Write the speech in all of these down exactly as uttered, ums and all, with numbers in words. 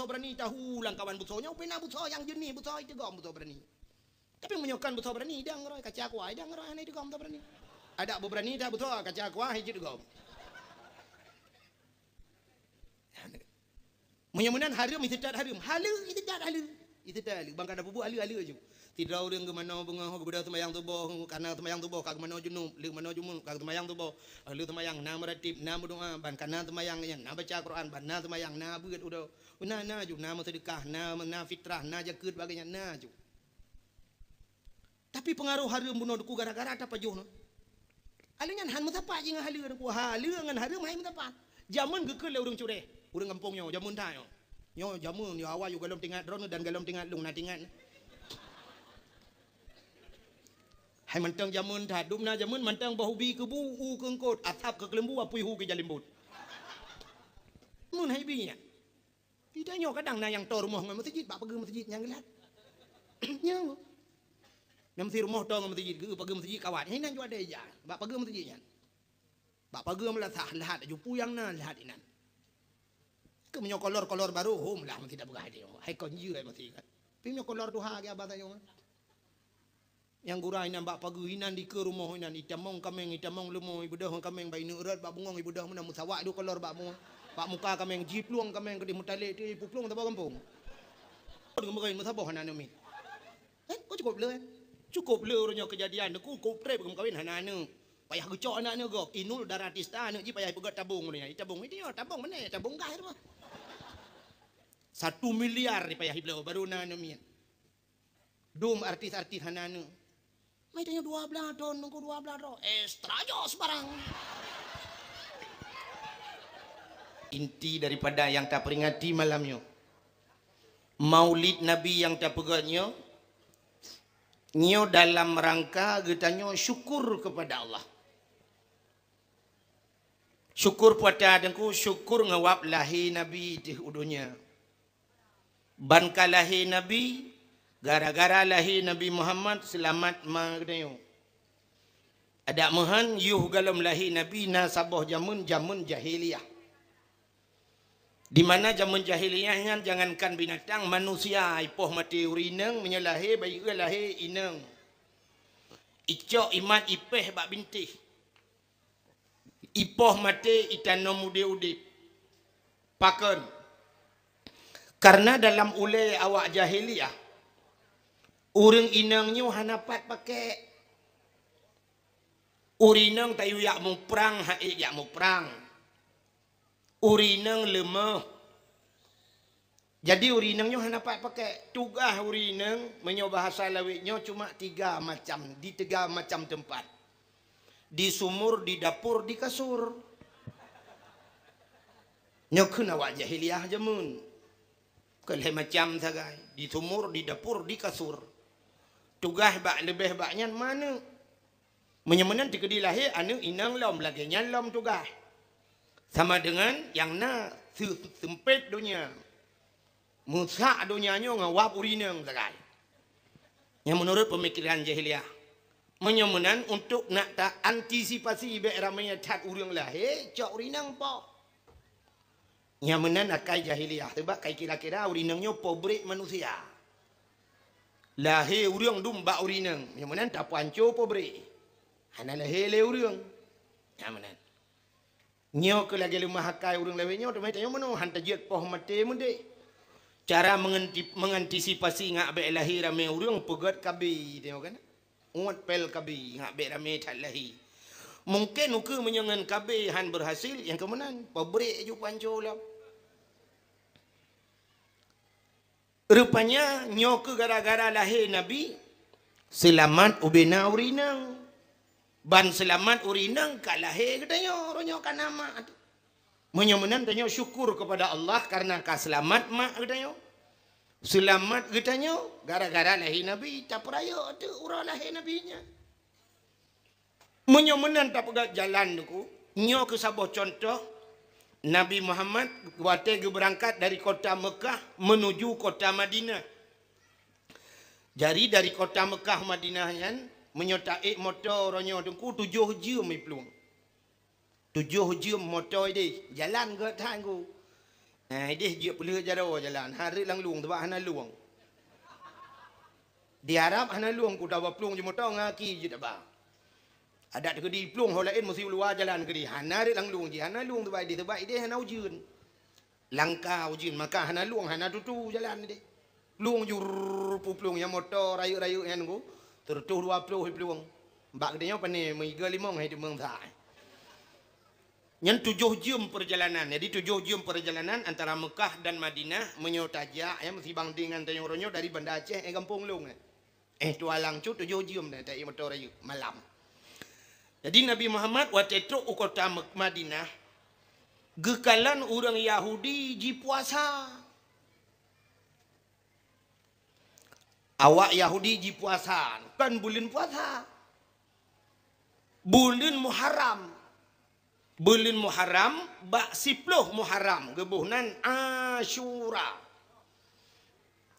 Busoe beurani tahu lamkawan busoe nyoe, pih na busoe nyang jeunih, busoe itigom busoe beurani. Tapi meunyoe kon busoe beurani, idang roe kaca kuah, idang roe hana itigom busoe beurani. Adak beubeurani that busoe kaca kuah, hana itigom. Meunyoe meunan hareuem, iseutôt hareuem. Haleue, iseutôt haleue. Iseutôt haleue. Ban ka na peubuet haleue-haleue ju. Sidroe ureueng geumanoe beungoh, geubeudôh seumayang suboh, ka na seumayang suboh, ka geumanoe junub, lheueh manoe junub, ka seumayang suboh. Lheueh seumayang na meuratéb, na meudoa, ban ka na seumayang nyan, na baca Quran, ban na seumayang, na beuet uroe. Na, na ju, na meuseudeukah, na, na fitrah, na jakeuet, bagée nyan, na ju. Tapi peungaroh hareuem bunoe Teungku gara-gara tapajoh nyoe. Haleue nyan han meusapat jih ngon haleue Teungku. Haleue ngon hareuem hai meusapat. Jameun geukheun lé ureueng cureh. Ureueng gampông nyoe, jameun that nyoe. Nyoe jameun, nyoe awai yue gohlom teuingat droeneuh dan gohlom teuingat lôn, na teuingat. Hai mantong jameun that, dum na jameun mantong boh ubi keu bu, u keu eungkôt, asab keu keuleumbu, apui hu keu jalimbot. Mun hai bi nyan. Di tanyoe kadang na nyang toe rumoh ngon meuseujid, bak pageue meuseujid nyang geulat. Nyoe. Nyang meusi rumoh toe ngon meuseujid, geu pageue meuseujid kawat. Nyan ju ada ija, bak pageue meuseujid nyan. Bak pageue meulasah, lahat aju peue nyang na, lahat inan. Keu meunyoe kolor-kolor barô, hom lah meusi tapeugah aju. Hai kon jeuet meusi kan. Tapi meunyoe kolor tuha ge abah tanyoe. Nyang gura inan bak pageue inan dikeue rumoh inan, itamong kaméng, itamong leumo, ibeudôh kaméng bak ineuk rot, bak bungong ibeudôh meunan meusawak duek kolor bak mu-, bak muka kaméng, jiplueng kaméng keudeh meutalek, ti puplueng saboh gampông. Kon geumeukawen meusaboh hana aneuk miet. Eh, kok cukup le, eh? Cukup le uroe nyoe keujadian, ku, ku treb geumeukawen hana aneuk. Payah geucok aneuk-aneuk gob, Inul Daratista aneuk jih payah ipeugöt tabong uroe nyoe. Itabong, itu nyoe, tabong meunan, tabong gah itu mah. Satu miliar payah ibloe, baru na aneuk miet. Dum artis-artis hana aneuk. Mai tanyoe dua blaih thon, nunggu dua blaih thon. Extra jos barang. Inti daripada nyang taperingati malam nyoe, Maulid Nabi nyang tapeugöt nyoe, nyoe dalam rangka geutanyoe syukur kepada Allah. Syukur peue ata Teungku, syukur ngon wab lahé Nabi teuh u donya. Ban ka lahé Nabi, gara-gara lahé Nabi Muhammad seulamat ma geutanyoe. Adak meuhan, yoh gohlom lahé Nabi na saboh jameun, jameun jahiliyah. Di mana jameun jahiliyah nyan jangankan binatang, manusia ipoh maté ureueng inong meunyoe lahé, bayeue lahé inong. Icok imat ipéh bak bintéh. Ipoh maté itanom udeb-udeb. Pakon? Karena dalam ulée awak jahiliyah, ureueng inong nyoe hana pat pakék. Ureueng inong tayue jak muprang, han ék jak muprang. Ureueng inong leumoh. Jadi ureueng inong nyoe hana pat pakék. Tugaih ureueng inong meunyoe bahasa lawét nyoe cuma tiga macam, di tiga macam teumpat. Di sumur, di dapur, di kasur. Nyoe kheun awak jahiliyah jameun. Keu lhée macam sagai, di sumur, di dapur, di kasur. Tugaih bak leubeh bak nyan ma aneuk. Meunyoe meunan teukeudi lahé aneuk inong lom, lagée nyan lom tugaih. Sama deungon nyang na seu-, seumpét donya. Meusak donya nyoe ngon wab ureueng inong sagai. Nyang meunurot peumikiran jahiliyah. Meunyoe meunan, untuk nak ta antisipasi bék ramé that ureueng lahé, cok ureueng inong poh. Nyang meunan akai jahiliyah, sabab kai kira-kira ureueng inong nyoe peubrek manusia. Lahé ureueng dum bak ureueng inong, nyang meunan tapeuhanco peubrek. Hana lahé lé ureueng. Nyang meunan. Nyoe keuh lagée leumah akai ureueng lawét nyoe, teuma tanyoe meunoe han tajeuet poh maté meudeh. Cara mengenti-, mengantisipasi ngak bék lahé ramé ureueng peugét KB, tanyoe kan? Uet pél KB, ngak bék ramé that lahé. Mungken ukeue meunyoe ngon KB han beurhasil, nyang keu meunan, peubrek ju panco lom. Rupanya nyoe keuh gara-gara lahé Nabi, seulamat ubena ureueng inong. Ban seulamat ureueng inong ka lahé geutanyoe, uroe nyoe ka na mak. Meunyoe meunan tanyoe syukur keupada Allah kareuna ka seulamat mak geutanyoe. Seulamat geutanyoe gara-gara lahé Nabi, tapeurayeuk teuk uroe lahé Nabi nyan. Meunyoe meunan tapeugah jalan Teungku, nyoe keuh saboh cuntoh Nabi Muhammad watée geubeurangkat dari kota Meukah meunuju kota Madinah. Jadi dari kota Meukah Madinah nyan, meunyoe taék moto uroe nyoe Teungku tujoh jeuem iplueng. Tujoh jeuem moto ideh, jalan gét that Teungku. Nah, ideh jeuet peuleueh jaroe jalan, hareuet lam lueng, sabab hana lueng. Di Arab hana lueng, ku taba plueng jeumoto ngon aki jeuet taba. Adak keudeh plueng ho laén meusi u luwa jalan keudeh, hana rhot lam lueng jih, hana lueng sabab ideh, sabab ideh hana ujeuen. Langka ujeuen, maka hana lueng, hana tutu jalan ideh. Plueng jur, peuplueng nyang moto rayeuk-rayeuk nyan ku, seureutôh dua ploh plueng. Bak geutanyoe pane meuiga limong hai teumeung sa. Nyan tujoh jeuem peurjalanan. Jadi tujoh jeuem peurjalanan antara Meukah dan Madinah, meunyoe tajak, ya, meusibang dengan tanyoe uroe nyoe dari Banda Aceh, eh, gampông lôn, eh. Eh, tualang cut tujoh jeuem dah taék moto rayeuk malam. Jadi Nabi Muhammad watée trok u kota Mek-, Madinah, geukalon ureuëng Yahudi jipuasa. Awak Yahudi jipuasa, kon buleuen puasa. Buleuen Muharram. Buleuen Muharram, bak siploh Muharram, geuboh nan Asyura.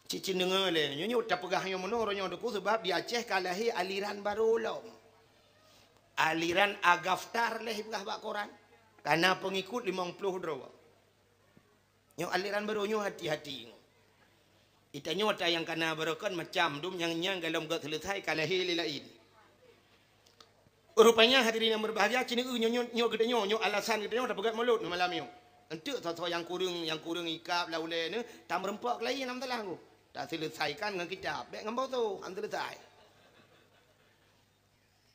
Cit-cit deungoe lé, nyoe, nyoe tapeugah nyoe meunoe uroe nyoe Teungku, sabab di Aceh ka lahé aliran barô lom. Aliran Agaftar lé ipeugah bak koran. Kana peungikut limong ploh droe. Nyoe aliran barô nyoe hati-hati. Itanyoe ata nyang kana barokon macam dum nyang, nyang golom gét seuleusai ka lahé lé laén. Rupanya hadirin yang berbahagia, cit nyoe, nyoe, nyoe geutanyoe, nyoe alasan geutanyoe tapeugét mulod malam nyoe. Enteuk soe-soe nyang kureueng, nyang kureueng ikab lam ulée nyoe, tameurumpok laén lam salah ku. Taseuleusaikan ngon kitab, bék ngon boto, han seuleusai.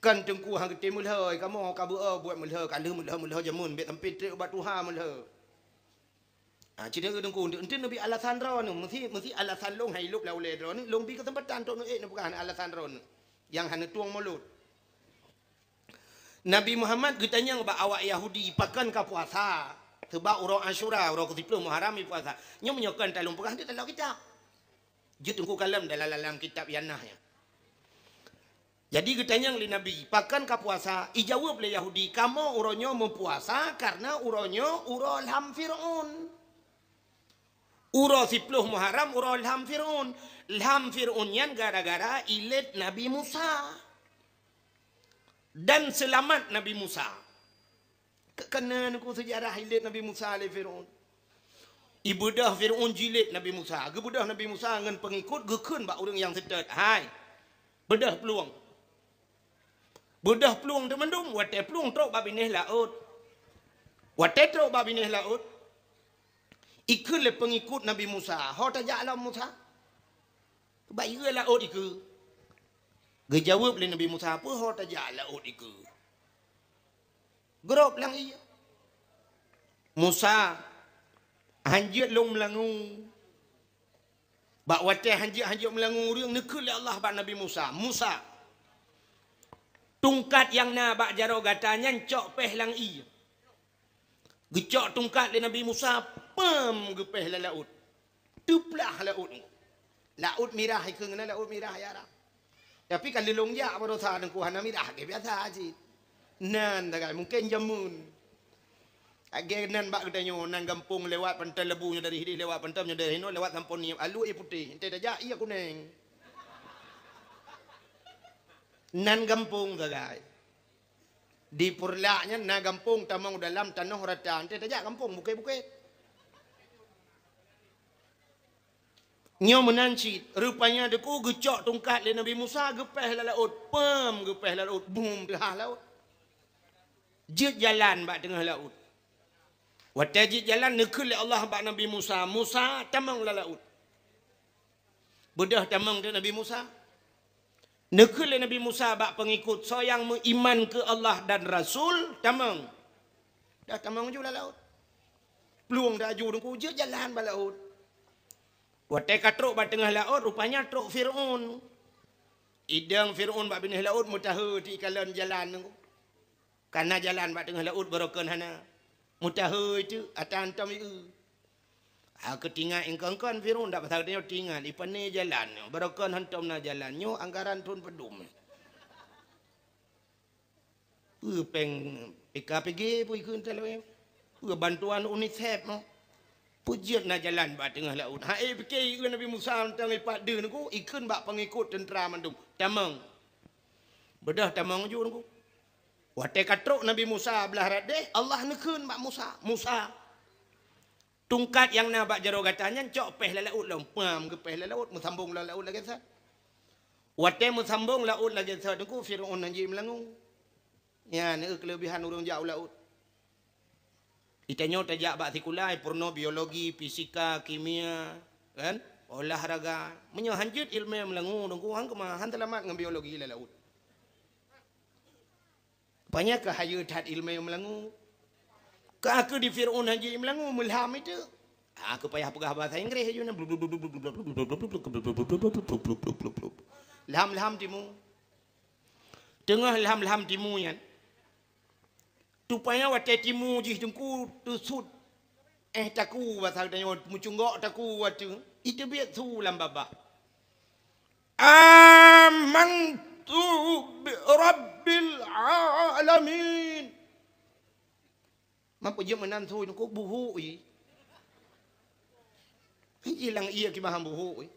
Kan Teungku han geutem meulhôi, kamoe ka beu-o buet meulhôi, ka lheueh meulhôi-meulhôi jameun, bék sampai trép ubak tuha meulhôi. Ah, cit nyoe Teungku, enteuk, enteuk neubi alasan droeneuh, meusi, meusi alasan lôn hai lôb lam ulée droeneuh, lôn bi keuseumpatan trok neuék neupeugah alasan droeneuh nyang hana tueng mulod. Nabi Muhammad geutanyong bak awak Yahudi, "Pakon ka puasa?" Sabab uroe Asyura, uroe keusiploh Muharram, ipuasa. Nyoe meunyoe kon talôn peugah, enteuk taloe kitab. Jeuet Teungku kalon dalam, dalam kitab Yanah nyan. Jadi geutanyong lé Nabi, "Pakon ka puasa?" Ijaweueb lé Yahudi, "Kamoe uroe nyoe meupuasa kareuna uroe nyoe uroe lham Fir'aun." Uroe siploh Muharram uroe lham Fir'aun. Lham Fir'aun nyan gara-gara ilét Nabi Musa dan seulamat Nabi Musa. Keukeuneueng ku seujarah ilét Nabi Musa lé Fir'aun. Ibeudôh Fir'aun jilét Nabi Musa. Geubeudôh Nabi Musa ngon peungikut geukheun bak ureuëng nyang seutôt, "Hai, beudôh plueng." Beudôh plueng teumandum, watée plueng trok bak binéh laôt. Watée trok bak binéh laôt, ikheun lé peungikut Nabi Musa, "Ho tajak lom Musa?" "Bak ié laôt ikeue." Geujaweueb lé Nabi Musa, "Peue ho tajak laôt ikeue?" Grob lam ié. Musa, "Hanjeuet lôn meulangue." Bak watée hanjeuet-hanjeuet meulangue ureuëng, neukheun lé Allah bak Nabi Musa, "Musa, tungkat nyang na bak jaroe gata nyan cok péh lam ié." Geucok tungkat lé Nabi Musa, peuem geupéh lam laôt. Teuplah laôt. Laôt Mirah ikheun na Laôt Mirah ya Arab. Tapi ka lôn jak baroesa Teungku hana mirah lagée biasa cit. Nan sagai mungken jameun. Lagée nan bak geutanyoe, nan gampông lewat pantai Lebu nyoe dari hideh lewat pantai nyoe dari hinoe lewat Sampon Niep, alue ié putéh, enteuk tajak ié kuneng. Nan gampông sagai. Di Purlak nyan na gampông tamong dalam tanoh rata, enteuk tajak gampông bukét-bukét. Nyoe meunan cit, rupanya Teungku geucok tungkat lé Nabi Musa geupéh lam laôt, peuem geupéh lam laôt, bum teuhah laôt. Jeuet jalan bak teungoh laôt. Watée jeuet jalan neukheun lé Allah bak Nabi Musa, "Musa, tamong lam laôt." Beudôh tamong teuk Nabi Musa. Neukheun lé Nabi Musa bak peungikut, "Soe nyang meuiman keu Allah dan Rasul, tamong." Dah tamong ju lam laôt. Plueng dah aju Teungku jeuet jalan bak laôt. Watée ka trok bak teungoh laôt, rupanya trok Fir'aun. Idong Fir'aun bak binéh laôt meutaheu ti kalon jalan Teungku. Kana jalan bak teungoh laôt barokon hana. Meutaheu teuk ata hantom ié. Ha keutingat ingkon-kon Fir'aun dak pasal geutanyoe tingat ipané jalan nyoe. Barokon hantom na jalan nyoe anggaran thon padum. Peue péng P K P G peue ikheun talawée. Peue bantuan UNICEF nyoe. Peue jeuet na jalan bak teungoh laôt. Ha éh pike ikheun Nabi Musa mantong ipat deuh Teungku ikheun bak peungikut teuntra mandum. Tamong. Beudôh tamong ju Teungku. Watée ka trok Nabi Musa blah rot déh, Allah neukheun bak Musa, "Musa, Tungkat nyang na bak jaroe gata nyan cok péh lam laôt lom, pam geupéh lam laôt, meusambong lam laôt lagée that. Watée meusambong laôt lagée that, Teungku, Fir'aun hana jeuet meulangue. Nyan keuh keuleubihan ureuëng jak u laôt. Geutanyoe tajak bak sikula, peurunoe biologi, fisika, kimia, kan? Olahraga. Meunyoe hana jeuet iéleumé meulangue, Teungku, han keumah, han seulamat ngon biologi lam laôt. Panya keu hayeue that iéleumé meulangue. Ka keu di Fir'aun hana jeuet meulangue, meulham itu. Ah, keu payah peugah bahasa Inggréh aju na. Lham-lham timu. Teungoh lham-lham timu nyan. Tupanya watée timu jih Teungku teusut. Eh, taku, basa geutanyoe meucunggok taku watée. Iteubiet su lam babah. Amantu bi rabbil alamin. Mapeujeuet meunan su Teungku buhuk i. Ilang iya kibahan buhuk i.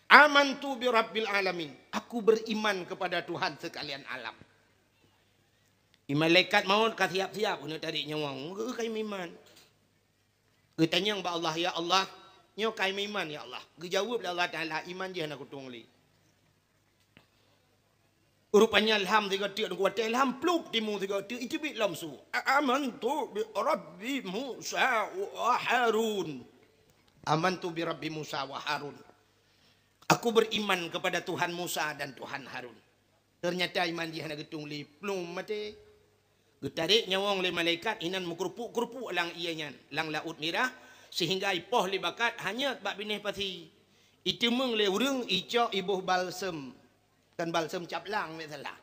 Amantu bi rabbil alamin. Aku beriman kepada Tuhan sekalian alam. I malaikat maut ka siap-siap keuneuk tarék nyawöng. Geu kai meuiman. Geutanyong bak Allah, "Ya Allah, nyoe kai meuiman, ya Allah." Geujaweueb lé Allah Taala, "Iman jih hana kutueng lé." Rupanya lham sigoe teuk, watée lham plup timu sigoe teuk, iteubiet lom su. "Amantu bi rabbi Musa wa Harun." Amantu bi rabbi Musa wa Harun. Aku beriman kepada Tuhan Musa dan Tuhan Harun. Ternyata iman jih hana geutueng lé, plueng maté. Geutarék nyawöng lé malaikat inan meukeurupuk-keurupuk lam ié nyan, lam Laôt Mirah, sehingga ipoh lé bakat hanyot bak binéh pasi. Iteumeung lé ureuëng icok iboh balsem. Kan balsem cap lang, misalnya.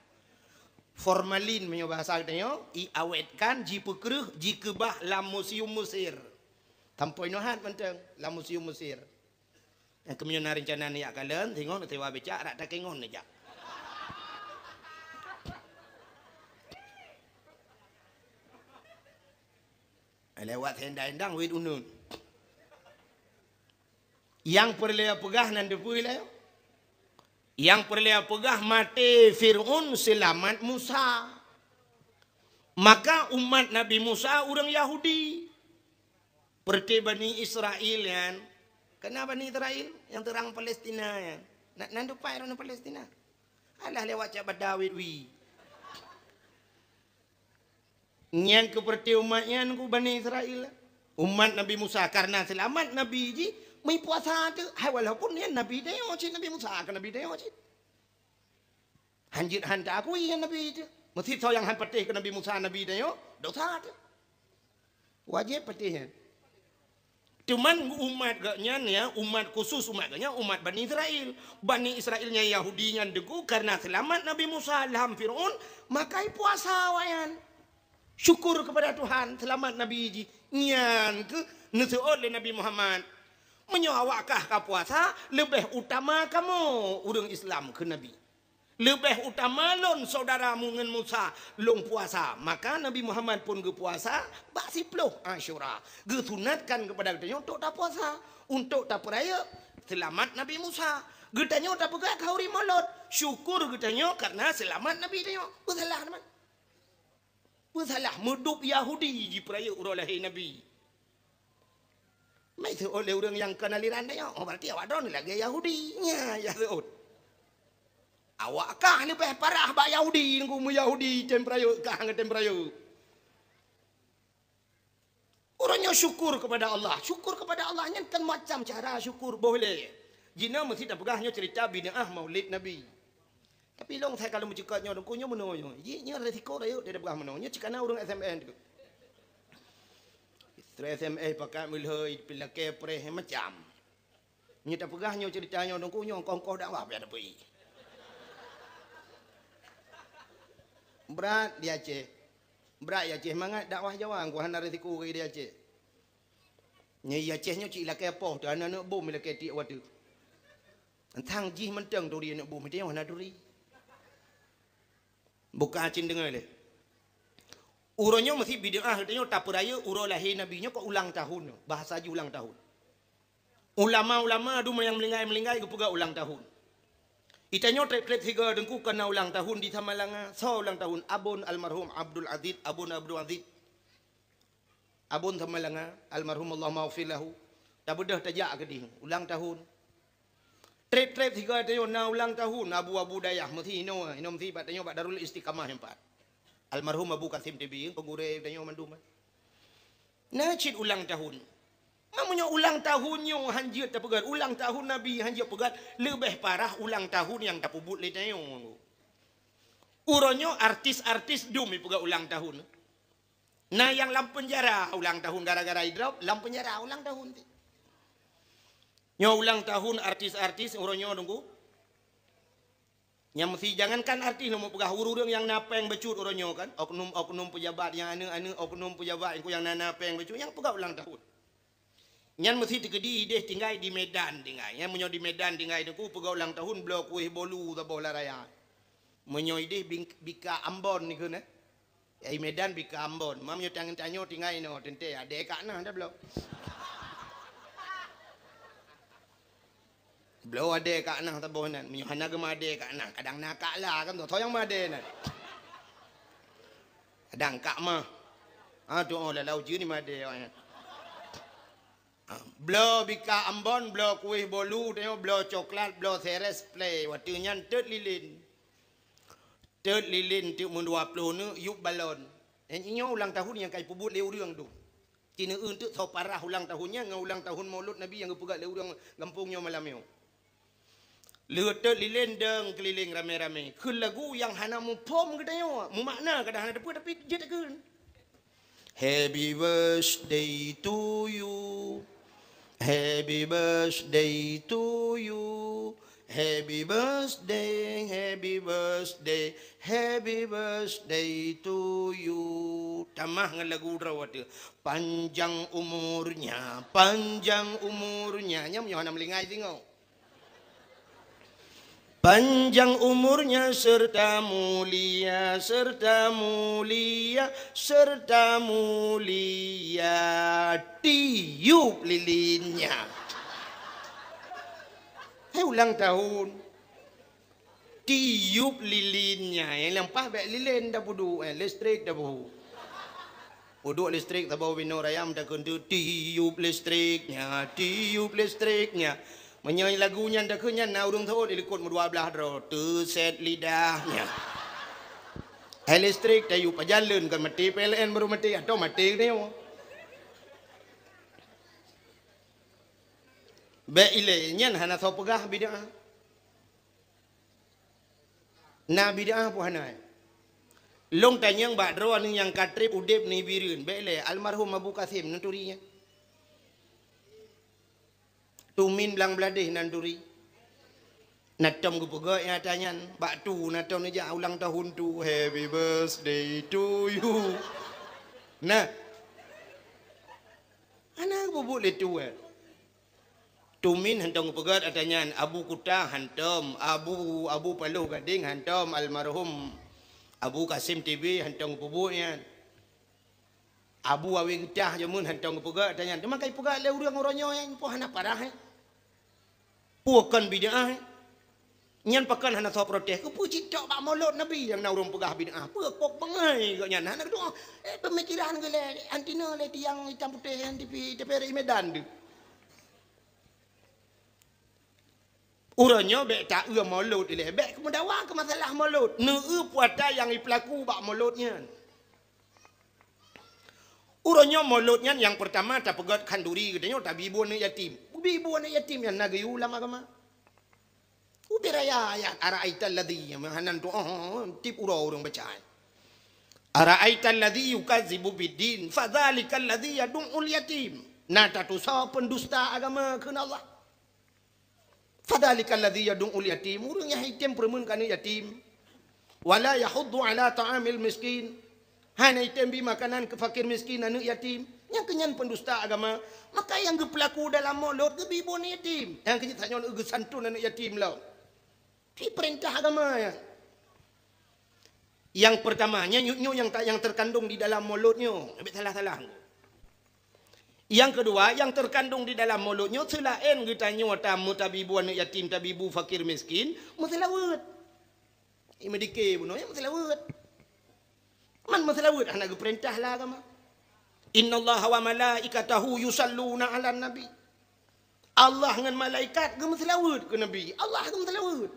Formalin meunyoe bahasa geutanyoe, iawetkan, jipeukreueh, jikeubah lam museum Mesir. Sampoe nyoe hat mantong lam museum Mesir. Nyang keumeunyoe na reuncana neujak kalon, singoh neusewa becak, rak takengon neujak. Lewat hendang-hendang wit uneun. Nyang peureulée peugah nan teupeue lé? Nyang peureulée peugah maté Fir'aun seulamat Musa. Maka umat Nabi Musa ureuëng Yahudi. Peureuté Bani Israel nyan, kana Bani Israel nyang teurang Palestina nyan. Na, nan dupai ureuëng Palestina. Alah lewat cak bada wit wi. Nyan keu peureuté umat nyan keu Bani Israel. Umat Nabi Musa karena seulamat Nabi jih meupuasa teuk. Hai walaupun nyan Nabi tanyoe cit, Nabi Musa keu Nabi tanyoe cit. Hanjeuet han taakui nyan Nabi teuh. Meusisoe nyang han patéh keu Nabi Musa, Nabi tanyoe, dosa teuh. Wajéb patéh nyan. Cuman umat geuh nyan, ya, umat khusus umat geuh nyan, umat Bani Israel. Bani Israel nyan Yahudi nyan deungon karena seulamat Nabi Musa lam Fir'aun, maka ipuasa awaknyan. Syukur kepada Tuhan, seulamat Nabi jih. Nyan keuh neuseuôt lé Nabi Muhammad. Meunyoe awak kah ka puasa, leubeh utama kamoe ureuëng Islam keu Nabi. Leubeh utama lôn syedara mu ngon Musa lôn puasa. Maka Nabi Muhammad pun geupuasa bak siploh Asyura. Geusunatkan keupada geutanyoe untuk tapuasa, untuk tapeurayeuk seulamat Nabi Musa. Geutanyoe tapeugah khauri Molot, syukur geutanyoe karena seulamat Nabi tanyoe. Peusalah teuma. Peusalah, meudup Yahudi jipeurayeuk uroe lahé Nabi. Meuseutôt lé ureuëng nyang kon aliran tanyoe, oh, berarti awak droe lagée Yahudi. Nya, ya seutôt. Awak kah leubeh parah bak Yahudi, nunggu meu Yahudi tem peurayeuk, kah ngon tem peurayeuk. Uroe nyoe syukur kepada Allah. Syukur kepada Allah nyan kan macam cara syukur boh lé. Jinoe meusti tapeugah nyoe cerita bid'ah Maulid Nabi. Tapi lôn sai ka lôn meucukot nyoe, Teungku, nyoe meunoe nyoe. Ji nyoe resiko rayeuk dia peugah meunoe. Nyoe cit kana ureuëng S M N tu. Istri S M S pakat meulhoi, pi lakée preh macam. Nyoe tapeugah nyoe cerita nyoe, Teungku, nyoe kongkoh dakwah payah teupeu. Brat di Aceh. Brat di Aceh mangat dakwah Jawa, Teungku, hana resiko di Aceh. Nyoe di Aceh nyoe cit lakée poh tu, hana neuk bom lakée tiek watée. Tang jih mantong turi aneuk bumoe tanyoe hana turi. Buka cit deungoe lé. Uroe nyoe meusti bid'ah tanyoe tapeurayeuk uroe lahé Nabi nyoe keu ulang tahun nyoe. Bahasa jih ulang tahun. Ulama-ulama dum nyang meuninggai-meuninggai geupeugah ulang tahun. Di tanyoe treb-treb sigoe Teungku kana ulang tahun di Samalanga. Soe ulang tahun? Abon almarhum Abdul Aziz, Abon Abdul Aziz. Abon Samalanga, almarhum Allahumma ghfir lahu, tabeudôh tajak keudeh ulang tahun. Trép-trép sigoe tanyoe na ulang tahun, abu-abu dayah meusi inoe, inoe meusi bak tanyoe bak Darul Istiqamah nyan pat. Almarhum Abu Kasim T B, peugurée tanyoe mandum. Na cit ulang tahun. Meunyoe ulang tahun nyoe han jeuet tapeugah, ulang tahun Nabi han jeuet peugah, leubeh parah ulang tahun nyang tapeubuet lé tanyoe. Uroe nyoe artis-artis dum ipeugah ulang tahun. Na nyang lam peunjara ulang tahun gara-gara idrop, lam peunjara ulang tahun. Nyoe ulang tahun artis-artis uroe nyoe nunggu. Nyang meusi jangankan artis lom peugah ureuëng nyang na péng bacut uroe nyoe kan, oknum-oknum pejabat nyang aneuëk-aneuëk oknum pejabat nyang na, na péng bacut nyang peugah ulang tahun. Nyan meusi teukeudi ideh tinggai di Medan tinggai. Nyan meunyoe di Medan tinggai teungku peugah ulang tahun bloe kueh bolu saboh lam raya. Meunyoe ideh bing-, bika Ambon dikeue na. Ai Medan bika Ambon. Meunyoe tangan tanyoe tinggai inoe teuntée adé kak nah dah bloe. Bloe adé kak nah saboh nan. Meunyoe hana geumadé kak nah, kadang na kak la kan, soe nyang madé nan. Kadang kak mah. Ha, tu oh lalau jeue ni madé awaknyan. Ha, bloe bika Ambon, bloe kueh bolu, tanyoe bloe coklat, bloe seres, play. Watée nyan teut lilin. Teut lilin teuk meudua ploh neuk yup balon. Nyan nyoe ulang tahun nyang ka ipeubuet lé ureuëng tu. Ci neueu teuk soe parah ulang tahun nyan ngon ulang tahun Maulud Nabi nyang geupeugah lé ureuëng gampông nyoe malam nyoe. Lheueh teut lilin deueng keulileng ramé-ramé. Kheun lagu nyang hana muphom geutanyoe, mumakna kadang hana teupeu tapi jeuet takheun. Happy birthday to you. Happy birthday to you. Happy birthday, happy birthday, happy birthday to you. Tamah ngon lagu droe teuh. Panjang umurnya, panjang umurnya. Nyan nyoe hana meulingai singoh. Panjang umurnya serta mulia, serta mulia, serta mulia. Tiup lilinnya. Hai ulang tahun. Tiup lilinnya. Nyang lampah bék lilin dah peuduek, eh, listrik dah peuduek. Peuduek listrik saboh binoe raya meutakheun tu, "Tiup listriknya, tiup listriknya." Meunyoe lagu nyan takheun nyan na ureuëng seuôt di likot meudua blaih droe, "Teuset lidahnya." Hai listrik tayup pajan leuen kon maté P L N baru maté, atau maté geutanyoe. Bék ilée nyan hana soe peugah bid'ah. Na bid'ah peue hana? Lôn tanyong bak droe nyang ka trép udeb ni Bireuen, bék lé almarhum Abu Kasim neuturi nyan. Tumin blang bladeh nan turi. Na tom geupeugah nyata nyan, bak tu na tom neujak ulang tahun tu, "Happy birthday to you." Nah. Hana geupeubeuet lé tu, eh. Tumin hantom geupeugah ata nyan, Abu Kuta hantom, Abu, Abu Paloh Gadeng hantom, almarhum Abu Kasim T B hantom geupeubuet nyan. Abu Awe Geutah jameun hantom geupeugah ata nyan. Teuma ka ipeugah lé ureuëng uroe nyoe nyan, peue hana parah, eh? Peue kon bid'ah, eh? Nyan pakon hana soe protes. Keupeue cit tok bak Maulud Nabi nyang na ureuëng peugah bid'ah? Peue kok beungai gobnyan? Hana geudoa. Eh, pemikiran geuh lé anti na lé tiang itam putéh nyan tipi, tapi Medan tu. Uroe nyoe bék taeu Maulud ilée, bék keumeudawa keu masalah Maulud. Neueu puata nyang ipeulaku bak Maulud nyan. Uroe nyoe Maulud nyan nyang peurtama tapeugét khanduri geutanyoe tabi bu aneuëk yatim. Bi bu aneuëk yatim nyan na geuyue lam agama. Ubé raya ayat, "Ara'aital ladzi," meuhanan tu, oh, tiep uroe ureuëng baca. "Ara'aital ladzi yukazzibu biddin, fadzalikal ladzi yadu'ul yatim." Na tatusoe pendusta agama kheun Allah. "Fadzalikal ladzi yadu'ul yatim," ureuëng nyang item peureumeun keu aneuëk yatim. "Wala yahuddu ala ta'amil miskin," hana item bi makanan keu fakir miskin aneuëk yatim. Nyang keu nyan pendusta agama. Maka nyang geupeulaku dalam Maulud geubi bu aneuëk yatim. Nyang keu nyan tanyoe geusantun aneuëk yatim lom. Di peurintah agama nyan. Nyang peurtama, nyan nyoe nyang ta-, nyang teukandong di dalam Maulud nyoe. Bék salah-salah. Nyang keudua, nyang teukandong di dalam Maulud nyoe seulaén geutanyoe tameutabi bu aneuëk yatim, tabi bu fakir miskin, meuseulaweuet. Imedike bunoe nyang meuseulaweuet. Man meuseulaweuet hana geupeurintah lé agama. "Innallaha wa malaikatahu yusalluna 'alan nabi." Allah ngon malaikat geumeuseulaweuet keu Nabi. Allah geumeuseulaweuet.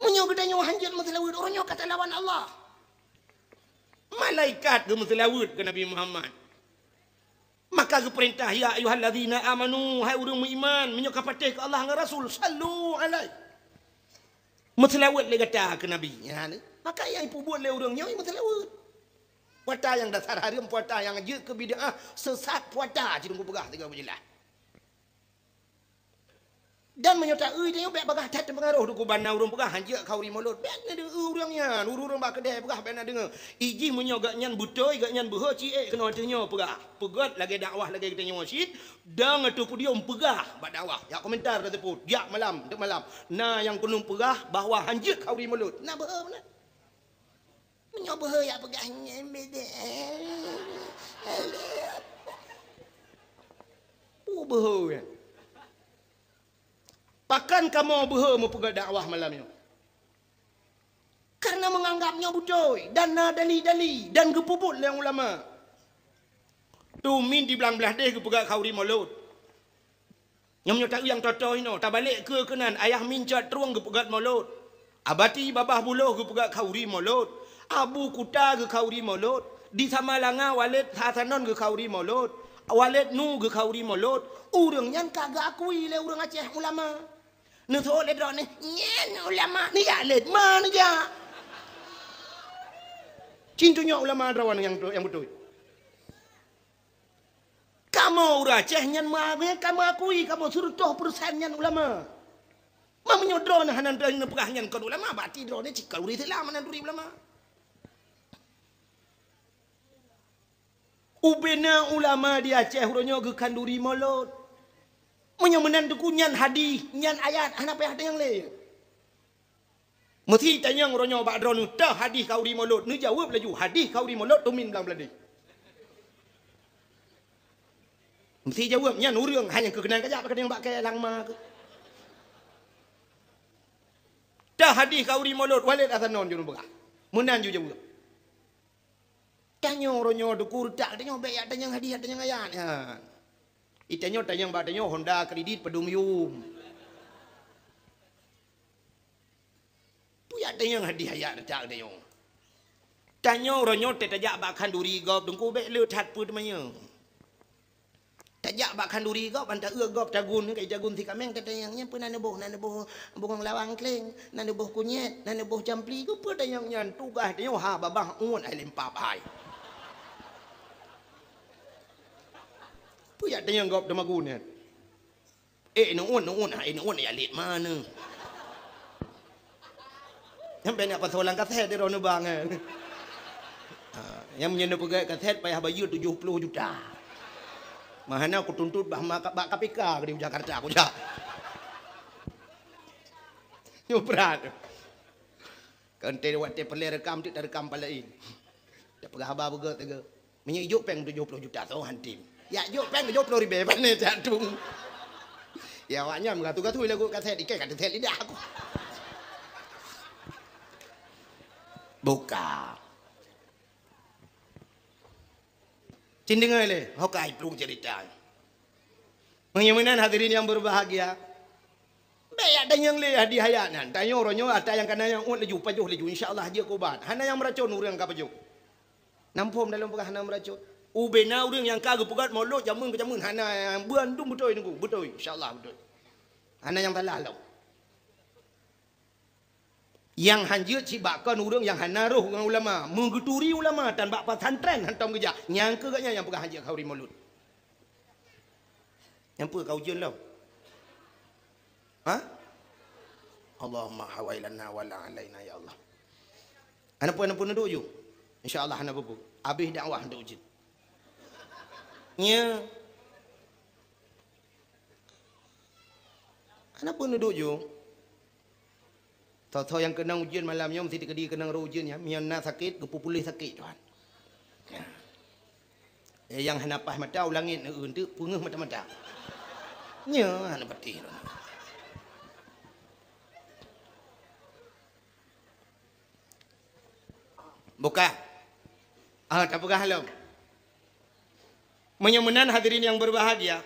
Meunyoe geutanyoe hanjeuet meuseulaweuet, uroe nyoe ka talawan Allah. Malaikat geumeuseulaweuet keu Nabi Muhammad. Maka geupeurintah, "Ya ayyuhalladzina amanu," hai ureuëng meuiman, meunyoe ka patéh keu Allah ngon Rasul, "Sallu alaihi." Meuseulaweuet lé gata keu Nabi. Nyan, maka nyang ipeubuet lé ureuëng nyoe meuseulaweuet. Puasa nyang dasar hareuem, puasa nyang jeuet keu bid'ah, sesat puasa, ci Teungku peugah sigoe beujeulaih. Dan meunyoe ta-eu tanyoe bék bagaih that teupeungaroh dikeue ban na ureuëng peugah hanjeuet khauri mulod. Bék na deungoe ureuëng nyan, ureuëng bak keudè peugah bék na deungoe. Ijih meunyoe gobnyan beutôi, gobnyan beuhe ci ék keunoe ateueh nyoe peugah. Peugét lagée dakwah lagée geutanyoe cit, dong ateueh podium peugah bak dakwah. Jak komentar taseupôt, jak malam, teuk malam. Na nyang keuneuk peugah bahwa hanjeuet khauri mulod. Na beuhe meunan. Meunyoe beuhe jak peugah nyan beda. Peue beuhe nyan? Pakon kamoe beuhe meupeugah dakwah malam nyoe? Kareuna meunganggab nyoe beutôi dan na dali-dali dan geupeubuet lé ulama. Tumin di blang blaih deh geupeugah khauri mulod. Nyoe meunyoe ta-eu nyang toe-toe inoe, tabalek keue keunan, Ayah Min Cot Trueng geupeugét mulod. Abati Babah Buloh geupeugét khauri mulod. Abu Kuta geukhauri mulod. Di Samalanga Waled Hasanon geukhauri mulod. Waled Nu geukhauri mulod. Ureuëng nyan ka geuakui lé ureuëng Aceh ulama. Neuseuôt lé droeneuh, "Nyan ulama, neujak lé, ma neujak?" Cit nyoe ulama droeneuh nyang, nyang beutôi. Kamoe ureuëng Aceh nyan meuakui, kamoe akui, kamoe seureutôh peureusén nyan ulama. Ma meunyoe droeneuh hana droeneuh peugah nyan kon ulama, berarti droeneuh cit kon ureuëng Islam, hana turi ulama. Ubena ulama di Aceh uroe nyoe geukhanduri mulod. Meunyoe meunan Teungku nyan hadih, nyan ayat, hana payah tanyong lé. Meusi tanyong uroe nyoe bak droeneuh, "Teuh hadih khauri mulod?" Neujaweueb laju, "Hadih khauri mulod tumin blang blaih deh." Meusi jaweueb nyan ureuëng, hana keu keunan kajak, keunan bak kée langma keuh. "Teuh hadih khauri mulod?" Waled Hasanon jeuet peugah. Meunan ju jaweueb. Tanyoe uroe nyoe Teungku reutak tanyoe bék jak tanyong hadih, jak tanyong ayat nyan. Itanyoe tanyong bak tanyoe Honda kredit padum yum. Peue jak tanyong hadih ayat reutak tanyoe. Tanyoe uroe nyoe teuh tajak bak khanduri gob Teungku bék le that peue teumanyong. Tajak bak khanduri gob, ban ta-eu gob tagun, kai tagun si kaméng, tatanyong, "Nyan peue na neuboh?" "Na neuboh bungong lawang kleng, na neuboh kunyét, na neuboh campli." Keupeue tanyong nyan? Tugaih tanyoe ha babah uet hai limpab hai. Peue jak tanyong gob teumagun nyan? "Eh, neuuet, neuuet, hai neuuet, ya lét ma neuh." Nyan bék na pasoe lam kasét di droeneuh bang, eh. Ha, nyang meunyoe neupeugét kasét payah bayeue tujoh ploh juta. Meuhana kutuntot bah ma-, bak K P K di Jakarta kujak. Nyoe brat. Kan teuh watée peureulée rekam tu tarekam palaén. Tapeugah haba beugét teuga. Meunyoe ijok péng tujoh ploh juta soe han tem. Ya jok péng tujoh ploh ribée pane cak tu. Ya awak nyan meugatu-gatu lagu kasét ikai ka teuset lidah aku. Buka. Cin deungoe lé, ho ka iplueng cerita. Meunyoe meunan hadirin yang berbahagia, bék jak tanyong lé hadiah ayat nyan. Tanyoe uroe nyoe ata nyang kana nyang uet laju, pajoh laju. Insya Allah jeuet keu ubat. Hana nyang meuracon ureuëng ka pajoh. Nam phom dalam peugah hana meuracon. Ubena ureuëng nyang ka geupeugét mulod jameun keu jameun hana, bandum beutôi Teungku, beutôi. Insya Allah beutôi. Hana nyang salah lom. Nyang han jeuet cit bak kon ureuëng nyang hana roh ngon ulama, meugeuturi ulama tan bak pesantren hantom geujak. Nyang keu gobnyan nyang peugah han jeuet khauri mulod. Nyang peue ka ujeuen lom? Ha? Allahumma hawailana wala alaina ya Allah. Hana peue, hana peue neuduek ju. Insya Allah hana peue-peue. Abéh dakwah neuduek ju. Nya. Hana peue neuduek ju. Soe-soe nyang keunong ujeuen malam nyoe meusti teukeudi keunong roh ujeuen nyan. Meunyoe na sakét, geupeupuléh sakét Tuhan. Ya. Eh, nyang hana paih mata u langét neueu teuk peungeuh mata-mata. Nyoe hana patéh. Buka. Ah, tapeugah lom. Meunyoe meunan hadirin yang berbahagia,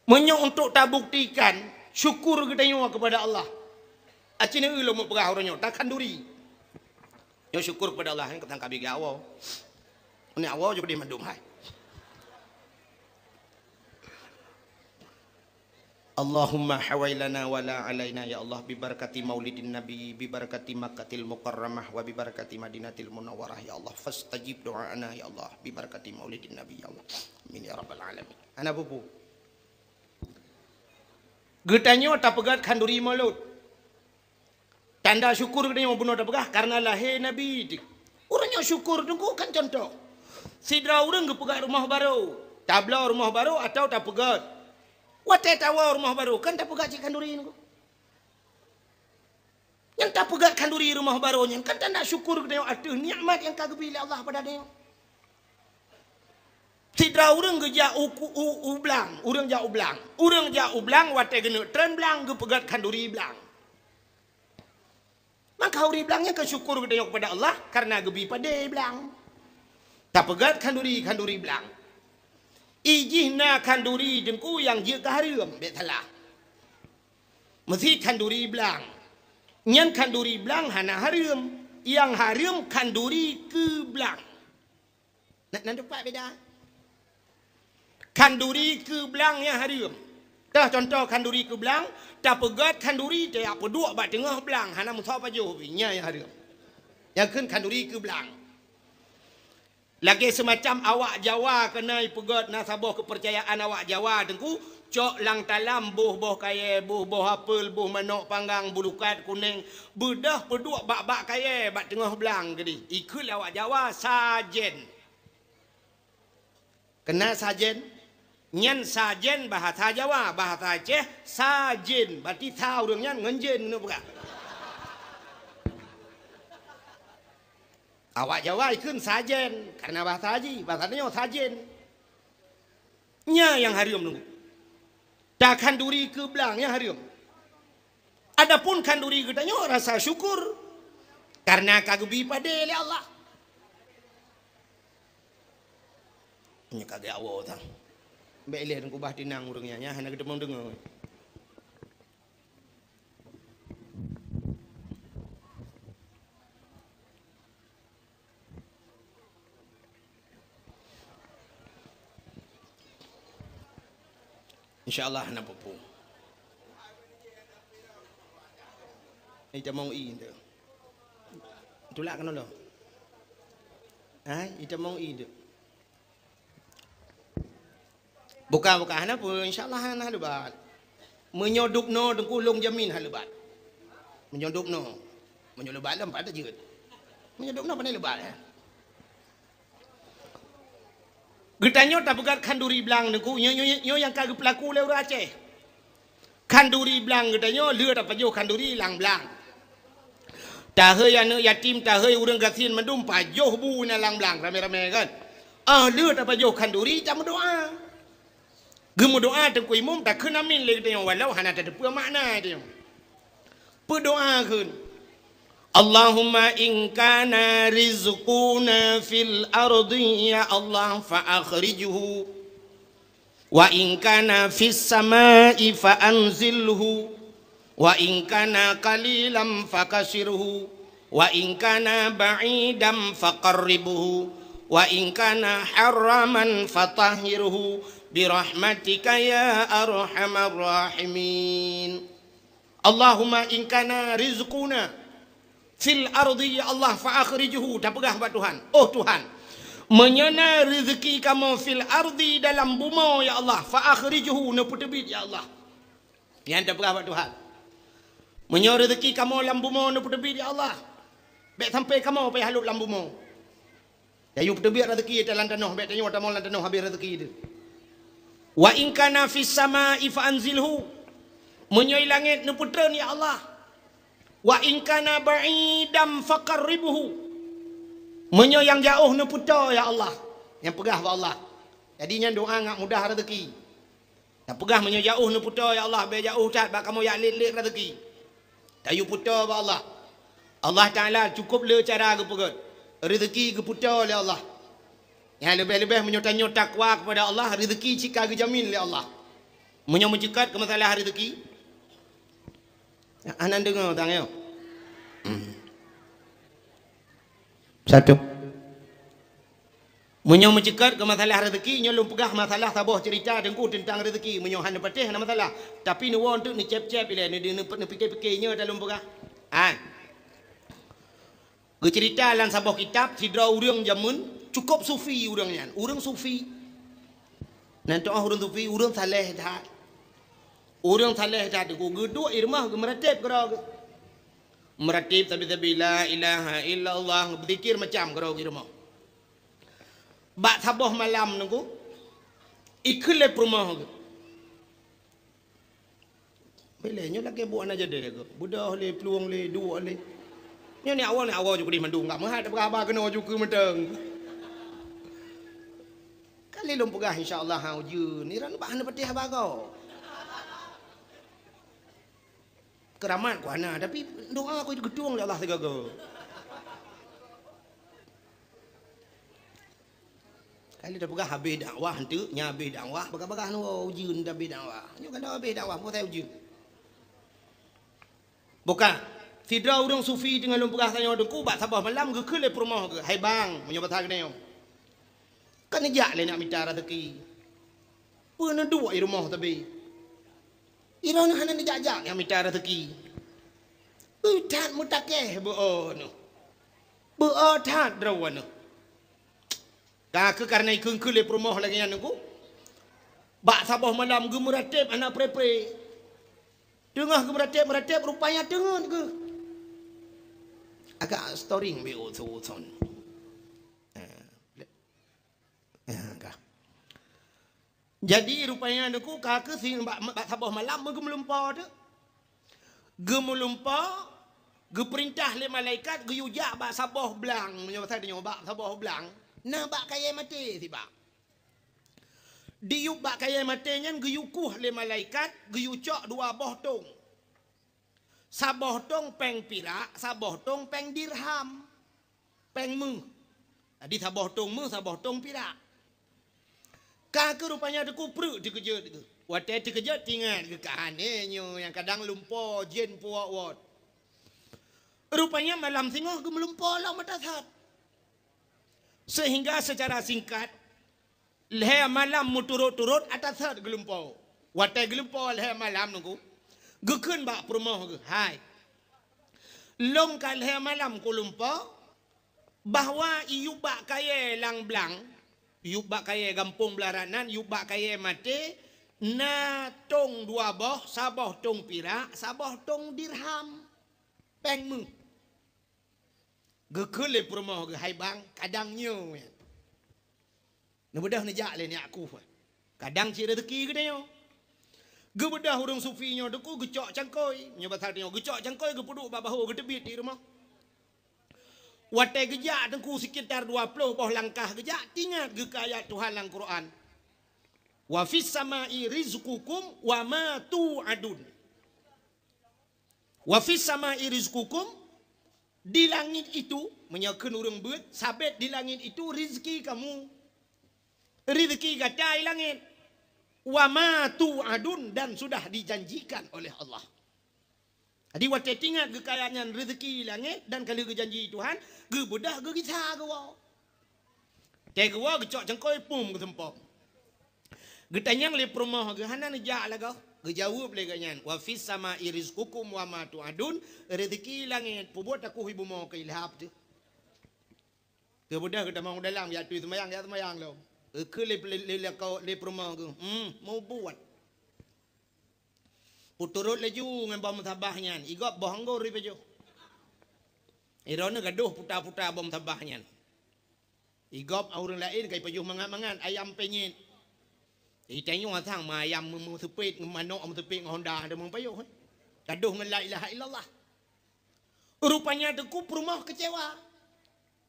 meunyoe untuk tabuktikan syukur geutanyoe kepada Allah, aci neu lom peugah uroe nyoe, takhanduri. Nyoe syukur kepada Allah, nyoe keutang kabi geuawoe. Ni awoe jeuh pedih mandum hai. Allahumma hawailana wala alaina ya Allah, bibarakati maulidin nabi, bibarakati Makkatil Mukarramah, wa bibarakati Madinatil Munawwarah ya Allah, fastajib do'ana ya Allah, bibarakati maulidin nabi ya Allah. Amin ya rabbal alamin. Ana pupu. Geutanyoe tapeugöt khanduri Maulud. Tanda syukur geutanyoe bunoe tapeugah karena lahé Nabi teuh. Ureuëng nyang syukur teungku kan contoh. Sidroe ureuëng geupeugöt rumoh barô, tabloe rumoh barô atawa tapeugöt. Watée tawoe rumoh barô kan tapeugöt cit khanduri teungku. Nyang tapeugöt khanduri rumoh barô nyan kan tanda syukur geutanyoe ateueh nikmat nyang ka geubri lé Allah bak tanyoe. Sidroe ureuëng geujak u, u, u blang, ureuëng jak u blang. Ureuëng jak u blang watée geuneuk treun blang geupeugöt khanduri blang. Maka khanduri blang nyan keuh syukur geutanyoe kepada Allah karena geubri padé blang. Tapeugöt khanduri, khanduri blang. Ijih na khanduri teungku nyang jeuet keu hareuem, bék salah. Meusi khanduri blang. Nyan khanduri blang hana hareuem. Nyang hareuem khanduri keu blang. Na, na teumpat beda. Khanduri keu blang nyang hareuem. Teuh contoh khanduri keu blang, tapeugöt khanduri tajak peuduek bak teungoh blang, hana meusoe pajoh pih, nyan nyang hareuem. Nyang kheun khanduri keu blang. Lagée seumacam awak Jawa keunoe peugöt na saboh keupeurcayaan awak Jawa teungku, cok lam talam boh-boh kayée, boh-boh apel, boh manök panggang, bulukat kuneng, beudôh peuduek bak-bak kayée bak teungoh blang keudeh. Ikheun lé awak Jawa sajen. Keunan sajen? Nyan sajen bahasa Jawa, bahasa Aceh sajen, berarti sa ureuëng nyan ngon jen keuneuk peugah. Awak Jawa ikheun sajen, karena bahasa jih, bahasa tanyoe sajen. Nyan nyang hareuem teungku. Takhanduri keu blang nyang hareuem. Adapun khanduri geutanyoe rasa syukur karena ka geubri padé lé Allah. Nyoe ka geuawoe tang. Bék ilée teungku bah tinang ureuëng nyan, nyan hana geuteumong deungoe. Insya Allah hana peue-peue. Itamong i tu. Tulak keunoe lom. Hai, itamong i tu. Buka, buka hana peue, insya Allah hana lebat. Meunyoe dubnoe teungku lôn jamin hana lebat. Meunyoe dubnoe, meunyoe lebat lom pat jeuet. Meunyoe dubnoe pandai lebat, eh. Geutanyoe tapeugöt khanduri blang teungku, nyoe, nyoe, nyoe nyang ka geupeulaku lé ureuëng Aceh. Khanduri blang geutanyoe lheueh tapajoh khanduri lam blang. Tahei aneuëk yatim, tahei ureuëng gasien mandum pajoh bu na lam blang ramé-ramé kan. Ah lheueh tapajoh khanduri tameudoá. Geumeudoá teungku imum takheun amin lé geutanyoe walau hana tateupeue makna tanyoe. Peudoá kheun, Allahumma in kana rizquna fil ardi ya Allah fa akhrijhu. Wa in kana fis sama'i fa anzilhu, wa in kana qalilan fa kassirhu, wa in kana ba'idan fa qarribhu, wa in kana haraman fa tahhirhu, bi rahmatika ya arhamar rahimin. Allahumma in kana rizquna fil ardi ya Allah fa akhrijhu, tapeugah bak Tuhan, oh Tuhan, meunyoe na reuzeuki kamoe fil ardi dalam bumoe ya Allah, fa akhrijhu, neupeuteubiet ya Allah. Nyan tapeugah bak Tuhan. Meunyoe reuzeuki kamoe lam bumoe neupeuteubiet ya Allah, bék sampai kamoe payah lhôk lam bumoe. Tayue peuteubiet reuzeuki lam tanoh, bék tanyoe tamong lam tanoh habéh reuzeuki teuh. Wa in kana fis sama'i fa anzilhu. Meunyoe langét neupeutreun ya Allah. Wa in kana ba'idan fa qarribhu. Meunyoe nyang jaoh neupeutoe ya Allah. Nyang peugah bak Allah. Jadi nyan doá ngat mudah reuzeuki. Tapeugah meunyoe jaoh neupeutoe ya Allah, bék jaoh that bak kamoe jak lét-lét reuzeuki. Tayue peutoe bak Allah. Allah Taala cukup le cara geupeugöt. Reuzeuki geupeuteu lé Allah. Nyang leubeh-leubeh meunyoe tanyoe takwa kepada Allah, rezeki cit ka geujamin lé Allah. Meunyoe meuceukat keu masalah rezeki, hana deungoe tang nyoe. Hmm. Satu. Meunyoe meuceukat keu masalah rezeki, nyoe lôn peugah masalah saboh cerita Teungku teuntang rezeki. Meunyoe hana patéh, hana masalah. Tapi neuwoe teuk neucép-cép ilée, neu-, neu-, neupike-pike nyoe dah lôn peugah. Hai. Geucerita lam saboh kitab, sidroe ureuëng jameun cukôp sufi ureuëng nyan. Ureuëng sufi. Nan teuh ureuëng sufi, ureuëng saleh that. Ureuëng saleh that, geuduek i rumoh geumeuratéb keudroe geuh. Meuratéb sabe-sabe, la ilaha illallah, beuzikir macam keudroe geuh i rumoh. Bak saboh malam Teungku, ikheun lé peurumoh geuh. Bilé nyoe lagée buet hana jadi ke? Beudôh lé, plueng lé, duek lé. Nyoe ni awai, ni awai ju keudeh mandum, enggak meuhat peugah haba keunoe ju keu meuteung. Kali lôn peugah, insya Allah, ha, ujeuen. Ni ran bah hana patéh haba kau. Keuramat ku hana, tapi doa ku geutueng lé Allah sigoe-goe. Kali tapeugah habéh dakwah, enteuk nyan habéh dakwah, bagah-bagah nyoe ujeuen dah habéh dakwah. Nyoe ka habéh dakwah, peue ujeuen. Bukan. Sidroe ureuëng sufi teungoh lôn peugah tanyoe Teungku bak saboh malam geukheun lé peurumoh geuh, "Hai bang," meunyoe basa geutanyoe, "ka neujak lé nak mita raseuki. Peue neuduek i rumoh sabe? Droeneuh hana neujak-jak nak mita raseuki. Peue that meutakeh beu-o neuh. Beu-o that droeneuh." Ka kheueh kareuna ikheun-kheun lé peurumoh lagée nyan Teungku, bak saboh malam geumeuratéb hana pre-pre. Teungoh geumeuratéb-meuratéb, rupanya teungeut geuh. Agak storing bi uthon-uthon. Eh, eh, ka. Jadi, rupanya Teungku ka kheueh si bak, bak saboh malam geumeulumpo teuk. Geumeulumpo, geupeurintah lé malaikat geuyue jak bak saboh blang, meunyoe basa tanyoe bak saboh blang, na bak kayée maté sibak. Diyueb bak kayée maté nyan geuyue kueh lé malaikat, geuyue cok dua boh tong. Saboh tong péng pirak, saboh tong péng dirham. Péng méuh. Jadi saboh tong méuh, saboh tong pirak. Ka kheueh rupanya Teungku pruet teukeujot geuh. Watée teukeujot teuingat geuh ka aneuk nyoe nyang kadang lumpo jén puwot-wot. Rupanya malam singoh geumeulumpo lom ata that. Sehingga secara singkat, lhée malam meuturot-turot ata that geulumpo. Watée geulumpo lhée malam Teungku, geukheun bak peurumoh geuh, "Hai, lôn ka lhée malam kulumpo, bahwa iyueb bak kayée lam blang, iyueb bak kayée gampông Beularat nan, iyueb bak kayée maté, na tong dua boh, saboh tong pirak, saboh tong dirham, péng méuh." Geukheun lé peurumoh geuh, "Hai bang, kadang nyoe." Neubeudôh neujak lé nyak kueh. Kadang cit raseuki geutanyoe. Geubeudôh ureuëng sufi nyoe Teungku geucok cangkôi. Nyoe basa tanyoe geucok cangkôi geupeuduek bak bahô geuteubiet di rumoh. Watée geujak Teungku sekitar dua ploh boh langkah geujak, teuingat geuh keu ayat Tuhan lam Quran, "Wa fis samai rizqukum wa ma tu'adun." "Wa fis samai rizqukum," di langit itu, meunyoe kheun ureuëng beuet, sabét di langit itu rizki kamu. Rizki gata di langit. "Wa ma tu'adun," dan sudah dijanjikan oleh Allah. Jadi watée teuingat geuh keu ayat nyan rizki di langit dan ka lheueh geujanji Tuhan, geubeudôh geugisa geuwoe. Watée geuwoe geucok cangkôi pum geuseumpom. Geutanyong lé peurumoh geuh, "Hana neujak lagoe?" Geujaweueb lé geuh nyan, "Wa fis samai rizqukum wa ma tu'adun," rezeki langét, peubuet takuh ibu mo keu ilhab teuh. Keu beudôh geutamong u dalam, jak tui seumayang, jak seumayang lom. Geukheun lé, lé, lé, lé peurumoh geuh, "Hmm, mubuet." Peuturot laju ngon boh meusabah nyan, igob boh anggô ipajoh. Droeneuh gadoh puta-puta boh meusabah nyan. Igob ureuëng laén ka ipajoh mangat-mangat, ayam penyet. Itanyoe sang ma ayam meuseupet, manok meuseupet ngon honda, ada meupajoh, eh. Gadoh ngon la ilaha illallah. Rupanya teungku peurumoh keucewa.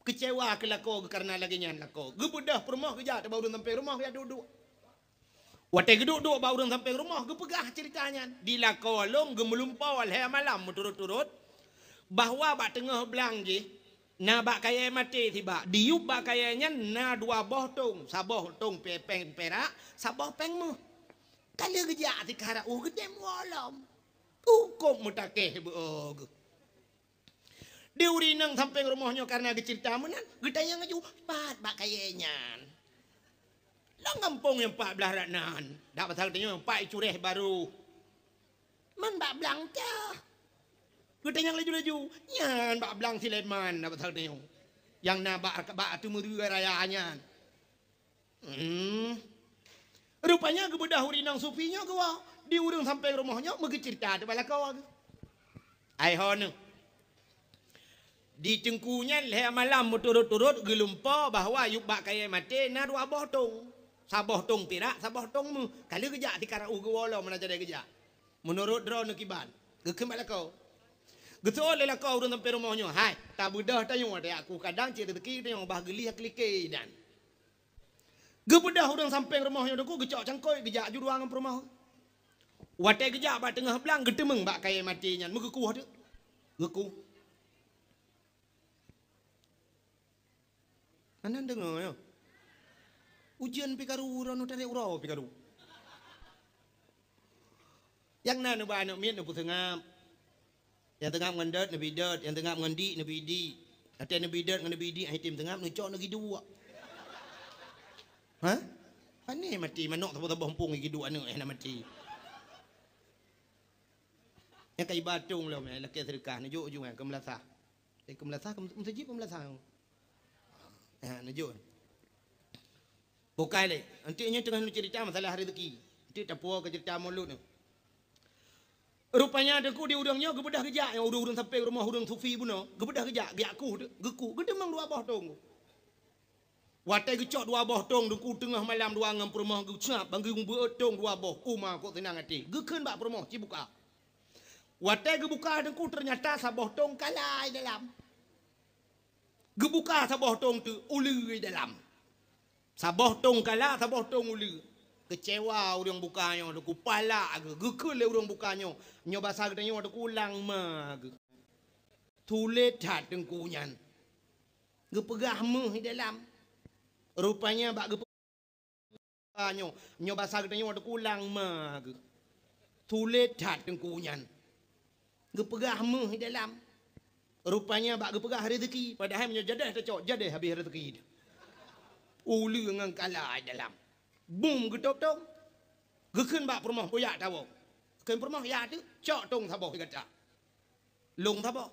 Keucewa keu lakoe geuh kareuna lagée nyan lakoe. Geubeudôh peurumoh geujak teubak ureuëng sampéng rumoh geujak duek-duek. Watée geuduek-duek bak ureuëng sampéng rumoh, geupeugah ceurita nyan. Di lakoe lôn geumeulumpoe lhée malam meuturot-turot, bahwa bak teungoh blang jih, Na bak kayèe maté sibak, diyueb bak kayèe nyan na dua boh tông, saboh tông pè-, péng pirak, saboh péng méuh. Ka lheueh geujak sikara u geudem wolom. Cukôp meutakeh beu geuh. Di ureueng inong sampéng rumoh nyoe kareuna geuceurita meunan, geutanyong laju, "Pat bak kayèe nyan?" "Lam gampông nyang pat blaih rot nan." Dak pasal tanyoe pat cureh barô. "Man bak blang teuh?" Geutanyong laju-laju, "Nyan bak blang Sulaiman," dak pasal tanyoe. Nyang na bak, bak ateueh meureue raya nyan. Hmm. Rupanya geubeudôh ureueng inong sufi nyoe geuwoe di ureueng sampéng rumoh nyoe meugeuceurita teuh bak lakoe geuh. Ai ho neuh. Di teungku nyan lhèe malam meuturot-turot geulumpo bahwa yub bak kayèe maté na dua boh tông. Saboh tông pirak, saboh tông méuh. Ka lheueh geujak sikara u geuwoe lom meunan jadi geujak. Meunurot droeneuh kiban, geukheun bak lakoe. Geuseuôt lé lakoe ureueng sampéng rumoh nyoe, "Hai, tabeudôh tanyoe watèe aku kadang cit reuzeki tanyoe bah geulih keulike dan." Geubeudôh ureueng sampéng rumoh nyoe teungku geucok cangkôi geujak ju dua ngon peurumoh. Watèe geujak bak teungoh blang geuteumeung bak kayèe maté nyan meugeukuh teuk. Geukuh. Anan deungoe nyoe. Ujeuen pih karu, uroe nyoe tarek uroe pih karu. Nyang na neuba aneuk miet neupeuseungab. Nyang teungab ngon dot neubi dot, nyang teungab ngon dik neubi dik. Watèe neubi dot ngon neubi dik, ai tem teungab neucok neugi duek. Ha? Pane maté manok saboh-saboh muphom gi duek aneuk eh na maté. Nyang ka iba tông lom eh lakèe seudeukah neujok ju eh keu meulasah. Eh keu meulasah keu meuseujid keu meulasah. Ha neujok. Bukai lé. Enteuk nyoe teungoh neuceurita masalah reuzeki. Enteuk tapuwoe keu ceurita mulod nyoe. Rupanya teungku di ureueng nyoe geubeudôh geujak nyang ureueng-ureueng sampéng rumoh ureueng sufi bunoe, geubeudôh geujak, geujak kuh teuk, geukuh, geuteumeung dua boh tông. Watèe geucok dua boh tông teungku teungoh malam dua ngon peurumoh geucab bang geubeuet tông dua boh, uma kok seunang até. Geukheun bak peurumoh ci buka. Watèe geubuka teungku teunyata saboh tông kala i dalam. Geubuka saboh tông teuk uleue i dalam. Saboh tông kala, saboh tông uleue. Keucewa ureueng buka nyoe teungku, palak geuh, geukheun lé ureueng buka nyoe. Nyoe basa geutanyoe teungku lang ma geuh. Tuléh that teungku nyan. Geupeugah méuh i dalam. Rupanya bak geupeugah nyoe, nyoe basa geutanyoe teungku lang ma geuh. Tuléh that teungku nyan. Geupeugah méuh i dalam. Rupanya bak geupeugah reuzeki, padahai meunyoe jadeh tacok, jadeh habéh reuzeki. Uleue ngon kala i dalam. Bum geutôp tông. Geukheun bak peurumoh, "Bujak tawoe." Kheun peurumoh, "Ya teuk, cok tông saboh di gata." Lông saboh.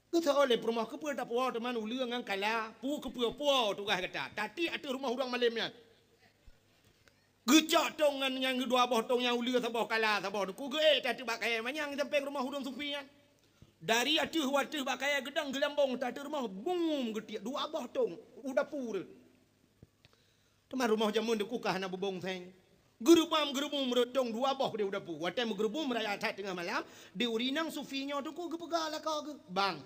Geuseuôt lé peurumoh, "Keupeue tapuwoe teuma uleue ngon kala? Peue keupeue puwoe tugaih gata? Tatiek ateueh rumoh ureueng malém nyan." Geucok tông nyan, nyan dua boh tông nyan uleue saboh kala saboh teungku geuék ateueh bak kayèe manyang sampéng rumoh ureueng sufi nyan. Dari ateueh u ateueh bak kayèe geudong geulambong ateueh rumoh bum geutiek dua boh tông u dapu rot. Teuma rumoh jameun teungku ka hana beubong seng. Geureubam geureubum rot tông dua boh di u dapu. Watèe meugeurubum raya that teungoh malam, di ureueng inong sufi nyoe teungku geupeugah lakoe geuh, "Bang,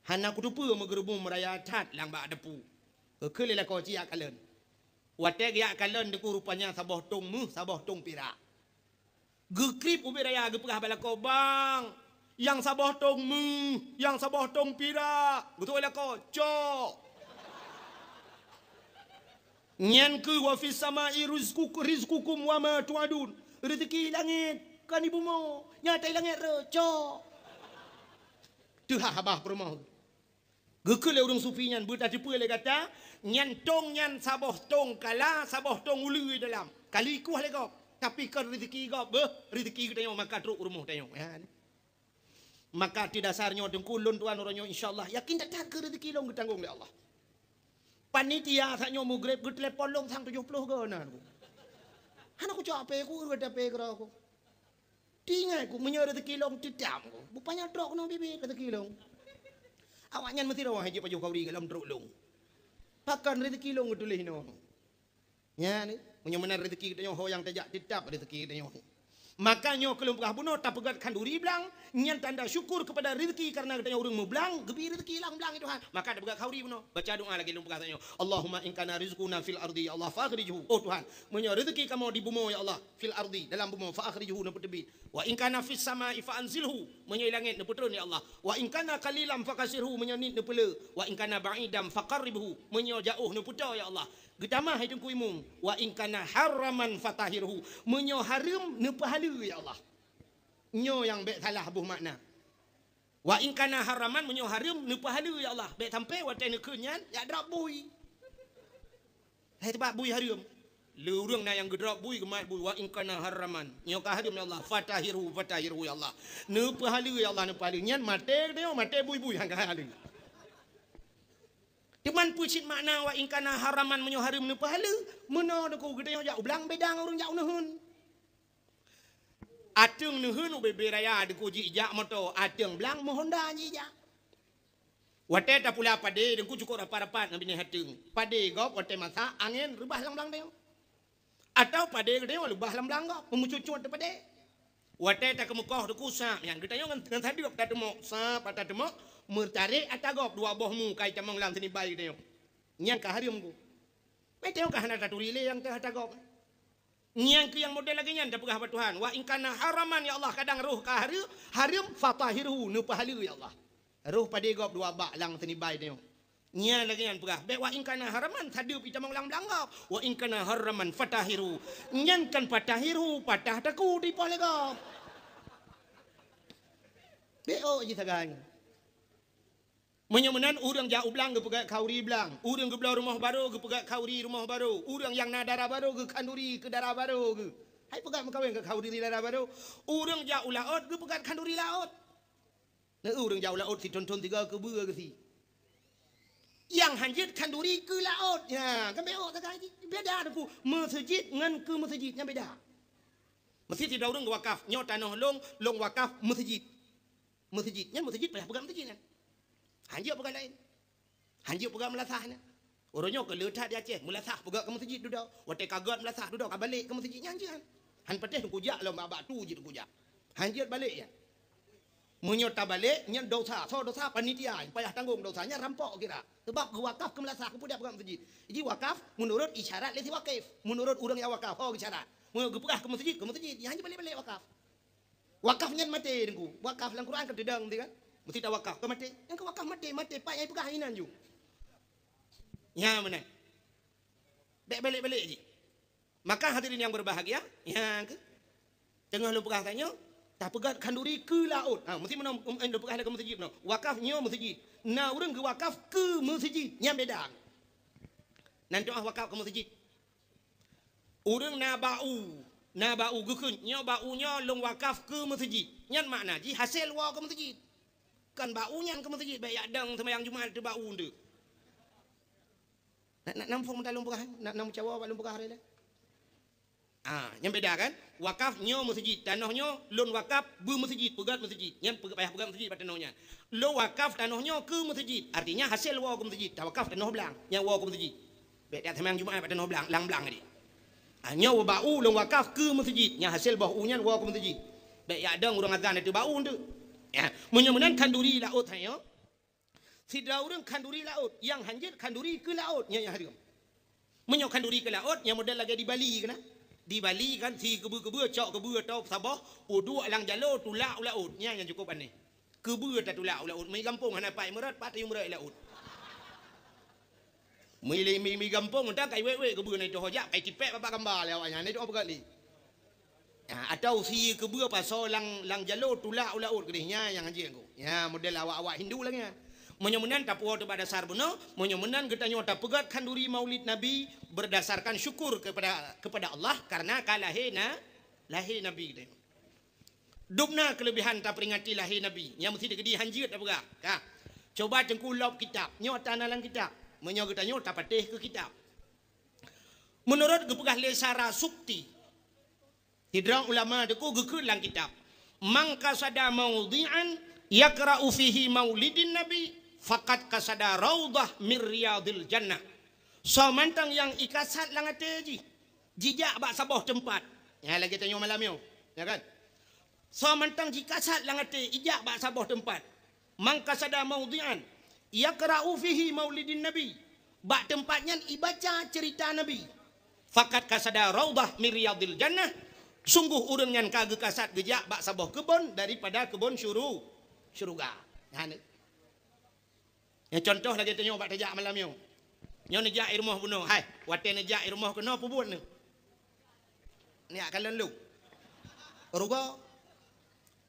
hana kuteupeue meugeurubum raya that lam bak dapu." Geukheun lé lakoe ci jak kalon. Watèe geujak kalon teungku rupanya saboh tông méuh, saboh tông pirak. Geukrieb ubit raya geupeugah bak lakoe, "Bang, nyang saboh tông méuh, nyang saboh tông pirak." Geutôk lakoe, "Cok." Nyan keuh wa fis samai rizqukum, rizqukum wa ma tu'adun. Reuzeki langét, kon di bumoe, nyang di langét rot, cok. Teuhah babah peurumoh. Geukheun lé ureueng sufi nyan, "Beutateupeue lé gata, nyan tông nyan saboh tông kala, saboh tông uleue dalam. Ka lheueh ikueh lé gob, tapi kon reuzeki gob, beuh, reuzeki geutanyoe maka trok u rumoh tanyoe." Nyan. Maka ateueh dasar nyoe teungku lôn tuan uroe nyoe insya Allah yakin that-that keu reuzeki lôn geutanggong lé Allah. Panitia saat nyoe mugreb geutelepon lôn sang tujoh ploh goe na. Hana kucok H P ku, ureueng H P keudroe ku. Teuingat ku meunyoe reuzeki lôn teutam ku, bupanya trok keunoe biet-biet reuzeki lôn. Awaknyan meusidroe hana jipajoh kauri golom trok lôn. Pakon reuzeki lôn geutuléh inoe. Nyan, meunyoe meunan reuzeki geutanyoe ho nyang tajak teutab reuzeki geutanyoe. Maka nyoe keu lôn peugah bunoe tapeugét khanduri blang, nyan tanda syukur keupada rezeki karena geutanyoe ureuëng meublang, geubri rezeki lam blang, ya Tuhan. Maka tapeugét khanduri bunoe, baca doa lagée lôn peugah tanyoe, "Allahumma in kana rizquna fil ardi, ya Allah, fa akhrijhu." Oh Tuhan, meunyoe rezeki kamoe di bumoe, ya Allah, fil ardi, dalam bumoe, fa akhrijhu, neupeuteubiet. "Wa in kana fis samai fa anzilhu," meunyoe langét neupeutron, ya Allah. "Wa in kana qalilan fa kassirhu," meunyoe niet neupeule. "Wa in kana ba'idan fa qarribhu," meunyoe jaoh neupeutoe, ya Allah. Geutamah hai Teungku Imum, "Wa in kana haraman fatahhirhu," meunyoe hareuem neupeuhaleue, ya Allah. Nyoe nyang bék salah boh makna. "Wa in kana haraman," meunyoe hareuem neupeuhaleue, ya Allah. Bék sampai watée neukheun nyan jak drop bui. Hai teubat bui hareuem. Le ureuëng na nyang geudrop bui, geumat bui, "Wa in kana haraman." Nyoe ka hareuem, ya Allah. "Fatahhirhu, fatahhirhu, ya Allah." Neupeuhaleue, ya Allah, neupeuhaleue. Nyan maté geutanyoe, maté bui-bui, han ka haleue. Teuma peue cit makna "Wa in kana haraman," meunyoe hareuem neupeuhaleue? Meunoe Teungku, geutanyoe jak u blang beda ngon ureuëng jak u neuheun. Ateueng neuheun ubé-bé raya Teungku jijak moto, ateueng blang meuhonda jijak. Watée tapula padé Teungku cukôp rapat-rapat ngon binéh ateueng. Padé gob watée masak angén reubah lam blang tanyoe. Atawa padé geutanyoe leubah lam blang gob, meumucut-cut teuh padé. Watée takeumeukoh Teungku sab nyan, geutanyoe ngon, ngon sadeueb tateumok, sab tateumok, meutarek ata gob dua boh mu ka itamong lam seunibai geutanyoe. Nyan ka hareuem Teungku. Meutanyoe ka hana taturi lé nyang teuh ata gob. Nyang keu nyang model lagée nyan tapeugah bak Tuhan, "Wa in kana haraman, ya Allah," kadang roh ka hareuem, hareuem, "fatahhirhu," neupeuhaleue, ya Allah. Roh padé gob dua bak lam seunibai tanyoe. Nyan lagée nyan peugah, bék "Wa in kana haraman," sadeueb itamong lam blang gob. "Wa in kana haraman fatahhirhu." Nyan kan fatahhirhu, patah takue dipoh lé gob. Bék ôk jih sagai. Meunyoe meunan ureuëng jak u blang geupeugét khanduri blang, ureuëng geubloe rumoh barô geupeugét khanduri rumoh barô, ureuëng nyang na dara barô geukhanduri keu dara barô geuh. Hai peugét meukawen keu khanduri dara barô, ureuëng jak u laôt geupeugét khanduri laôt. Na ureuëng jak u laôt sithon-thon sigoe keubeue geusie. Nyang hanjeuet khanduri keu laôt. Nya, kan bék ôk sagai jih. Beda Teungku, meuseujid ngon keu meuseujid nyan beda. Meuseujid sidroe ureuëng geuwakaf, nyoe tanoh lôn, lôn wakaf meuseujid. Meuseujid, nyan meuseujid payah peugah meuseujid nyan. Hanjeuet peugah laén. Hanjeuet peugah meulasah nyan. Uroe nyoe keu le that di Aceh, meulasah peugah keu meuseujid dudoe. Watée ka gét meulasah dudoe ka balek keu meuseujid nyan hanjeuet. Han patéh Teungku jak lom bak batu jih Teungku jak. Hanjeuet balek nyan. Meunyoe tabalek nyan dosa, soe dosa? Panitia, payah tanggong dosa nyan rampok kira. Sebab geuwakaf keu meulasah, keu peugah meuseujid. Jih wakaf meunurot isyarat lé si wakif. Meunurot ureuëng nyang wakaf, oh isyarat. Meunyoe geupeugah keu meuseujid, keu meuseujid, nyan hanjeuet balek-balek wakaf. Wakaf nyan maté Teungku. Wakaf lam Quran kan teudong tadi kan? Meusti tawakaf ka maté. Nyang ka wakaf maté, maté pat nyang peugah inan ju. Nya meunan. Bék balek-balek jih. Maka hadirin yang berbahagia, nya keuh. Teungoh lôn peugah tanyoe, tapeugét khanduri keu laôt. Ha, meusti meunan, um, lôn peugah lé keu meuseujid meunan. Wakaf nyoe meuseujid. Na ureuëng geuwakaf keu meuseujid, nyan beda. Nan doá wakaf keu meuseujid. Ureuëng na bak u, na bak u geukheun, nyoe bak u nyoe lôn wakaf keu meuseujid. Nyan makna jih hasé woe keu meuseujid. Kan bak u nyan keu meuseujid, bék jak dong seumayang Jumat teuh bak u teuh. Nak, nak nampung meutalong peugah, nak, nak meucawa bak lôn peugah hari lé. Ah, nyan beda kan? Wakaf nyoe meuseujid, tanoh nyoe lôn wakaf beu meuseujid, peugét meuseujid. Nyan peugét, payah peugét meuseujid bak tanoh nyan. Lôn wakaf tanoh nyoe keu meuseujid, artinya hasé woe keu meuseujid, tawakaf tanoh blang, nyan woe keu meuseujid. Bék jak seumayang Jumat bak tanoh blang, lam blang tadi. Ah, nyoe bak u lôn wakaf keu meuseujid, nyang hasé boh u nyan woe keu meuseujid. Bék jak dong ureuëng azan ateueh bak u teuh. Ya, meunyoe meunan khanduri laôt tanyoe. Sidroe ureuëng khanduri laôt, nyang hanjeuet khanduri keu laôt, nyan nyang hareuem. Meunyoe khanduri keu laôt, nyang model lagée di Bali keunan. Di Bali kan si keubeue-keubeue cok keubeue atau saboh, uduek lam jaloe tulak u laôt, nyan nyang cukup aneh. Keubeue tatulak u laôt, mi gampông hana pat meurot, pat tayue meurot i laôt. Mi, mi, mi gampông mantong kai wék-wék keubeue na itôh jak, kai tipék babah gamba lé awaknyan, na itôh peugah lé. Ha, atau si keubeue pasoe lam, lam jaloe tulak u laôt keudeh, nyan nyang hanjeuet Teungku. Nyan model awak-awak Hindu lagée nyan. Meunyoe meunan tapuwoe teuh bak dasar bunoe, meunyoe meunan geutanyoe tapeugét khanduri Maulid Nabi berdasarkan syukur kepada, kepada Allah karena ka lahé na, lahé Nabi geutanyoe. Dum na keulebihan taperingati lahé Nabi, nyang meusti teukeudi hanjeuet tapeugah. Ka. Cuba Teungku lop kitab, nyoe ata na lam kitab. Meunyoe geutanyoe tapatéh keu kitab. Meunurot geupeugah lé Sarasukti, sidroe ulama Teungku geukheun lam kitab, "Man qasada maudhi'an yaqra'u fihi maulidin nabi, faqad qasada raudhah min riyadhil jannah." Soe mantong nyang ikasad lam até jih, jijak bak saboh teumpat. Nyan lagée tanyoe malam nyoe. Ya kan? Soe mantong jikasad lam até ijak bak saboh teumpat. Man qasada maudhi'an yaqra'u fihi maulidin nabi. Bak teumpat nyan ibaca ceurita Nabi. Faqad qasada raudhah min riyadhil jannah. Sungguh ureuëng nyan ka geukasad geujak bak saboh keubon daripada keubon syuru-, syeuruga. Nyan. Nyang contoh lagée tanyoe bak tajak malam nyoe. Nyoe neujak i rumoh bunoe. Hai, watée neujak i rumoh keunoe peubuet neuh. Neujak kalon lôn. Rugoe.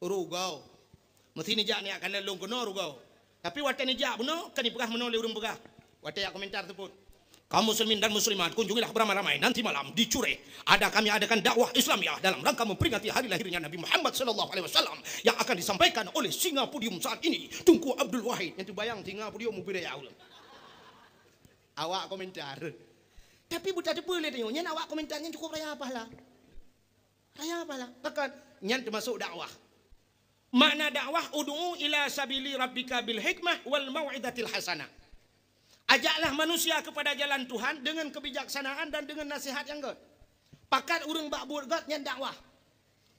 Rugoe. Meusti neujak neujak kalon lôn keunoe rugoe. Tapi watée neujak bunoe, kan ipeugah meunoe lé ureuëng peugah. Watée jak komentar teupot. Kaum muslimin dan muslimat, kunjungilah beramai-ramai nanti malam di Cureh. Ada kami adakan dakwah Islamiah dalam rangka memperingati hari lahirnya Nabi Muhammad sallallahu alaihi wasallam yang akan disampaikan oleh singa podium saat ini, Teungku Abdul Wahid. Nyang teubayang singa podium mubiraya ulun. Awak komentar. Tapi buta teupeu lé tanyoe, nyan awak komentar nyan cukup raya pahala. Raya pahala. Bahkan nyan termasuk dakwah. Makna dakwah, ud'u ila sabili rabbika bil hikmah wal mau'izatil hasanah. Ajaklah manusia kepada jalan Tuhan dengan kebijaksanaan dan dengan nasihat nyang gét. Pakat ureuëng bak buet gét nyan dakwah.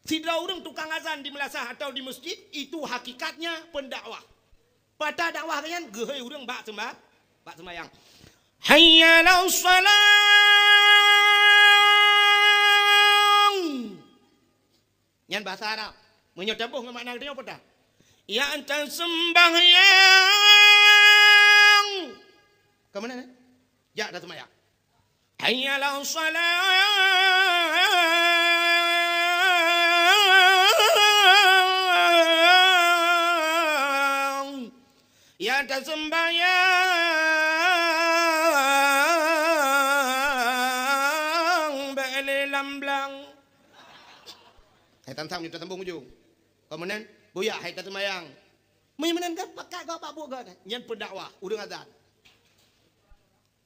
Sidroe ureuëng tukang azan di meulasah atau di masjid, itu hakikatnya pendakwah. Pata dakwah nyan geuhôi ureuëng bak seumba-, bak sembahyang. Hayya 'alas shalah. Nyan bahasa Arab. Meunyoe taboh ngon makna geutanyoe peue tah? Ya, taseumbahyang. Ka meunan, eh? Jak taseumbahyang. Hayya 'alas shalah. Ya, taseumbahyang bak lé lam blang. Hai tam-tam nyoe tasambong ujong. Ka meunan, buya hai taseumbahyang. Meunyoe meunan kan pakat gob bak buet gob. Nyan pendakwah, ureuëng azan.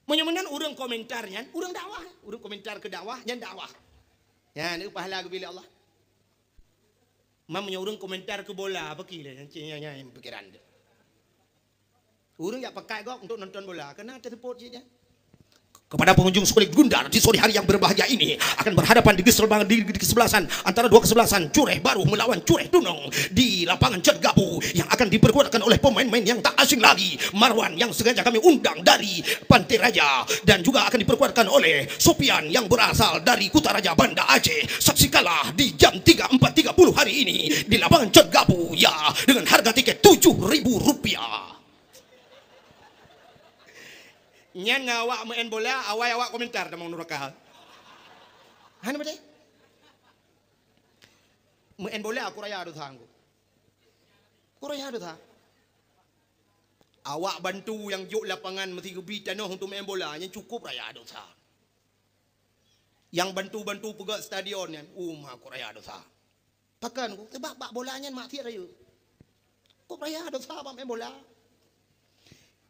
Meunyoe meunan ureuëng komentar nyan, ureuëng dakwah. Ureuëng komentar keu dakwah, nyan dakwah. Nyan, pahala geubri lé Allah. Mam meunyoe ureuëng komentar keu bola, apa kira? Nyan, nyan, nyan pikiran tu. Ureuëng jak pakat gob untuk nonton bola, karena ada support je. Kepada pengunjung sekolah Gundar di sore hari yang berbahagia ini akan berhadapan di kesebelah, di, di kesebelasan antara dua kesebelasan Cureh Baru melawan Cureh Tunong di lapangan Cat Gabu yang akan diperkuatkan oleh pemain-pemain yang tak asing lagi, Marwan yang sengaja kami undang dari Pantai Raja dan juga akan diperkuatkan oleh Sopian yang berasal dari Kutaraja Banda Aceh. Saksikanlah di jam tiga empat tiga puluh hari ini di lapangan Cat Gabu, ya, dengan harga tiket tujuh ribu rupiah. Nyan ngon awak meu'en bola, awai awak komentar tamong nuraka. Hana beutôi? Meu'en bola ku raya dosa ngku. Ku raya dosa. Awak bantu nyang jok lapangan meusti geubri tanoh untuk meu'en bola, nyan cukup raya dosa. Nyang bantu-bantu peugöt stadion nyan, uma ku raya dosa. Pakon ku, sebab bak bola nyan maksiat rayeuk. Ku raya dosa bak meu'en bola.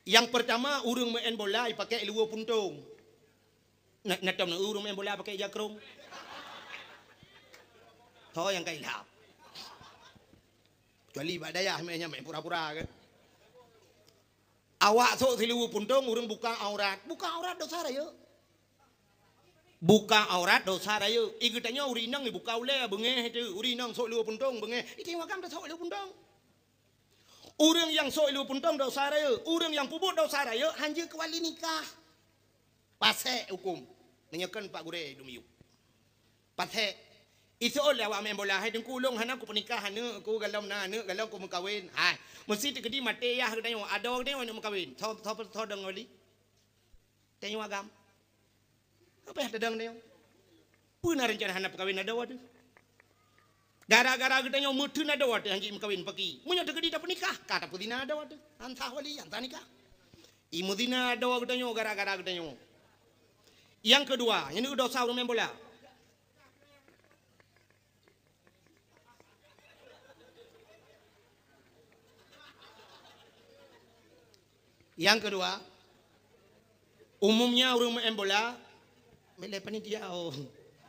Nyang pertama, ureuëng meu'en bola ipakè luweue puntông. Na, na tom na ureuëng meu'en bola pakè ija krông. Ho nyang ka ilham. Kecuali bak dayah meu'en nyan meu'en pura-pura kan. Awak sôk siluweue puntông, ureuëng buka aurat. Buka aurat dosa rayeuk. Buka aurat dosa rayeuk. I geutanyoe ureuëng inong ibuka ulèe beungéh itu, ureuëng inong sôk luweue puntông beungéh. I tanyoe agam tasôk luweue puntông. Ureuëng nyang sôk luweue puntông dosa rayeuk, ureuëng nyang peubuet dosa rayeuk hanjeuet keuwali nikah. Pasék hukôm. Meunyoe kon Pak Gurèe dum yub. Pasék. Iseuôt lé awak meu'en bola, "Hai Teungku, ulôn hana kupeunikah aneuk ku, golom na aneuk, golom kumeukawen." Hai. Meusti teukeudi maté yah geutanyoe, adoe geutanyoe aneuk meukawen. Soe, soe, soe deungoe li? Tanyoe agam. Apa nyang tadong tanyoe? Peue na reuncana hana peukawen adoe teuh? Gara-gara geutanyoe meuteun adoe teuh hanjeuet meukawen paki. Meunyoe teukeudi tapeunikah, ka tapeuzina adoe teuh. Han sah wali, han sah nikah. I meuzina adoe geutanyoe gara-gara geutanyoe. Nyang keudua, nyan dosa ureuëng meu'en bola. Nyang keudua, umumnya ureuëng meu'en bola, milée panitia, oh.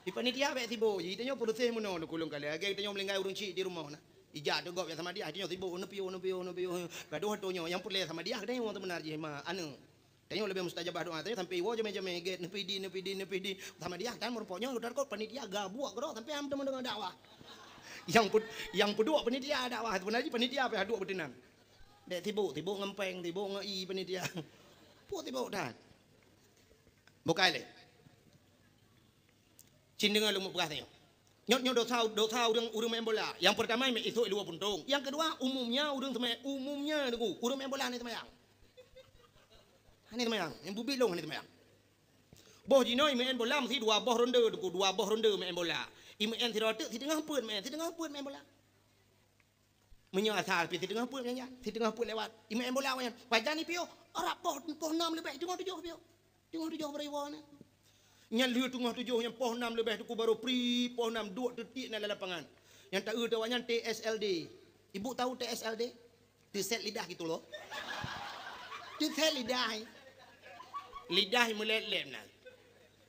Di panitia bék sibuk, ji tanyoe peureuseh meunoe leukulong kali. Lagée tanyoe meulinggai ureuëng chik di rumoh na. Ija teugok ya sama dia, tanyoe sibuk, neupiôh, neupiôh, neupiôh. Gadoh tanyoe, nyang peureulée sama dia, tanyoe seubeuna jih ma, aneuk. Tanyoe leubeh mustajabah doa, tanyoe sampai iwoe jamé-jamé gét, neupidi, neupidi, neupidi. Sama dia, tan meureumpok nyoe, udah kot panitia gabuek keudroe, sampai am teuma deungoe dakwah. Nyang peuduek panitia dakwah, sebenarnya panitia pih duek beuteunang. Dek sibuk, sibuk ngon péng, sibuk ngon ie panitia. Peue sibuk that. Bukai lé. Cit deungoe lôn peugah tanyoe. Nyoe, nyoe dosa, dosa ureuëng, ureuëng main bola. Nyang peurtama, meuisok i luwa puntông. Nyang keudua, umumnya ureuëng seumai, umumnya deungoe, ureuëng main bola hana seumayang. Hana seumayang. Nyang bubit lôn hana seumayang. Boh jinoe imeu'en bola meusi dua boh ronde, deungoe, dua boh ronde imeu'en bola. Imeu'en sidroe teuk, siteungoh peuet imeu'en, siteungoh peuet imeu'en bola. Meunyoe asai pih siteungoh peuet nyan, siteungoh peuet lewat. Imeu'en bola awaknyan. Pajan ipiôh, rab poh, poh nam leubeh, teungoh tujoh piôh. Teungoh tujoh beurewoe na. Nyan lheueh teungoh tujoh nyan poh nam leubeh teungku barô pri, poh nam duek teutiek na lam lapangan. Nyang taeu teuh awaknyan T S L D. Ibu tahu T S L D? Teuset lidah gitu loh. Teuset lidah. Lidah meulet-let na.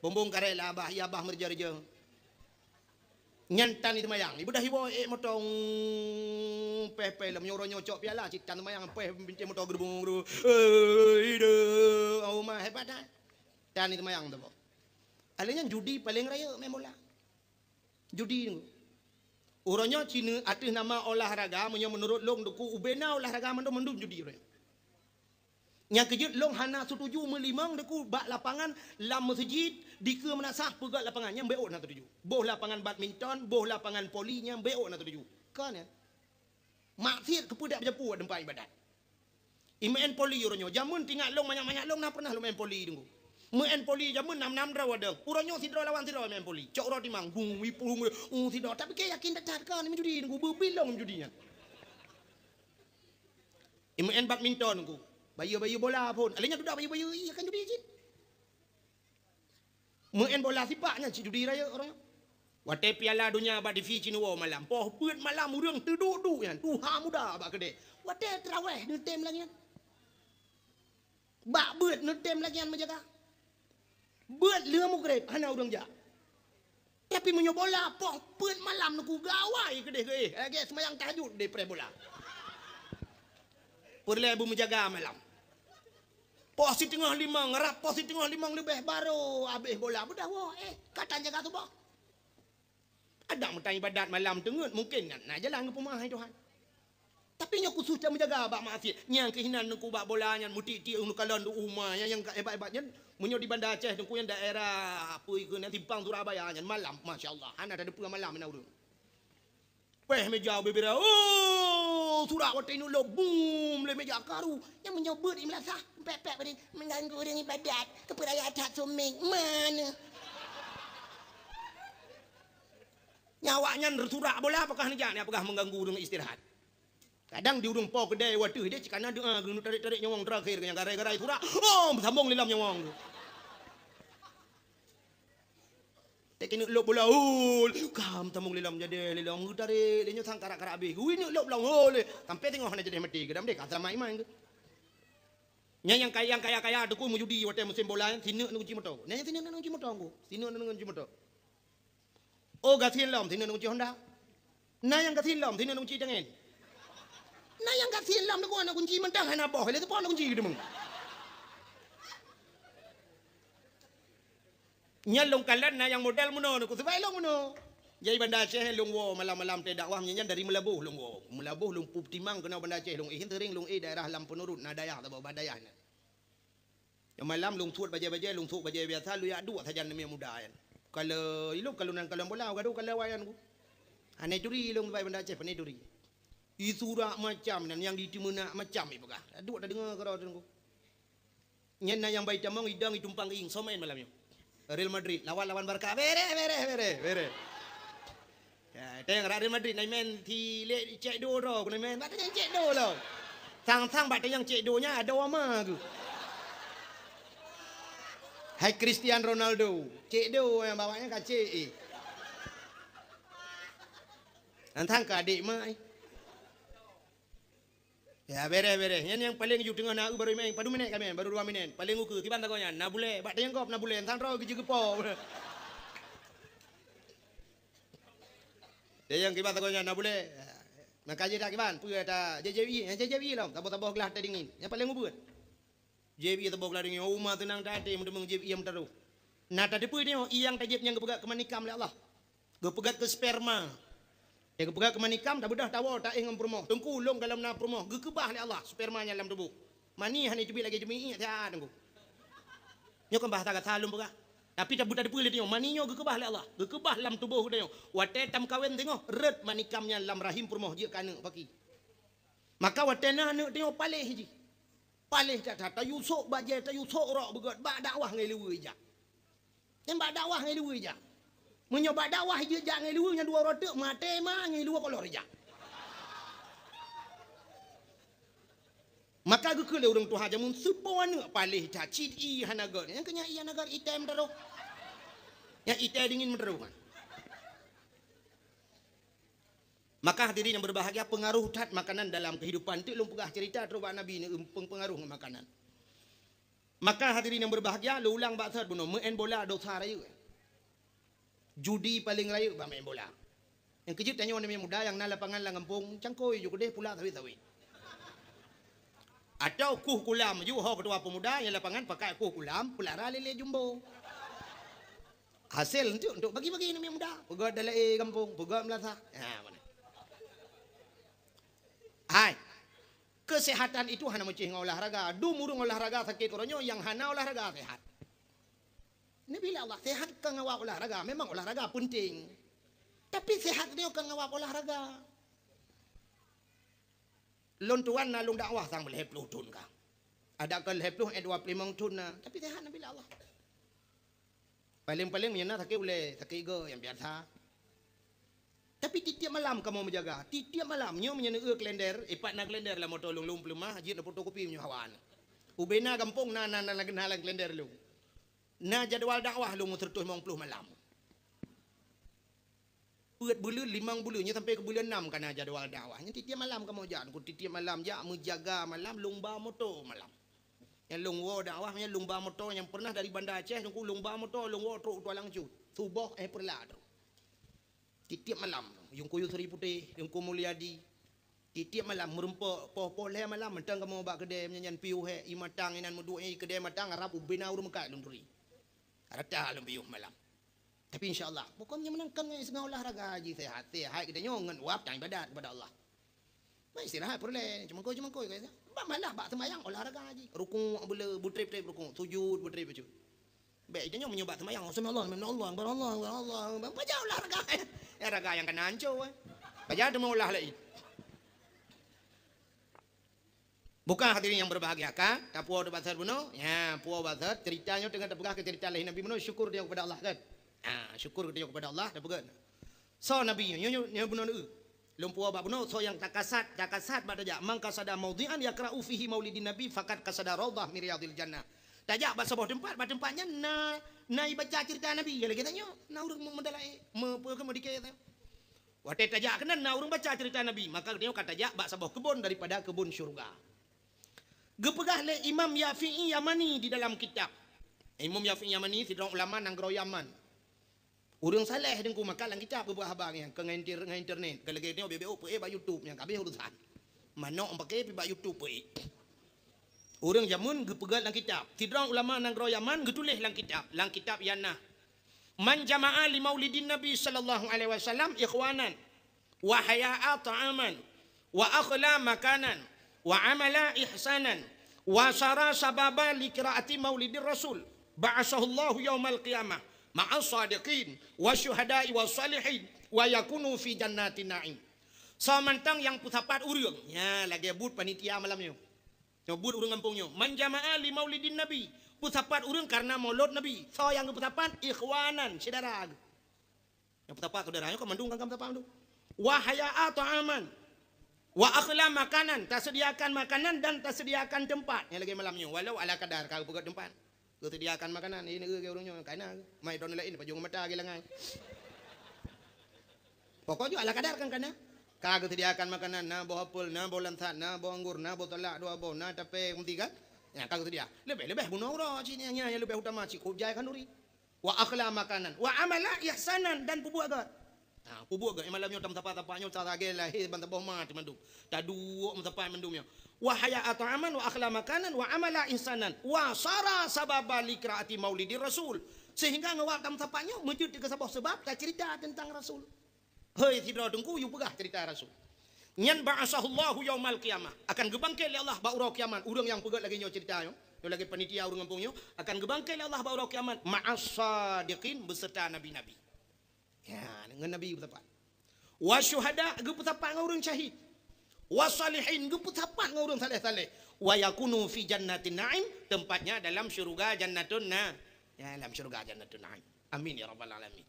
Bumbong karek lah abah, ya abah meureuja-reuja. Nyan tan seumayang. Ibu dah iwoe ék moto, peh-peh lom nyoe uroe nyoe cok piala cit tan seumayang, peh binceng moto geurubung-geurubung. Eh, ide, oh ma hebat dah. Tan seumayang tu. Alé nyan judi paleng rayeuk main bola. Judi tu. Uroe nyoe cine ateueh nama olahraga, meunyoe meunurot lôn deungoe ubena olahraga mandum-mandum judi uroe nyoe. Nyang keujeuet lôn hana setuju meulimong deungoe bak lapangan lam meuseujid dikeue meunasah peugöt lapangan nyan beuôt hana setuju. Boh lapangan badminton, boh lapangan voli nyan beuôt hana setuju. Kon nyan. Maksiet keupeue dak beujapue teumpat ibadat. Imeu'en voli uroe nyoe. Jameun tingat lôn manyak-manyak lôn na pernah lôn meu'en voli deungoe. Meu'en voli jameun nam-nam droe wadong. Uroe nyoe sidroe lawan sidroe meu'en voli. Cok uroe timang, gung, ipung, uh, sidroe. Tapi keu yakin that-that kon meujudi deungoe, beubilong meujudi nyan. Imeu'en badminton ku. Bayeue-bayeue bola phon. Alé nyan dudak bayeue-bayeue, iya kan judi cit. Meu'en bola sipak nyan cit judi rayeuk uroe nyoe. Watée Piala Donya bak T V cit neuwoe malam. Poh peuet malam ureuëng teuduek-duek nyan. Tuha muda bak keudée. Watée teurawéh neutem lagée nyan. Bak beuet neutem lagée nyan meujaga. Beuet lheueh mugreb hana ureuëng jak. Tapi meunyoe bola poh peuet malam neuku gawai keudeh geuéh, lagée seumayang tahajud deh preh bola. Peureulée beumeujaga malam. Poh siteungoh limong, rab poh siteungoh limong leubeh barô abéh bola. Beudah woe, eh, ka tan jaga tuboh. Adak meutan ibadat malam teungeut, mungken na, na jalan geupeumeu'ah hai Tuhan. Tapi nyoe khusos that meujaga bak maksiet. Nyang keuh inan teungku bak bola nyan meutik-tik u kalon di uma nyan nyang ka hebat-hebat nyan. Meunyoe di Banda Aceh teungku nyan daerah apa ikeu nyan simpang Surabaya nyan malam, masya Allah, hana tateupeue malam inan ureuëng. Péh meja bubira, oh, surak watée ineuk lôb bum lé meja karu. Nyang meunyoe beuet i meulasah, pek-pek beudeung mengganggu ureuëng ibadat, keupeuraya that suméng. Mana? Nyan awaknyan surak bola pakah neujak nyan peugah mengganggu ureuëng istirahat. Kadang di ureuëng po keudée wateueh dia cit kana doa geuneuk tarek-tarek nyawöng terakhir nyang garai-garai surak, oh, beusambong lé lom nyawöng tu. Tek keuneuk lôb bola, oh, kam sambong lé lom jadi lé lom geutarek lé nyoe sang karak-karak abéh. Geuneuk lôb lom, oh, lé sampai teungoh hana jadi mati keudam deh ka sama iman geuh. Nyan nyang kaya, nyang kaya-kaya teungku meujudi watée musim bola nyan sineuk neuk kunci moto. Nyan sineuk neuk kunci moto teungku. Sineuk neuk kunci moto. Oh, gasien lom, sineuk na kunci Honda. Na nyang gasien lom, sineuk na kunci tangen. Na nyang gasien lom, na kunci mantong hana boh, lé teupon na kunci keudeumeung. Nyan lôn kalon na nyang model meunoe, na ku sibai lôn meunoe. Jadi Banda Aceh lôn woe malam-malam teuh dakwah nyan dari Meulaboh lôn woe. Meulaboh lôn peutimang keunoe Banda Aceh lôn, eh, sering lôn, eh, daerah lam Peunurut na dayah saboh bah dayah nyan. Nyang malam lôn suet bajée-bajée, lôn suet bajée biasa, lôn jak duek sajan namiet muda nyan. Kalau ilôn, kalau nan kalon bola, gadoh kalau awaknyan ku. Hana turi lôn bai Banda Aceh, pane turi. Isurak macam nan nyang diteumeunak macam ipeugah. Duek tadeungoe keudroe teungku. Nyan na nyang bai tamong idong itumpang ieng somen malam nyoe. Real Madrid lawan, lawan Barca. Bere, bere, bere, bere. Ya, teuh rak Real Madrid na imen si lé cek do droe, keuneuk imen bak tanyang cek do lom. Sang-sang bak tanyang cek do nyan adoe ama geuh. Hai Cristiano Ronaldo, cek do nyang bawak nyan ka cek, eh. Sang-sang keu adek mak, eh. Ya, bereh, bereh. Nyan nyang paleng ju teungoh na eu baru imeng, padum minét ka imeng, baru dua minét. Paleng ukeue, kiban takot nyan, na bulée, bak tanyong gob na bulée, sang droe geujeuet geupo. Tanyong kiban takot nyan, na bulée. Maka jih dak kiban, peue ata J J I, J J I lom, saboh-saboh glah teh dingin. Nyang paleng ubeut. Jieb ie saboh glah dingin, uma teunang teuh até meuteumeung jieb ie meutarôh. Na tateupeue nyoe, ie nyang tajieb nyan geupeugöt keu manikam lé Allah. Geupeugöt keu sperma. Nyang geupeugah keu manikam, tabeudôh tawoe, taéh ngon peurumoh. Teungku, lôn gohlom na peurumoh, geukeubah lé Allah sperma nyan lam tuboh. Mani hana teubiet lagée jeumiék, sehat Teungku. Nyoe kon bahasa gata lôn peugah. Tapi tabu-, tateupeue lé tanyoe, mani nyoe geukeubah lé Allah, geukeubah lam tuboh geutanyoe. Watée tameukawen singoh, rhot manikam nyan lam rahim peurumoh jeuet keu aneuëk paki. Maka watée na aneuëk tanyoe paléh jih. Paléh that-that, tayue sôk bajée, tayue sôk rok beugét, bak dakwah ngon luweue jak. Nyan bak dakwah ngon luweue jak. Meunyoe bak dakwah jeuet jak ngon luweue nyang dua uroe teuk, maté ma ngon luweue kolor jak. Maka geukheun lé ureuëng tuha jameun, seuboh aneuëk paléh that, cit ié hana gét. Nyang keu nyan ié hana gét, item meudaroh. Nyang item dingin meudaroh. Maka hadirin yang berbahagia, pengaruh that makanan dalam kehidupan. Teuk lôn peugah cerita trok bak Nabi ni, em, peng-, pengaruh ngon makanan. Maka hadirin yang berbahagia, lôn ulang bak that bunoe, meu'en bola dosa rayeuk. Judi paleng rayeuk bak meu'en bola. Nyang keujeuet tanyoe aneuk muda nyang na lapangan lam gampông, cangkôi ju keudeh pula sawét-sawét. Atau kuh kulam ju ho keutua pemuda nyang lapangan pakai kuh kulam, peulara lé-lé jumbo. Hasé enteuk untuk bagi-bagi aneuk muda. Peugöt dalam gampông, peugöt meulasah. Ha, mana? Hai. Kesehatan itu hana meucih ngon olahraga. Dum ureuëng olahraga sakét uroe nyoe, nyang hana olahraga sehat. Nabi lé Allah, sehat kon ngon awak olahraga. Memang olahraga penting. Tapi sehat nyoe kon ngon awak olahraga. Lôn tuan na lôn dakwah sang lhèe ploh thon ka. Adak kon lhèe ploh, eh, dua ploh limong thon na. Tapi sehat Nabi lé Allah. Paleng-paleng meunyoe na sakét ulèe, sakét igoe nyang biasa. Tapi tiep-tiep malam kamoe meujaga. Tiep-tiep malam, nyoe meunyoe neueu kalender, ipat na kalender lam moto lôn, lôn peuleumah, jeuet neufotokopi meunyoe hawa na. Ubé na gampông na, na, na, na, na lam kalender lôn. Na jadwal dakwah lôn meuseureutoh limong ploh malam. Peuet buleuen, limong buleuen, nyoe sampai keu buleuen nam ka na jadwal dakwah. Nyan tiep-tiep malam kamoe jak, Teungku, tiep-tiep malam jak meujaga malam, lôn ba moto malam. Nyang lôn woe dakwah, nyang lôn ba moto nyang pernah dari Banda Aceh, Teungku, lôn ba moto, lôn woe trok u Tualang Cut. Suboh, eh, peureulak trok. Tiep-tiep malam, Teungku Yusri Putéh, Teungku Mulyadi. Tiep-tiep malam, meureumpok poh-poh lhèe malam, mantong kamoe bak keudè, nyan, nyan piôh, eh, ié matang, inan meuduek, eh, keudè matang, harab ubé na ureuëng meukat lôn turi. Rata lôn piôh malam. Tapi insya Allah, pokok nyan meunan kan ngon olahraga jih sehat. Sehat geutanyoe ngon wab dan ibadat kepada Allah. Bah istirahat peureulèe, cumangkôi-cumangkôi ka. Bah malah bak seumayang olahraga jih. Rukuk beuleu, beutrép-trép rukuk, sujud beutrép bacut. Bèk geutanyoe meunyoe bak seumayang, "Sami Allah, Allah, Akbar, Allah, Akbar, Allah, Akbar." Pajan olahraga. Olahraga nyang kana ancô, eh. Pajan teuma olah laén. Buka hadirin yang berbahagia, ka? Tapuwoe bak that bunoe? Ya, puwoe bak that. Cerita nyoe teungoh tapeugah keu cerita lahé Nabi bunoe, syukur dia kepada Allah, kan? Ha, syukur dia kepada Allah, tapeugah. Soe Nabi nyoe, nyoe, nyoe bunoe neueu. Lôn puwoe bak bunoe, soe nyang takasad, takasad bak tajak. "Man qasada maudhi'an yaqra'u fihi maulidin Nabi, faqad qasada raudhah min riyadhil jannah." Tajak bak saboh teumpat, bak teumpat nyan na, na ibaca cerita Nabi. Ya lagèe tanyoe, na ureueng meudalai, me-, pe-, meudike. Watèe tajak keunan na ureueng baca cerita Nabi, maka geutanyoe ka tajak bak saboh keubon daripada keubon syeuruga. Geupeugah lé Imam Yafi'i Yamani di dalam kitab. Imam Yafi'i Yamani sidroe ulama nanggroe Yaman. Ureueng saleh Teungku, maka lam kitab geupeugah haba nyan, keu ngon inter-, ngon internet, keu lagèe nyoe bèk-bèk peuék bak YouTube nyan, ka habéh urusan. Manok peuék pih bak YouTube peuék. Ureueng jameun geupeugah lam kitab. Sidroe ulama nanggroe Yaman geutuléh lam kitab, lam kitab Yana. "Man jama'a li maulidin Nabi sallallahu alaihi wasallam ikhwanan, wa haya'a ta'aman, wa akhla makanan, wa amala ihsanan, wa sara sababa li qiraati maulidir Rasul, ba'asahullahu yaumal qiyamah ma'as sadiqin, wa syuhada'i was salihin, wa yakunu fi jannatin na'im." Soe mantong nyang peusapat ureueng, nyan lagèe buet panitia malam nyoe. Nyoe buet ureueng gampông nyoe. "Man jama'a li maulidin Nabi." Peusapat ureueng karena maulud Nabi. Soe nyang geupeusapat? Ikhwanan, syedara. Nyang peusapat syedara, nyoe kan mandum kan peusapat mandum. "Wa haya'a ta'aman. Wa akhla makanan." Tasediakan makanan dan tasediakan teumpat. Nyang lagèe malam nyoe, walau ala kadar ka geupeugöt teumpat. Geusediakan makanan, ini ureueng nyoe, kana. Mai droeneuh laén, pajoh mata lagèe langai. Pokok jih ala kadar kan kana. Ka geusediakan makanan, na boh apel, na boh lansat, na boh anggur, na boh salak dua boh, na tapè meuti kan. Nyan ka geusedia. Leubeh-leubeh bunoe uroe cit nyan, nyan leubeh utama cit kujai khanduri. Wa akhla makanan, wa amala ihsanan, dan peubuet gét. Ha, peubuet gét. Malam nyoe tameusapat-sapat nyoe, sagai lahé ban saboh ma teumandum. Taduek meusapat mandum nyoe. Wa haya'a ta'aman, wa akhla makanan, wa amala ihsanan, wa sara sababa li qiraati maulidir Rasul. Sehingga ngon wab tameusapat nyoe, meujeuet keu saboh seubab tacerita teuntang Rasul. Hei sidroe teungku, yue peugah cerita Rasul. Nyan ba'atsahullahu yaumal qiyamah. Akan geubangkét lé Allah bak uroe kiamat. Ureuëng nyang peugét lagée nyoe cerita nyoe, nyoe lagée panitia ureuëng gampông nyoe, akan geubangkét lé Allah bak uroe kiamat ma'as sadiqin, beserta nabi-nabi. Ya, ngon nabi beutapat. Wa syuhada, geupeusapat ngon ureuëng syahid. Wa salihin, geupeusapat ngon ureuëng saleh-saleh. Wa yakunu fi jannatin na'im, tempatnya dalam syurga Jannatun Na-, ya, dalam syurga Jannatun Na'im. Amin ya rabbal alamin.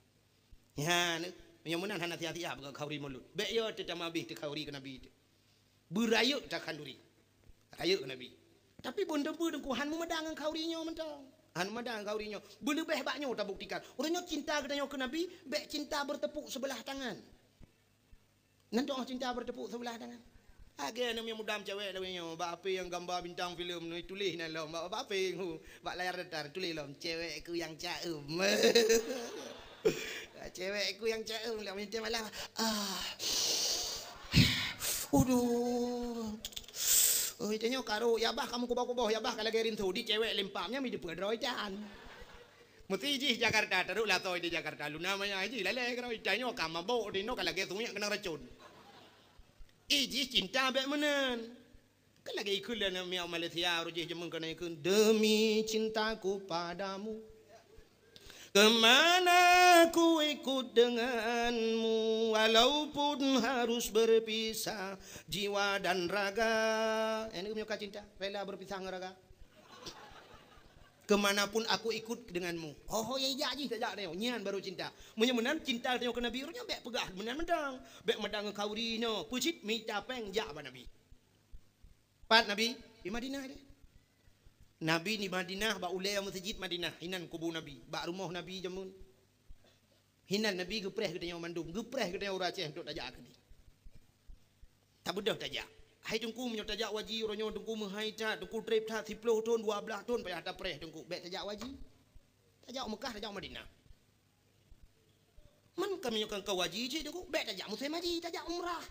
Ya, meunyoe meunan hana siah-siah beugöt khauri mulod. Bék yo teutamah bih teukhauri keu Nabi teuh. Beurayeuk takhanduri. Rayeuk keu Nabi. Tapi bon teupeu teungku han meumada ngon khauri nyoe mantong. Han meumada ngon khauri nyoe. Beuleubeh bak nyoe tabuktikan. Uroe nyoe cinta geutanyoe keu Nabi, bék cinta bertepuk sebelah tangan. Nan toh cinta bertepuk sebelah tangan. Lagée aneuk muda cewek lagée nyoe, bak H P nyang gamba bintang filem nyoe tuléh nan lom, bak, bak H P nyoe, bak layar datar tuléh lom, "Cewekku yang caem." Cewekku yang caem, lom minta malam. Ah. Aduh. Oh, itu nyoe karo, ya bah kamu kuboh-kuboh, ya bah ka lagée rinso, di cewek lempam nya mi dipeudroe tan. Meusti jih Jakarta, taruhlah toh di Jakarta, luna maya jih lalée keurau, itanyoe ka mabok, di noe ka lagée sungiek keunong racun. Ih jih cinta bék meunan. Kan lagée ikheun lé miak Malaysia, roh jih jameun keunan ikheun, "Demi cintaku padamu, kemana ku ikut denganmu, walaupun harus berpisah jiwa dan raga." Ini meunyoe ka cinta, rela berpisah ngon raga. "Kemanapun aku ikut denganmu." Ho, ho, ya, jak jih, tajak nyoe. Nyan baru cinta. Meunyoe meunan cinta tanyoe keu Nabi, uroe nyoe bék peugah meunan mantong. Bék mada ngon khauri nyoe. Peue cit mita péng jak bak Nabi. Pat Nabi? Di Madinah deh. Nabi di Madinah, bak ulée meuseujid Madinah. Inan kubu Nabi. Bak rumoh Nabi jameun. Hinan Nabi geupreh geutanyoe mandum, geupreh geutanyoe ureuëng Aceh untuk tajak keudeh. Tabeudôh tajak. Hai teungku, meunyoe tajak u haji, uroe nyoe teungku meuhai that, teungku treb that, siplôh thon, dua blaih thon payah tapreh teungku. Bék tajak u haji. Tajak u Meukah, tajak u Madinah. Man ka meunyoe kan ka u haji cit teungku, bék tajak musém haji, tajak umrah.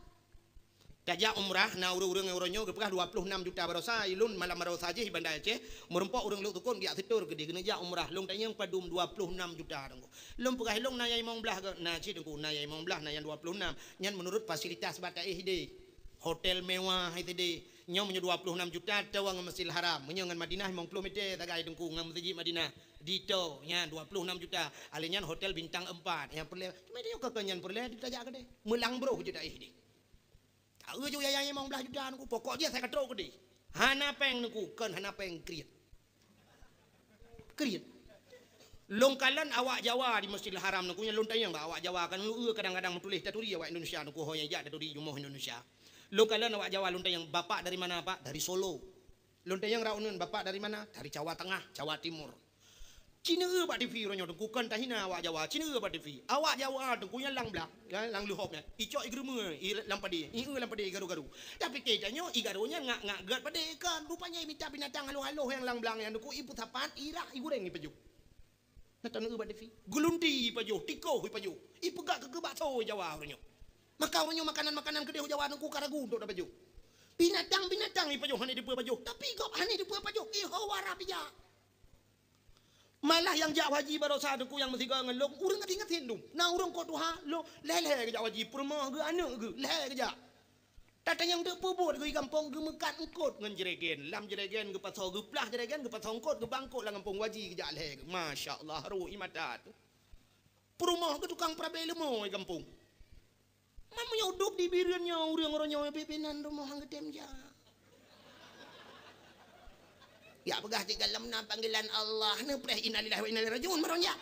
Tajak umrah, na ureuëng-ureuëng nyang uroe nyoe geupeugah dua ploh nam juta baroesa, ilôn malam baroesa jih i Banda Aceh, meurumpok ureuëng Lhoksukon geujak seutôt keudeh keuneuk jak umrah, lôn tanyong padum dua ploh nam juta teungku. Lôn peugah ilôn na nyang limong blaih geuh, na cit teungku, na nyang limong blaih, na nyang dua ploh nam. Nyan meunurot fasilitas bak taéh ideh. Hotel mewah ideh. Nyoe meunyoe dua ploh nam juta, toh ngon Masjidil Haram. Meunyoe ngon Madinah limong ploh meter sagai teungku ngon Masjid Madinah. Ditoh, nyan dua ploh nam juta. Alèh nyan hotel bintang empat. Nyang peureulèe, cuma nyoe keu nyan peureulèe tajak keudeh. Meulang broh ju taéh ideh. Taeu ju yaya limong blaih juta teungku, pokok jih asai ka trok keudeh. Hana péng teungku, kon hana péng kriet. Kriet. Lôn kalon awak Jawa di Masjidil Haram teungku, nyan lôn tanyong bak awak Jawa, kan lôn eu kadang-kadang meutuléh taturi awak Indonesia teungku, ho nyang jak taturi rumoh Indonesia. Lôn kalon awak Jawa, lôn tanyong, "Bapak dari mana, Pak?" "Dari Solo." Lôn tanyong raunun, "Bapak dari mana?" "Dari Jawa Tengah, Jawa Timur." Ci neueu bak T V uroe nyoe teungku, kon tahina awak Jawa, ci neueu bak T V. Awak Jawa teungku nyan lam blang, ya, lam leuhop nyan. Icok igeurumeue, i lam padé, ieu lam padé igaru-garu. Tapi keu tanyoe igaru nyan ngak-ngak gét padé kan. Rupanya imita binatang haloh-haloh nyang lam blang nyan teungku, ipeusapat, irah, igureng, ipajoh. Na taneueu bak T V. Geulunti ipajoh, tikoh ipajoh. Ipeugah keu bakso Jawa uroe nyoe. Maka uroe nyoe makanan-makanan keudeh Jawa teungku ka ragu untuk tapajoh. Binatang-binatang ipajoh hana dipeue pajoh, tapi gob hana dipeue pajoh, iho wara pijak. Malah nyang jak haji baroesa teungku nyang meusigoe ngon lôn, ureuëng ngasien-ngasien dum. Na ureuëng kot tuha, lôn lhèe-lhèe geujak haji, peurumoh geuh, aneuk geuh, lhèe geujak. Tatanyong deuk peubuet geuh i gampông geumeukat eungkot ngon jregen. Lam jregen geupasoe, geuplah jregen geupasoe eungkot, geuba eungkot lam gampông haji geujak lhèe geuh. Masya Allah, rhot i mata teuh. Peurumoh geuh tukang peurabé leumo i gampông. Man meunyoe udeb di Bireuen nyoe ureuëng uroe nyoe pih-pih nan rumoh han geutem jak. Jak peugah cit galom na panggilan Allah, neupreh innalillahi wa inna ilaihi rajiun barang jak.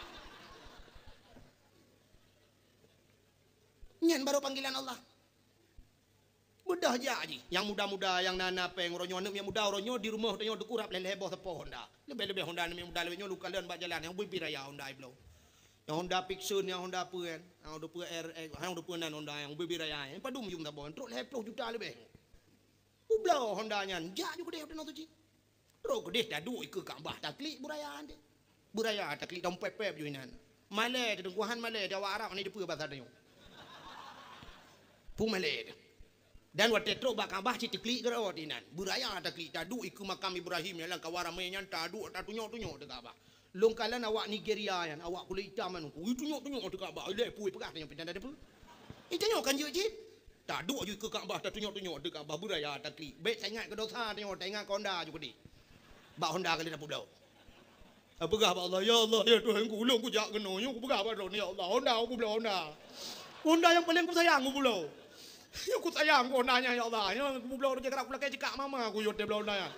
Nyan baru panggilan Allah. Beudôh jak jih, nyang muda-muda, nyang na-na péng uroe nyoe, aneuk miet muda uroe nyoe di rumoh tanyoe teukurab lhèe-lhèe boh seupôt Honda. Leubeh-leubeh Honda aneuk miet muda lagée nyoe lôn kalon bak jalan, nyang ubé-ubé raya Honda i bloe. Nyang Honda Fiction, nyang Honda peue kan? Nyang Honda peue R X, nyang Honda peue nan Honda nyang ubé-ubé raya, nyang padum jum saboh, trok lhèe ploh juta leubeh. Ubloe Honda nyan, jak ju keudeh u Tanoh Suci. Trok keudeh taduek ikeue Ka'bah taklik beuraya teuh. Beuraya taklik dong pép-pép ju inan. Malèe teuh teungku, han malèe di awak Arab hana dipeue basa tanyoe. Peue malèe teuh. Dan watèe trok bak Ka'bah cit teuklik keudroe inan. Beuraya taklik taduek ikeue makam Ibrahim nyang lam kawan ramé nyan taduek tatunyok-tunyok di Ka'bah. Lôn kalon awak Nigeria nyan, awak kulét itam nyan, ui tunyok-tunyok di Ka'bah. Ilèe peue peugah tanyoe pintan tadeue peue. Itanyoe kan jeuet cit. Taduek ju keu Ka'bah, tatunyok-tunyok di Ka'bah, beuraya takli. Bèk taingat keu dosa tanyoe, taingat keu Honda ju keudeh. Bak Honda kali tapeubloe. Peugah bak Allah, "Ya Allah, ya Tuhanku, ulôn kujak keunoe, nyoe kupeugah bak Droeneuh, ya Allah, Honda kupeubloe, Honda. Honda nyang paleng kusayang kupeubloe. Nyoe kusayang keu Honda nyan, ya Allah. Nyoe kupeubloe rot jak rab kulakèe cekak mama ku yue teuh bloe Honda nyan.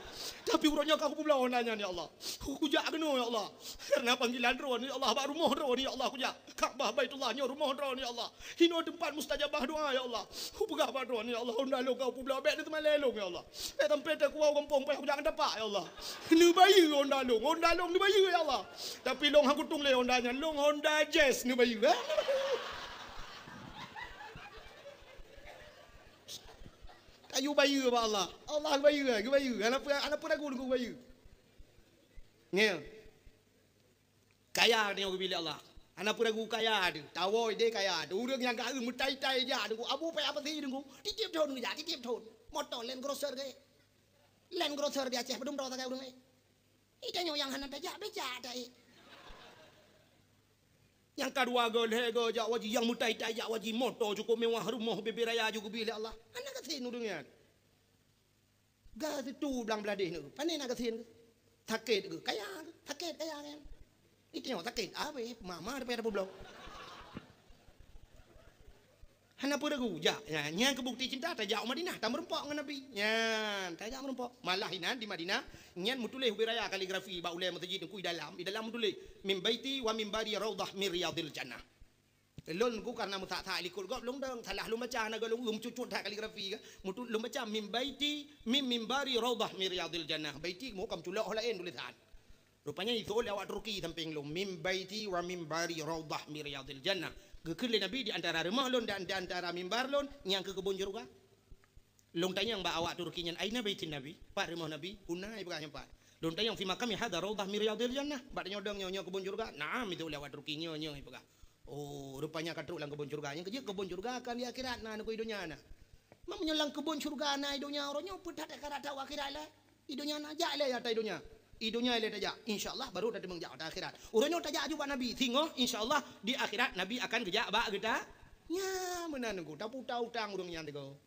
Tapi uroe nyoe ka kupeubloe Honda nyan, ya Allah. Kujak keunoe, ya Allah. Kareuna panggilan Droeneuh, ya Allah, bak rumoh Droeneuh, ya Allah, kujak. Ka'bah Baitullah nyoe rumoh Droeneuh, ya Allah. Hinoe teumpat mustajabah doa, ya Allah. Kupeugah bak Droeneuh, ya Allah, Honda lôn ka kupeubloe, bèk neuteumalèe lôn, ya Allah. Bèk sampai teukuwoe gampông payah kujak ngon tapak, ya Allah. Neubayeue Honda lôn, Honda lôn neubayeue, ya Allah. Tapi lôn han kutueng lé Honda nyan, lôn Honda Jazz neubayeue. Kayue bayeue bak Allah. Allah geubayeue, geubayeue. Hana peu-, hana peu ragu lôn geubayeue. Ngieng. Kaya tanyoe geubri lé Allah. Hana peu ragu kaya teuh. Tawoe idéh kaya teuh. Ureueng nyang ka meutai-tai jak Teungku. Abu payah pasi Teungku. Tiep-tiep thon geujak, tiep-tiep thon. Moto Land Cruiser geuh. Land Cruiser di Aceh, padum droe sagai ureueng, eh. Itanyoe nyang hana tajak, bèk jak ta, eh. Nyang ka dua geuh, lhèe geuh jak haji, nyang meutai-tai jak haji, moto cukôp mewah, rumoh bubé raya ju geubri lé Allah. Hana gasien ureueng nyan. Geuh teutu blang bladeh nyoe. Pane na gasien geuh? Sakét geuh, kaya geuh, sakét kaya nyan. Itanyoe sakét, abéh, mama daripada peubloe. Hana peu ragu, jak. Nyan, nyan keu bukti cinta, tajak u Madinah, tameurumpok ngon Nabi. Nyan, tajak meurumpok. Malah inan di Madinah, nyan meutuléh ubé raya kaligrafi bak ulèe meuseujid Teungku i dalam, i dalam meutuléh, "Min baiti wa mimbari raudhah min riyadhil jannah." Lôn Teungku kareuna meusak-sak likot gob lôn dong, salah lôn baca, hana gob lôn, lôn cucut that kaligrafi ka. Meutu-, lôn baca, "Min baiti, min mimbari raudhah min riyadhil jannah." Baiti mo ka meuculok ho laén tulésan. Rupanya iseuôt lé awak Turki sampéng lôn, "Min baiti wa mimbari raudhah min riyadhil jannah." Geukheun lé Nabi, "Di antara rumoh lôn dan di antara mimbar lôn, nyan keuh keubon syeuruga." Lôn tanyong bak awak Turki nyan, "Aina baitin Nabi?" Pat rumoh Nabi? "Huna," ipeugah, "nyan pat." Lôn tanyong, "Fi maqami hadza raudhah min riyadhil jannah?" Bak tanyoe dong nyoe, "Nyoe keubon syeuruga?" "Na'am," iseuôt lé awak Turki, "Nyoe, nyoe," ipeugah. Oh, rupanya ka trok lam keubon syeuruga. Nyang keujeuet keubon syeuruga kan di akhirat na, nyoe keu i donya na. Meunyoe lam keubon syeuruga na i donya, uroe nyoe peue that akhirat, that u akhirat lé? I donya na, jak lé ata i donya. I donya lé tajak, insya Allah baru tateumeung jak ata akhirat. Uroe nyoe tajak aju bak Nabi, singoh insya Allah di akhirat Nabi akan geujak bak geuta. Nyan meunan Teungku, tapeutang utang ureueng nyan Teungku.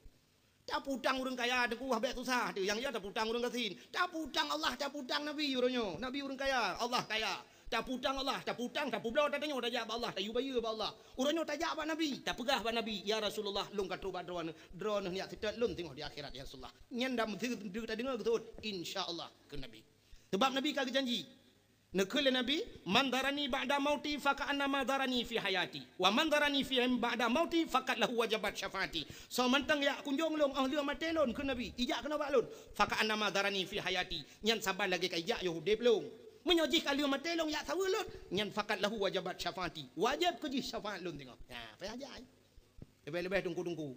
Tapeutang ureueng kaya Teungku, wah bèk susah teuh. Nyang ya tapeutang ureueng gasien. Tapeutang Allah, tapeutang Nabi uroe nyoe. Nabi ureueng kaya, Allah kaya. Tapeutang Allah, tapeutang, tapeubloe, tatanyoe tajak bak Allah, tayue bayeue bak Allah. Uroe nyoe tajak bak Nabi, tapeugah bak Nabi, "Ya Rasulullah, lôn ka trok bak Droeneuh, Droeneuh neujak seutôt lôn singoh di akhirat, ya Rasulullah." Nyan dam seudeue tadeungoe geuseuôt, "Insya Allah," kheun Nabi. Sabab Nabi ka geujanji. Neukheun lé Nabi, "Man zarani ba'da mauti faka'annama zarani fi hayati, wa man zarani fi ba'da mauti faqad lahu wajabat syafaati." Soe mantong jak kunjong lôn óh lheueh maté lôn, kheun Nabi, ijak keunoe bak lôn, "Faka'annama zarani fi hayati," nyan saban lagèe ka ijak yoh udép lôn. Meunyoe jih ka lheueh maté lôn jak saweue lôn, nyan, "Faqad lahu wajabat syafaati," wajéb keu jih syafaat lôn singoh. Nah, payah jak. Leubeh-leubeh teungku-teungku.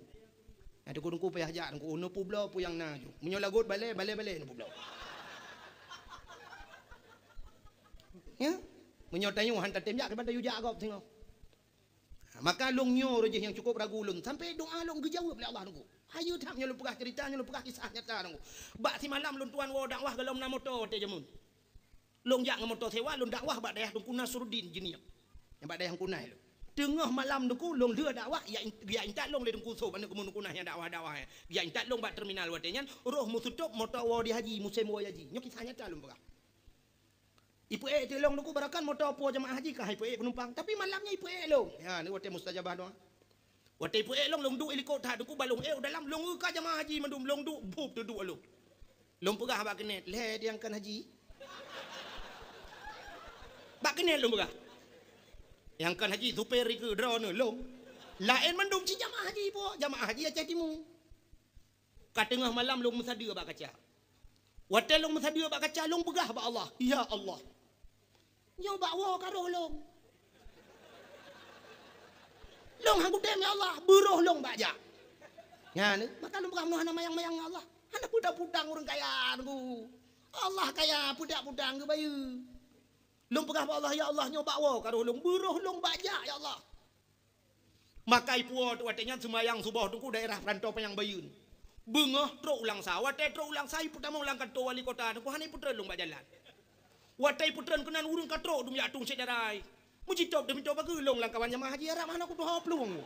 Nah, teungku-teungku payah jak, teungku. Uneuk peubloe peue nyang na ju. Meunyoe lagot balèe, balèe-balèe uneuk peubloe. Ya? Meunyoe tanyoe han tatem jak, kiban tayue jak gob singoh. Ha, maka lôn nyoe roh jih nyang cukôp ragu lôn. Sampai doa lôn geujaweueb lé Allah, teungku. Hayeue that nyoe lôn peugah cerita, nyoe lôn peugah kisah nyata, teungku. Bak simalam lôn tuan woe dakwah golom na moto watèe jameun. Lôn jak ngon moto sewa, lôn dakwah bak dayah Teungku Nasruddin Jeunieb. Nyang bak dayah Teungku Nas lôn. Teungoh malam teungku, lôn lheueh dakwah, jak in-, jak intat lôn lé Teungku Sob, aneuk keumeung Teungku Nas nyang dakwah-dakwah nyan. Jak intat lôn bak terminal watèe nyan, roh meuseutôt moto woe di haji, musém woe haji. Nyoe kisah nyata lôn peugah. Ipeuék teuk lôn teungku, barangkapeue moto puwoe jamaah haji ka han ipeuék peunumpang. Tapi malam nyan ipeuék lôn. Ya, ni watèe mustajabah doa. Watèe ipeuék lôn, lôn duek i likot that teungku, ban lôn ék u dalam, lôn eu ka jamaah haji mandum, lôn duek, bup teuduek lôn. Lôn peugah bak keuneuk, "Lhèe nyang kon haji?" Bak keuneuk lôn peugah. Nyang kon haji, supir dikeue, droeneuh lôn. Laén mandum cit jamaah haji puwoe, jamaah haji Aceh Timu. Ka teungoh malam lôn meusadeue bak kaca. Watèe lôn meusadeue bak kaca, lôn peugah bak Allah, "Ya Allah, nyoe bak woe ka roh lôn. Lôn han kutem, ya Allah, beuroh lôn bak jak." Nyan, maka lôn peugah, "Meunyoe hana mayang-mayang ngon Allah, hana peue taputang ureueng kaya teungku. Allah kaya, peue taputang geubayeue." Lôn peugah bak Allah, "Ya Allah, nyoe bak woe ka roh lôn, beuroh lôn bak jak, ya Allah." Maka ipuwoe teuk watèe nyan seumayang suboh teungku daerah Peurantô Panyang Bayeuen. Beungoh trok u Langsa. Watèe trok u Langsa, ipeutamong lam kantô wali kota teungku, hana ipeutreun lôn bak jalan. Watèe ipeutreun keunan ureueng ka trok dum jak tueng syedara. Meujitôb teuh pintoe pageue, lôn lam kawan jamaah haji Arab hana kutuho plueng.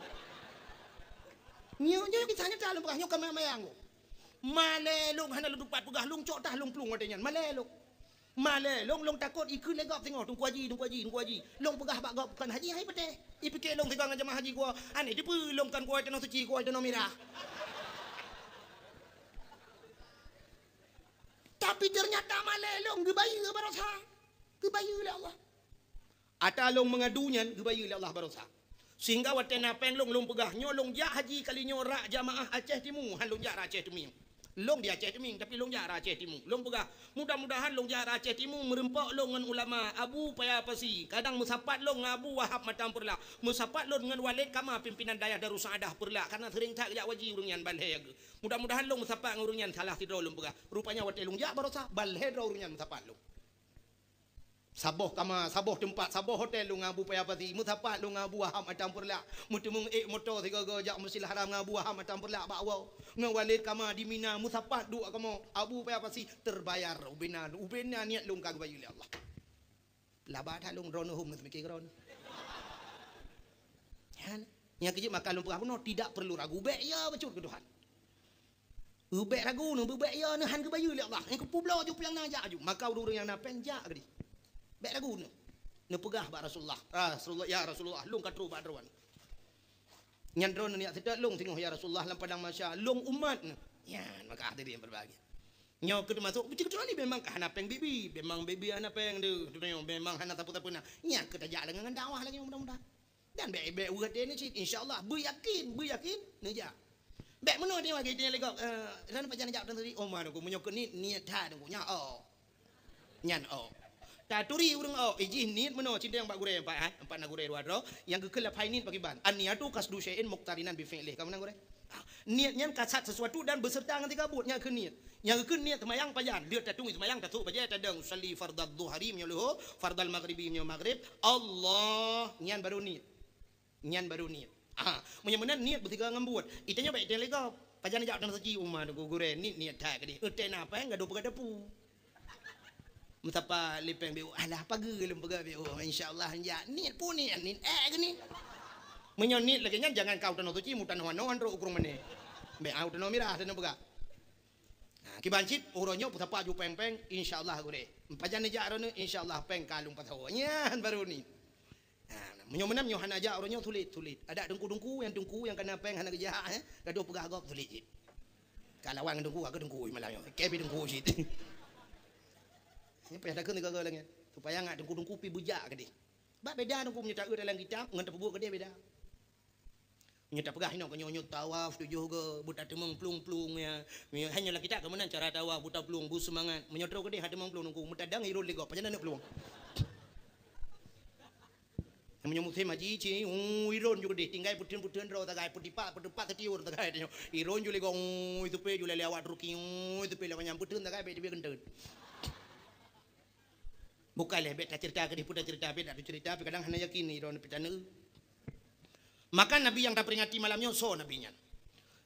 Nyoe, nyoe kisah nyata lôn peugah, nyoe ka mayang-mayang. Malée lôn hana lôn tupat peugah, lôn cok tah lôn plueng watée nyan. Malée lôn. Malée lôn, lôn takot ikheun lé gob singoh, "Teungku Haji, Teungku Haji, Teungku Haji." Lôn peugah bak gob, "Kon Haji hai patéh." Ipike lôn sigoe ngon jamaah haji gua, "Aneh dipeue lôn kon gua tanoh suci, gua tanoh mirah." Tapi ternyata malée lôn geubayeue barosa. Geubayeue lé Allah. Ata lôn meungadu nyan geubayeue lé Allah barosa. Sehingga watée na péng lôn, lôn peugah, "Nyoe lôn jak haji kali nyoe rak jamaah Aceh Timu, han lôn jak rak Aceh Timu." Lôn di Aceh Timu, tapi lôn jak rak Aceh Timu. Lôn peugah, "Mudah-mudahan lôn jak rak Aceh Timu meureumpok lôn ngon ulama Abu Paya Pasi. Kadang meusapat lôn ngon Abu Wahab Matang Peureulak. Meusapat lôn ngon Walid Kama, pimpinan dayah Darussaaddah Peureulak, karena seuring that jak haji ureuëng nyan ban lhée geuh. Mudah-mudahan lôn meusapat ngon ureuëng nyan salah sidroe," lôn peugah. Rupanya watée lôn jak barosa, ban lhée droe ureuëng nyan meusapat lôn. Saboh kama, saboh teumpat, saboh hotel lôn ngon Abu Paya Pasi, meusapat lôn ngon Abu Wahab Matang Peureulak, meuteumeung ék moto sigoe-goe jak Masjidil Haram ngon Abu Wahab Matang Peureulak bak woe, ngon Walid Kama di Mina, meusapat duek kamoe, Abu Paya Pasi, terbayar ubena, ubena niet lôn ka geubayeue lé Allah. Laba that lôn droeneuh hom neuseumiké droeneuh. Nyan, nyang keujeuet maka lôn peugah bunoe, tidak perlu ragu, bék ya bacut keu Tuhan. Ubék ragu nyoe, beubék ya nyoe han geubayeue lé Allah. Nyang keupeubloe ju piang na jak aju. Maka ureuëng nyang na péng jak keudeh. Bék ragu nyoe. Neupeugah bak Rasulullah, "Rasulullah, ya Rasulullah, lôn ka trok bak droeneuh." Nyan droeneuh nyak seutôt lôn singoh, "Ya Rasulullah, lam padang mahsyar, lôn umat neuh." Nyan maka tadi nyang berbahagia. Nyoe keuh teumasok, beutôi-beutôi ni memang ka hana péng bibi, memang bibi hana péng deuh, dunia memang hana sapeue-sapeue na. Nyan keuh tajak lagée ngon dakwah lagée mudah-mudahan. Dan bék, bék uroe nyoe cit, insya Allah, beuyakin, beuyakin, neujak. Bék meunoe dia lagi, dia lagi, eh, dan pajan jak tadi, oh, mana aku meunyoe keu niet, niet that aku nya, oh. Nyan, oh. Taturi ureuëng, oh, ijih niet meunoe, cindeng bak gurée empat, ha? Empat na gurée dua droe, nyang geukheun lapai niet pakiban. An-niyatu qasdu syai'in muqtarinan bi fi'lih. Kamu na gurée? Ha, niet nyan kasat sesuatu dan beserta ngon tika buet, nyan keuh niet. Nyang geukheun niet seumayang pajan, lheueh tatueng seumayang, tasôk bajée tadong, usalli fardadh dhuhri meunyoe leuhô, fardal maghribi meunyoe maghrib, Allah, nyan baru niet. Nyan baru niet. Ah, meunyoe meunan niet beutiga ngon buet. Itanyoe bék iteng lé gob. Pajan jak dan saji uma tu gurée niet, niet that keudeh. Eutena péng gadoh peugah depu. Meusapa lé péng B O, alah pageue lôn peugah B O, insya Allah jak niet pun niet, niet ék keu niet. Meunyoe niet lagée nyan jangan kau tanoh suci, mu tanoh anoe trok u Krueng Mané. Bék au tanoh mirah tanoh peugah. Ha, kiban cit, uroe nyoe peusapa ju péng-péng, insya Allah gurée. Pajan neujak droeneuh, insya Allah péng ka lôn pasoe. Nyan baru niet. Ha, meunyoe meunan, meunyoe hana jak uroe nyoe, sulit, sulit. Adak teungku-teungku, nyang teungku nyang kana péng hana geujak, eh, gadoh peugah gob sulit cit. Ka lawan ngon teungku, ka teungku malam nyoe. Kée pih teungku cit. Nyoe payah takheun sigoe-goe lagée nyan. Supaya ngat teungku-teungku pih beujak keudeh. Bak beda teungku meunyoe taeu dalam kitab ngon tapeubuet keudeh beda. Nyoe tapeugah inoe, nyoe, nyoe tawaf tujoh goe, buta teumeung plueng-plueng ya. Nyoe, hai nyoe lam kitab ka meunan cara tawaf, buta plueng, beuseumangat. Meunyoe trok keudeh, hai teumeung plueng nungku, meutadang iron lé gob, pajan neuk plueng. Meunyoe musém haji, ci, uu, iron ju keudeh, tinggai peuteun-peuteun droe sagai, peudipat, peudipat setiur sagai, nyoe. Iron ju lé gob, uu, iteupe ju lé awak Turki, uu, iteupe lé manyang peuteun sagai, bék teubiet keunteut. Bukai lé, bék tacerita keudeh, peue tacerita, bék tacerita, tapi kadang hana yakin iron pih taneuk. Maka Nabi nyang taperingati malam nyoe soe Nabi nyan?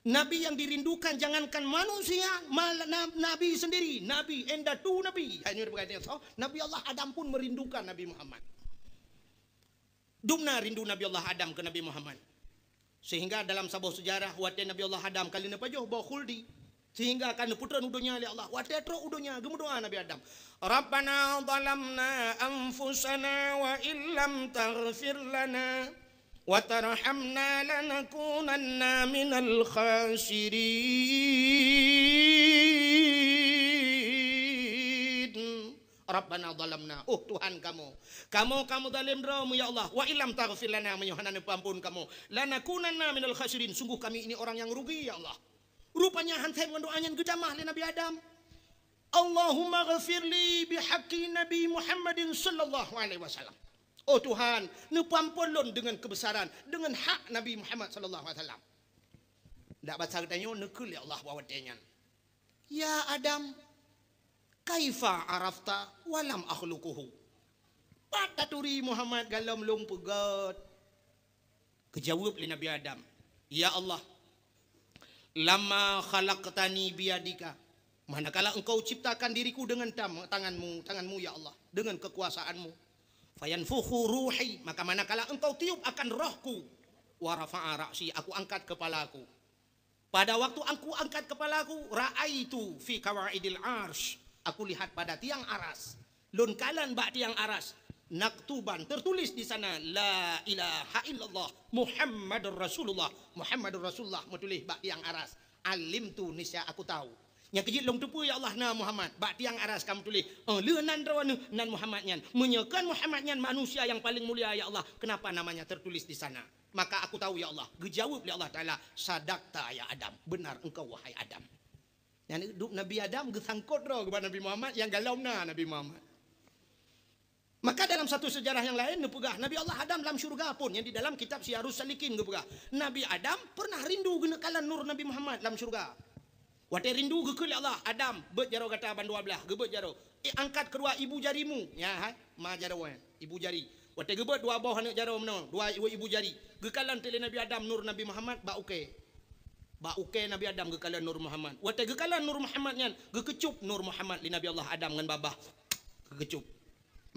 Nabi yang dirindukan jangankan manusia, mal-, na-, Nabi sendiri, Nabi, indatu Nabi. Hai nyoe dipeugah soe? Nabi Allah Adam pun merindukan Nabi Muhammad. Dubna rindu Nabi Allah Adam keu Nabi Muhammad. Sehingga dalam saboh seujarah, watée Nabi Allah Adam ka lheueh neupajoh boh khuldi, sehingga ka neupeutrön u donya lé Allah. Watée trok u donya, geumeudoá Nabi Adam, "Rabbana zalamna anfusana wa illam taghfir lana wa tarhamna lanakunanna minal khasirin." Rabbana zalamna, oh Tuhan kamoe, kamoe ka meuzalem droe mu ya Allah, wa illam taghfir lana, meunyoe hana neupeuampon kamoe, lanakunanna minal khasirin, sungguh kami ini orang yang rugi ya Allah. Rupanya han sép ngon doa nyan geutamah lé Nabi Adam. Allahumma ghfirli bihaqqi Nabi Muhammadin sallallahu alaihi wasallam. Oh Tuhan, neupeuampon lôn deungon keubeusaran, deungon hak Nabi Muhammad sallallahu alaihi wasallam. Dak basa geutanyoe neukheun lé Allah bak watée nyan. "Ya Adam, kaifa arafta wa lam akhluquhu?" Pat taturi Muhammad galom lôn peugét. Geujaweueb lé Nabi Adam, "Ya Allah, lamma khalaqtani biyadika, manakala Engkau ciptakan diriku dengan tam-, tangan-Mu, tangan-Mu ya Allah, dengan kekuasaan-Mu. Fayanfukhu ruhi, maka manakala Engkau tiup akan rohku, wa rafa'a ra'si, aku angkat kepalaku." Pada waktu aku angkat kepalaku, ra'aitu fi qawaidil arsy. Aku lihat pada tiang aras. Lôn kalon bak tiang aras. Maktuban, tertulis di sana, "La ilaha illallah Muhammadur Rasulullah." Muhammadur Rasulullah meutuléh bak tiang aras. Alimtu, niscaya aku tahu. Nyang keujeuet lôn teupeue, ya Allah, na Muhammad. Bak tiang aras ka meutuléh, "Oh, le nan droeneuh, nan Muhammad nyan. Meunyoe kon Muhammad nyan manusia yang paling mulia, ya Allah, kenapa namanya tertulis di sana?" Maka aku tahu, ya Allah. Geujaweueb lé Allah Taala, "Sadaqta ya Adam." Benar engkau, wahai Adam. Nyan dup Nabi Adam geusangkot droe keu Nabi Muhammad, nyang golom na Nabi Muhammad. Maka dalam satu sejarah yang lain neupeugah, Nabi Allah Adam lam syurga pun, nyang di dalam kitab Siyarus Salikin geupeugah, Nabi Adam pernah rindu geuneuk kalon nur Nabi Muhammad lam syurga. Watée rindu geukheun lé Allah, "Adam, beuet jaroe gata bandua blaih," geubeuet jaroe. "Eh, angkat keudua ibu jarimu." Nyan hai, ma jaroe, ibu jari. Watée geubeuet dua boh aneuk jaroe meunoe, dua ibu jari. Geukalon teuk lé Nabi Adam nur Nabi Muhammad bak ukée. Bak ukée Nabi Adam geukalon nur Muhammad. Watée geukalon nur Muhammad nyan, geukeucup nur Muhammad lé Nabi Allah Adam ngon babah. Geukeucup.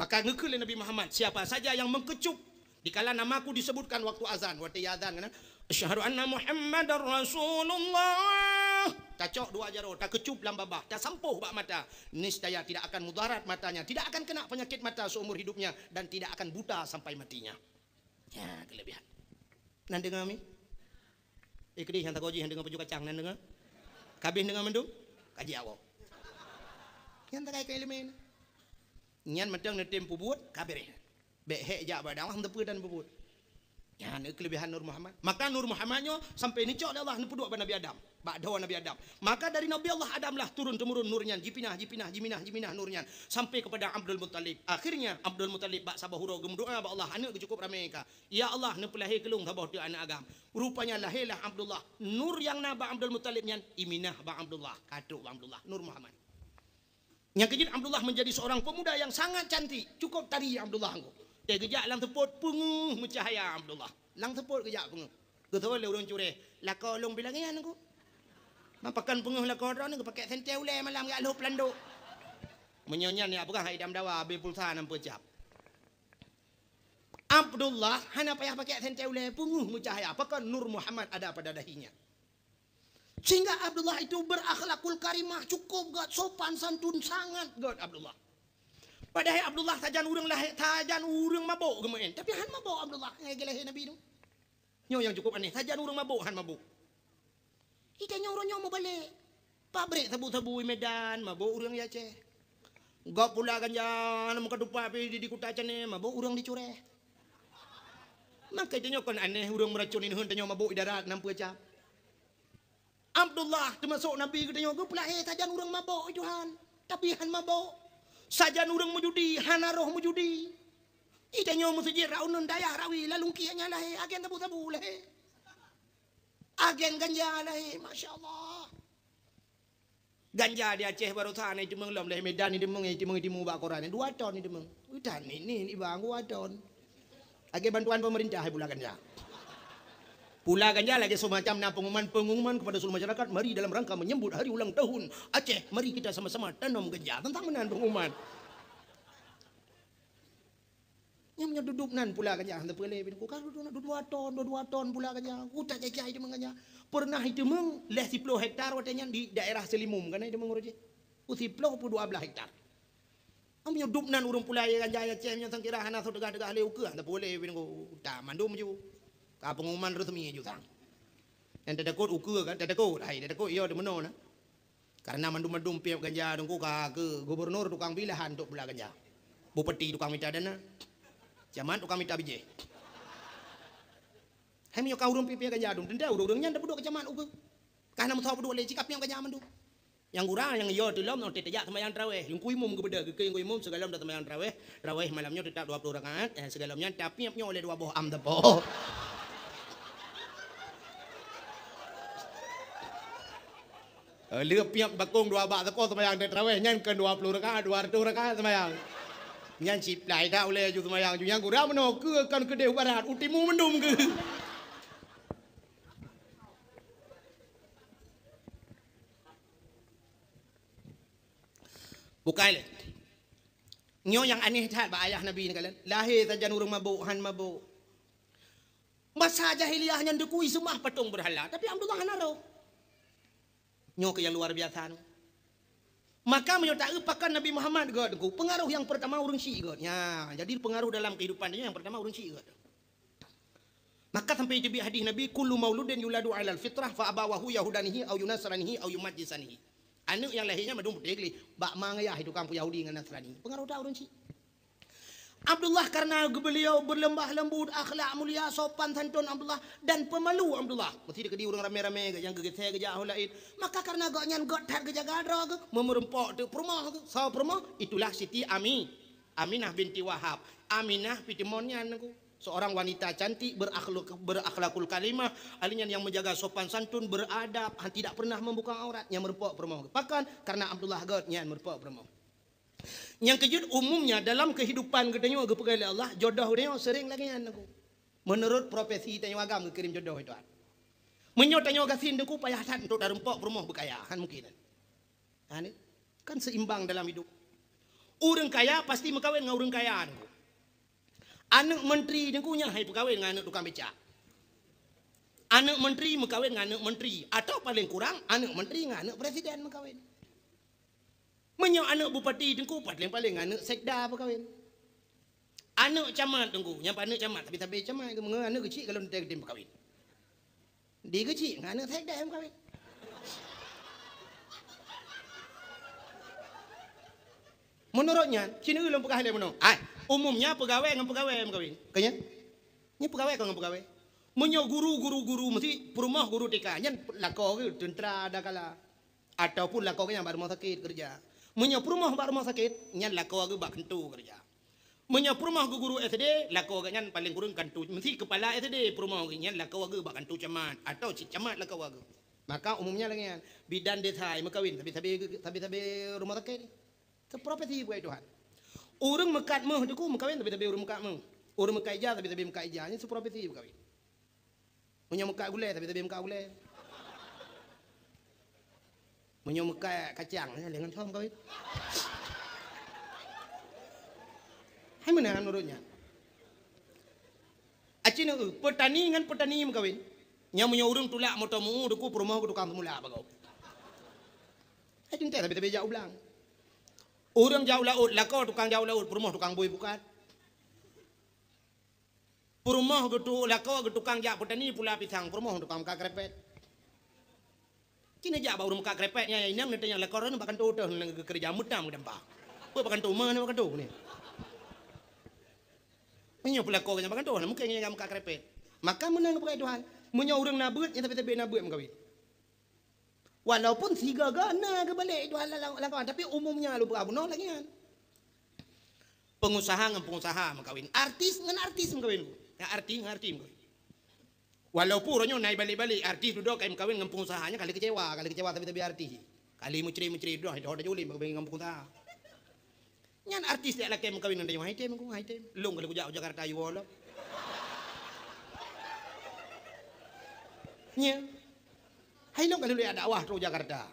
Maka geukheun lé Nabi Muhammad, "Siapa saja yang mengkecup dikala namaku disebutkan waktu azan," watée azan kan, "Asyhadu anna Muhammadar Rasulullah." Tacok dua jaroe, takeucup lam babah, tasampôh bak mata. Niscaya tidak akan mudarat matanya, tidak akan kena penyakit mata seumur hidupnya, dan tidak akan buta sampai matinya. Ya, kelebihan. Nan deungoe mi? Eh, keudeh nyang tagoe jih nyang deungoe paju kacang nan deungoe. Kabeh deungoe mandum? Kaji awak. Nyang takai keu ileumé. Nyan mantong neutem peubuet, ka beureh. Bék hék jak bak dakwah, hana teupeu dan peubuet. Nyan kelebihan Nur Muhammad. Maka Nur Muhammad nyoe sampai neucok lé Allah neupeuduek bak Nabi Adam. Bak dhoe Nabi Adam. Maka dari Nabi Allah Adam lah turun temurun nur nyan, jipinah, jipinah, jiminah, jiminah nur nyan sampai kepada Abdul Muttalib. Akhirnya Abdul Muttalib bak saboh uroe geumeudoa bak Allah, aneuk geuh cukup ramé ka. "Ya Allah, neupeulahé keu lôn saboh teuk aneuk agam." Rupanya lahé lah Abdullah. Nur nyang na bak Abdul Muttalib nyan iminah bak Abdullah, ka trok bak Abdullah, Nur Muhammad. Nyang keujeuet Abdullah menjadi seorang pemuda yang sangat cantik, cukup tari Abdullah nyoe. Teuh geujak lam seupôt peungeuh meucahya Abdullah. Lam seupôt geujak peungeuh. Geutôi lé ureuëng cureh, "Lakoe lôn pih lagée nyan nyoe." Mapakon peungeuh lakoe droeneuh geupakèk sentée ulée malam geujak lhôb lam dôk. Meunyoe nyan nyang peugah hai idam dawa, abéh pulsa nam peucab. Abdullah hana payah pakèk sentée ulée, peungeuh meucahya, pakon Nur Muhammad ada pada dahinya. Sehingga Abdullah itu berakhlakul karimah, cukup gét, sopan santun sangat gét Abdullah. Padahai Abdullah sajan ureuëng lahé, sajan ureuëng mabôk geumeuén, tapi han mabôk Abdullah nyang lahé Nabi nyoe. Nyoe nyang cukup aneh, sajan ureuëng mabôk han mabôk. Ita nyoe uroe nyoe mubalek. Pabrék sabu-sabu i Medan, mabôk ureuëng i Aceh. Gob pula ganja na meukeudumpak pih di, di kuta Caném, mabôk ureuëng di Cureh. Maka ita nyoe kon aneh ureuëng meuracon inhon tanyoe mabôk i darat nam peucab. Abdullah teumasok Nabi geutanyoe geupeulahé sajan ureuëng mabôk i Tuhan, tapi han mabôk. Sajan ureuëng meujudi, hana roh meujudi. Ita nyoe meuseujid rak uneun dayah rawi lalungkiek nyan lahé, agen sabu-sabu lahé. Agen ganja lahé, masya Allah. Ganja di Aceh baroesa na iteumeung lom, lé Medan iteumeung, iteumeung, iteumeung bak koran. Dua ton iteumeung. Udah ni, ni, ni bang, dua ton. Lagée bantuan pemerintah pula ganja. Pula ganja lagée semacam na pengumuman, pengumuman kepada seluruh masyarakat, mari dalam rangka menyambut hari ulang tahun Aceh, mari kita sama-sama tanam ganja. Teuntang meunan pengumuman. Nyang meunyoe dudoe nan pula ganja, hana peulé bin ku ka dudoe nan dua ton, dua ton pula ganja. Utak jai-jai iteumeung ganja. Pernah iteumeung lhée siploh hektar watée nyan di daerah Seulimum, kan iteumeung uroe jih. Ku siploh pu dua blaih hektar. Am nyoe dudoe nan ureuëng pula ganja ya céh nyoe sangkira hana soe teugah-teugah lé ukeue, hana peulé bin ku utak mandum ju. Ka pengumuman resmi ju sang. Nyang tatakot ukeue kan, tatakot, hai tatakot iya di meunoe na. Karena mandum-mandum piep ganja dengku ka keu gubernur tukang pilahan untuk pula ganja. Bupati tukang mita dana. Camat tukang mita bijéh. Hai meunyoe ka ureuëng piep-piep ganja dong, teuntée ureuëng-ureuëng nyan tapeuduek keu camat ukeue. Ka hana meusawa peuduek lé, cit ka piep ganja mandum. Nyang gura nyang iya teulom nyoe tajak seumayang tarawéh, yungku imum geubeudôh, geukheun yungku imum sigohlom taseumayang tarawéh, tarawéh malam nyoe teutap dua ploh rakaat, eh, sigohlom nyan tapiep nyoe lé dua boh am teupok. Eh, lheueh piep bakong dua bak teuko seumayang tarawéh nyan kon dua ploh rakaat, dua ratus rakaat seumayang. Nyan siplai that ulée ju seumayang ju nyang gura meunoe keu kon keudeh barat utimu mendum keu. Bukai lé. Nyoe nyang aneh that bak ayah Nabi ni kalian. Lahé sajan ureuëng mabôk, han mabôk. Masa jahiliyah nyan dikui seumah patong beurhala, tapi Abdullah hana roh. Nyoe keuh nyang luar biasa nyoe. Maka meunyoe taeu pakon Nabi Muhammad gét, Teungku, peungaroh nyang peurtama ureuëng syiek gét. Ya, jadi peungaroh dalam keuhidupan tanyoe nyang peurtama ureuëng syiek gét. Maka sampai teubiet hadis Nabi, "Kullu mauludin yuladu 'alal fitrah fa abawahu yahudanihi au yunasranihi au yumajjisanihi." Aneuëk nyang lahé nyan mandum putéh gleh, bak ma ngon yah tukang peu Yahudi ngon Nasrani. Peungaroh that ureuëng syiek. Abdullah karena beliau berlemah lembut, akhlak mulia, sopan santun Abdullah, dan pemalu Abdullah. Meusti dikeudi ureuëng ramé-ramé nyang geugisé geujak ho laén. Maka karena gobnyan gét that geujaga droe geuh, meureumpok teuk peurumoh geuh. Soe peurumoh? Itulah Siti Ami, Aminah binti Wahab. Aminah pih timon nyan, Teungku. Seorang wanita cantik, berakhlak, berakhlakul karimah, ahli nyan nyang menjaga sopan santun, beradab, ha, tidak pernah membuka aurat, nyang meureumpok peurumoh geuh. Pakon? Karena Abdullah gét nyan meureumpok peurumoh. Nyang keujeuet, umumnya dalam kehidupan geutanyoe geupeugah lé Allah, jodoh geutanyoe sering lagée nyan, Teungku. Menurut profesi tanyoe agam geukirém jodoh itu. Meunyoe tanyoe gasien, Teungku, payah that untuk tareumpok peurumoh beukaya, kan mungkin. Ha, ni kan seimbang dalam hidup. Ureuëng kaya pasti meukawen ngon ureuëng kaya, Teungku. Aneuëk menteri, Teungku, nyan han jipeukawen ngon aneuëk tukang becak. Aneuëk menteri meukawen ngon aneuëk menteri, atau paling kurang aneuëk menteri ngon aneuëk presiden meukawen. Meunyoe aneuëk bupati, Teungku, paléng-paléng aneuëk sekda meukawen. Aneuëk camat, Teungku, nyang aneuëk camat, tapi sabe camat, meunyoe aneuëk keuchik kalau teuntée geutem meukawen. Di keuchik ngon aneuëk sekda meukawen. Meunurot nyan, cit ulôn peugah lé meunoe. Hai, umumnya peugawée ngon peugawée meukawen. Ka nyan? Nyan peugawée kon ngon peugawée. Meunyoe guru, guru, guru, meusti peurumoh guru T K, nyan lakoe geuh teuntra ada kala. Ataupun lakoe geuh nyan bak rumoh sakét keureuja. Meunyoe peurumoh bak rumoh sakét, nyan lakoe geuh bak kantô keureuja. Meunyoe peurumoh geuh guru S D, lakoe geuh nyan paléng kureueng kantô, meusti keupala S D peurumoh geuh nyan lakoe geuh bak kantô camat, atawa cit camat lakoe geuh. Maka umumnya lagée nyan, bidan desa meukawen sabe-sabe, sabe-sabe rumoh sakét. Seuprofesi bak Tuhan. Ureuëng meukat méuh, Teungku, meukawen sabe-sabe ureuëng meukat méuh. Ureuëng meukat ija sabe-sabe meukat ija, nyan seuprofesi meukawen. Meunyoe meukat gulée, sabe-sabe meukat gulée. Meunyoe meukat kacang, eh, lé ngon soe meukawen. Hai meunan meunurot nyan. Aci neu, peutani ngon peutani meukawen. Nyan meunyoe ureuëng tulak moto meu-ueh, Teungku, peurumoh geuh tukang seumulak bak gob. Hai teuntée sabe-sabe jak u blang. Ureuëng jak u laôt, lakoe tukang jak u laôt, peurumoh tukang bui pukat. Peurumoh geutu-, lakoe geutukang jak peutani pula pisang, peurumoh tukang meukat krepet. Cit neujak bak ureuëng meukat krepet nyan, inong neutanyong lakoe droeneuh bak kantô teuh, nang geukeureuja meutam geudampah. Peue bak kantô, ma na bak kantô ni? Meunyoe peulakoe geuh nyan bak kantô, na mungken nyan meukat krepet. Maka meunan geupeugah Tuhan, meunyoe ureuëng na beuet, nyan sabe-sabe na beuet meukawen. Walaupun sigoe-goe na geubalek Tuhan lam, lam, lam, tapi umumnya lôn peugah bunoe lagée nyan. Pengusaha ngon pengusaha meukawen, artis ngon artis meukawen, ngon artis ngon artis meukawen. Walaupun uroe nyoe na ibalek-balek artis dudoe ka imeukawen ngon pengusaha, nyan ka lheueh keucewa, ka lheueh keucewa sabe-sabe artis. Ka lheueh meucre-meucre dudoe, dudoe jeulim meukawen ngon pengusaha. Nyan artis jak lakée meukawen ngon tanyoe, hai tem, hai tem. Lôn ka lheueh kujak u Jakarta jiwoe lom. Nya. Hai lôn ka lheueh dakwah trok u Jakarta.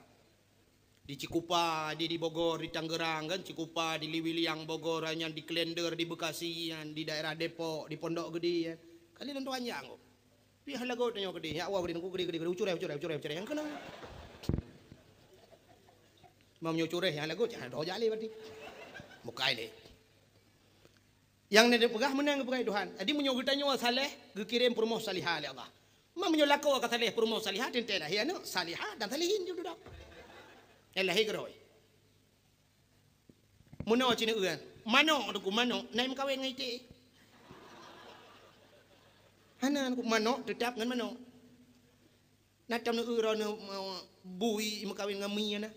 Di Cikupa, di, di Bogor, di Tangerang kan, Cikupa, di Liwiliang, Bogor, nyan di Klender, di Bekasi, nyan di daerah Depok, di Pondok Gede, kan. Kali lôn tuan jak kok. Pih lagot tanyoe keudeh, nyak woe keudeh, nungku keudeh, keudeh, keudeh, ucureh, ucureh, ucureh, ucureh, nyang keunoe. Meunyoe cureh nyang lagot, jangan doh jak lé berarti. Mukai lé. Nyang neupeugah meunan geupeugah Tuhan. Jadi meunyoe geutanyoe saleh, geukirém peurumoh salihah lé Allah. Ma meunyoe lakoe ka saleh, peurumoh salihah, teuntée lahé aneuëk salihah dan salihin jeuet dudoe. Nyang lahé keudroe. Meunoe cit neu-eu, manok Teungku, manok, na imeukawen ngon iték? Hana, Teungku, manok teutap ngon manok. Na tom neu-eu droeneuh, eh, bui imeukawen ngon mie na?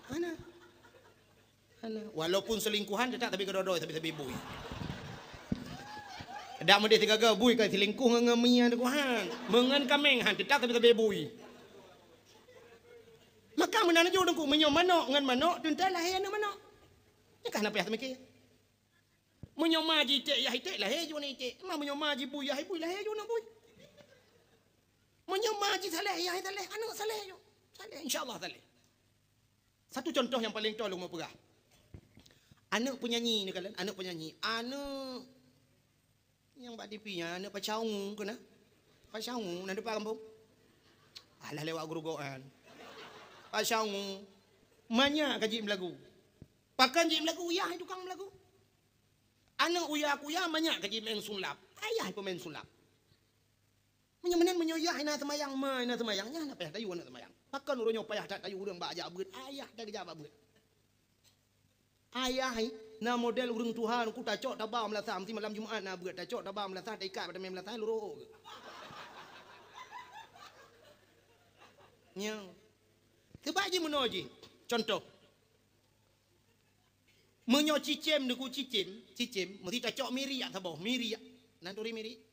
Hana. Hana. Walaupun selingkuhan, teutap sabe keudroe-droe, sabe-sabe bui. Dak meudeh sigaga bui ka selingkuh ngon, ngon mie, Teungku, han. Meungon kaméng, han, teutap sabe-sabe bui. Maka meunan laju Teungku, meunyoe manok ngon manok, teuntée lahé aneuëk manok. Nyan ka hana payah teumiké. Meunyoe ma ji iték, yah iték, lahé ju aneuëk iték. Ma meunyoe ma ji bui, yah bui, lahé ju aneuëk bui. Meunyoe ma ji saleh, yah saleh, aneuëk saleh ju. Saleh, insya Allah saleh. Satu contoh nyang paleng toe lôn meu peugah. Aneuëk peunyanyi ni kalon, aneuëk peunyanyi. Aneuëk nyang bak T V nyan, aneuëk Pasha Ungu keunan. Pasha Ungu, na dipat gampông? Alah lewat Geurugok nyan. Asyau, manyak ka jeuet meulagu. Pakon jeuet meulagu? Yah tukang meulagu. Aneuk uya kuya manyak ka jimeu'en sulap. Ayah peumain sulap. Meunyoe meunan, meunyoe yah hana seumayang, ma hana seumayang, nyan hana payah tayue aneuk seumayang. Pakon uroe nyoe payah that tayue ureueng bak jak beuet, ayah that geujak bak beuet. Ayah hai, na model ureueng tuha, ku tacok taba meulasah, meusti malam Jumat na beuet, tacok taba meulasah, taikat bak tameng meulasah, lurok. Nyoe. Seubab jih meunoe jih, contoh. Meunyoe cicém, Teungku, cicém, cicém, meusti tacok miriek saboh, miriek. Na turi miriek?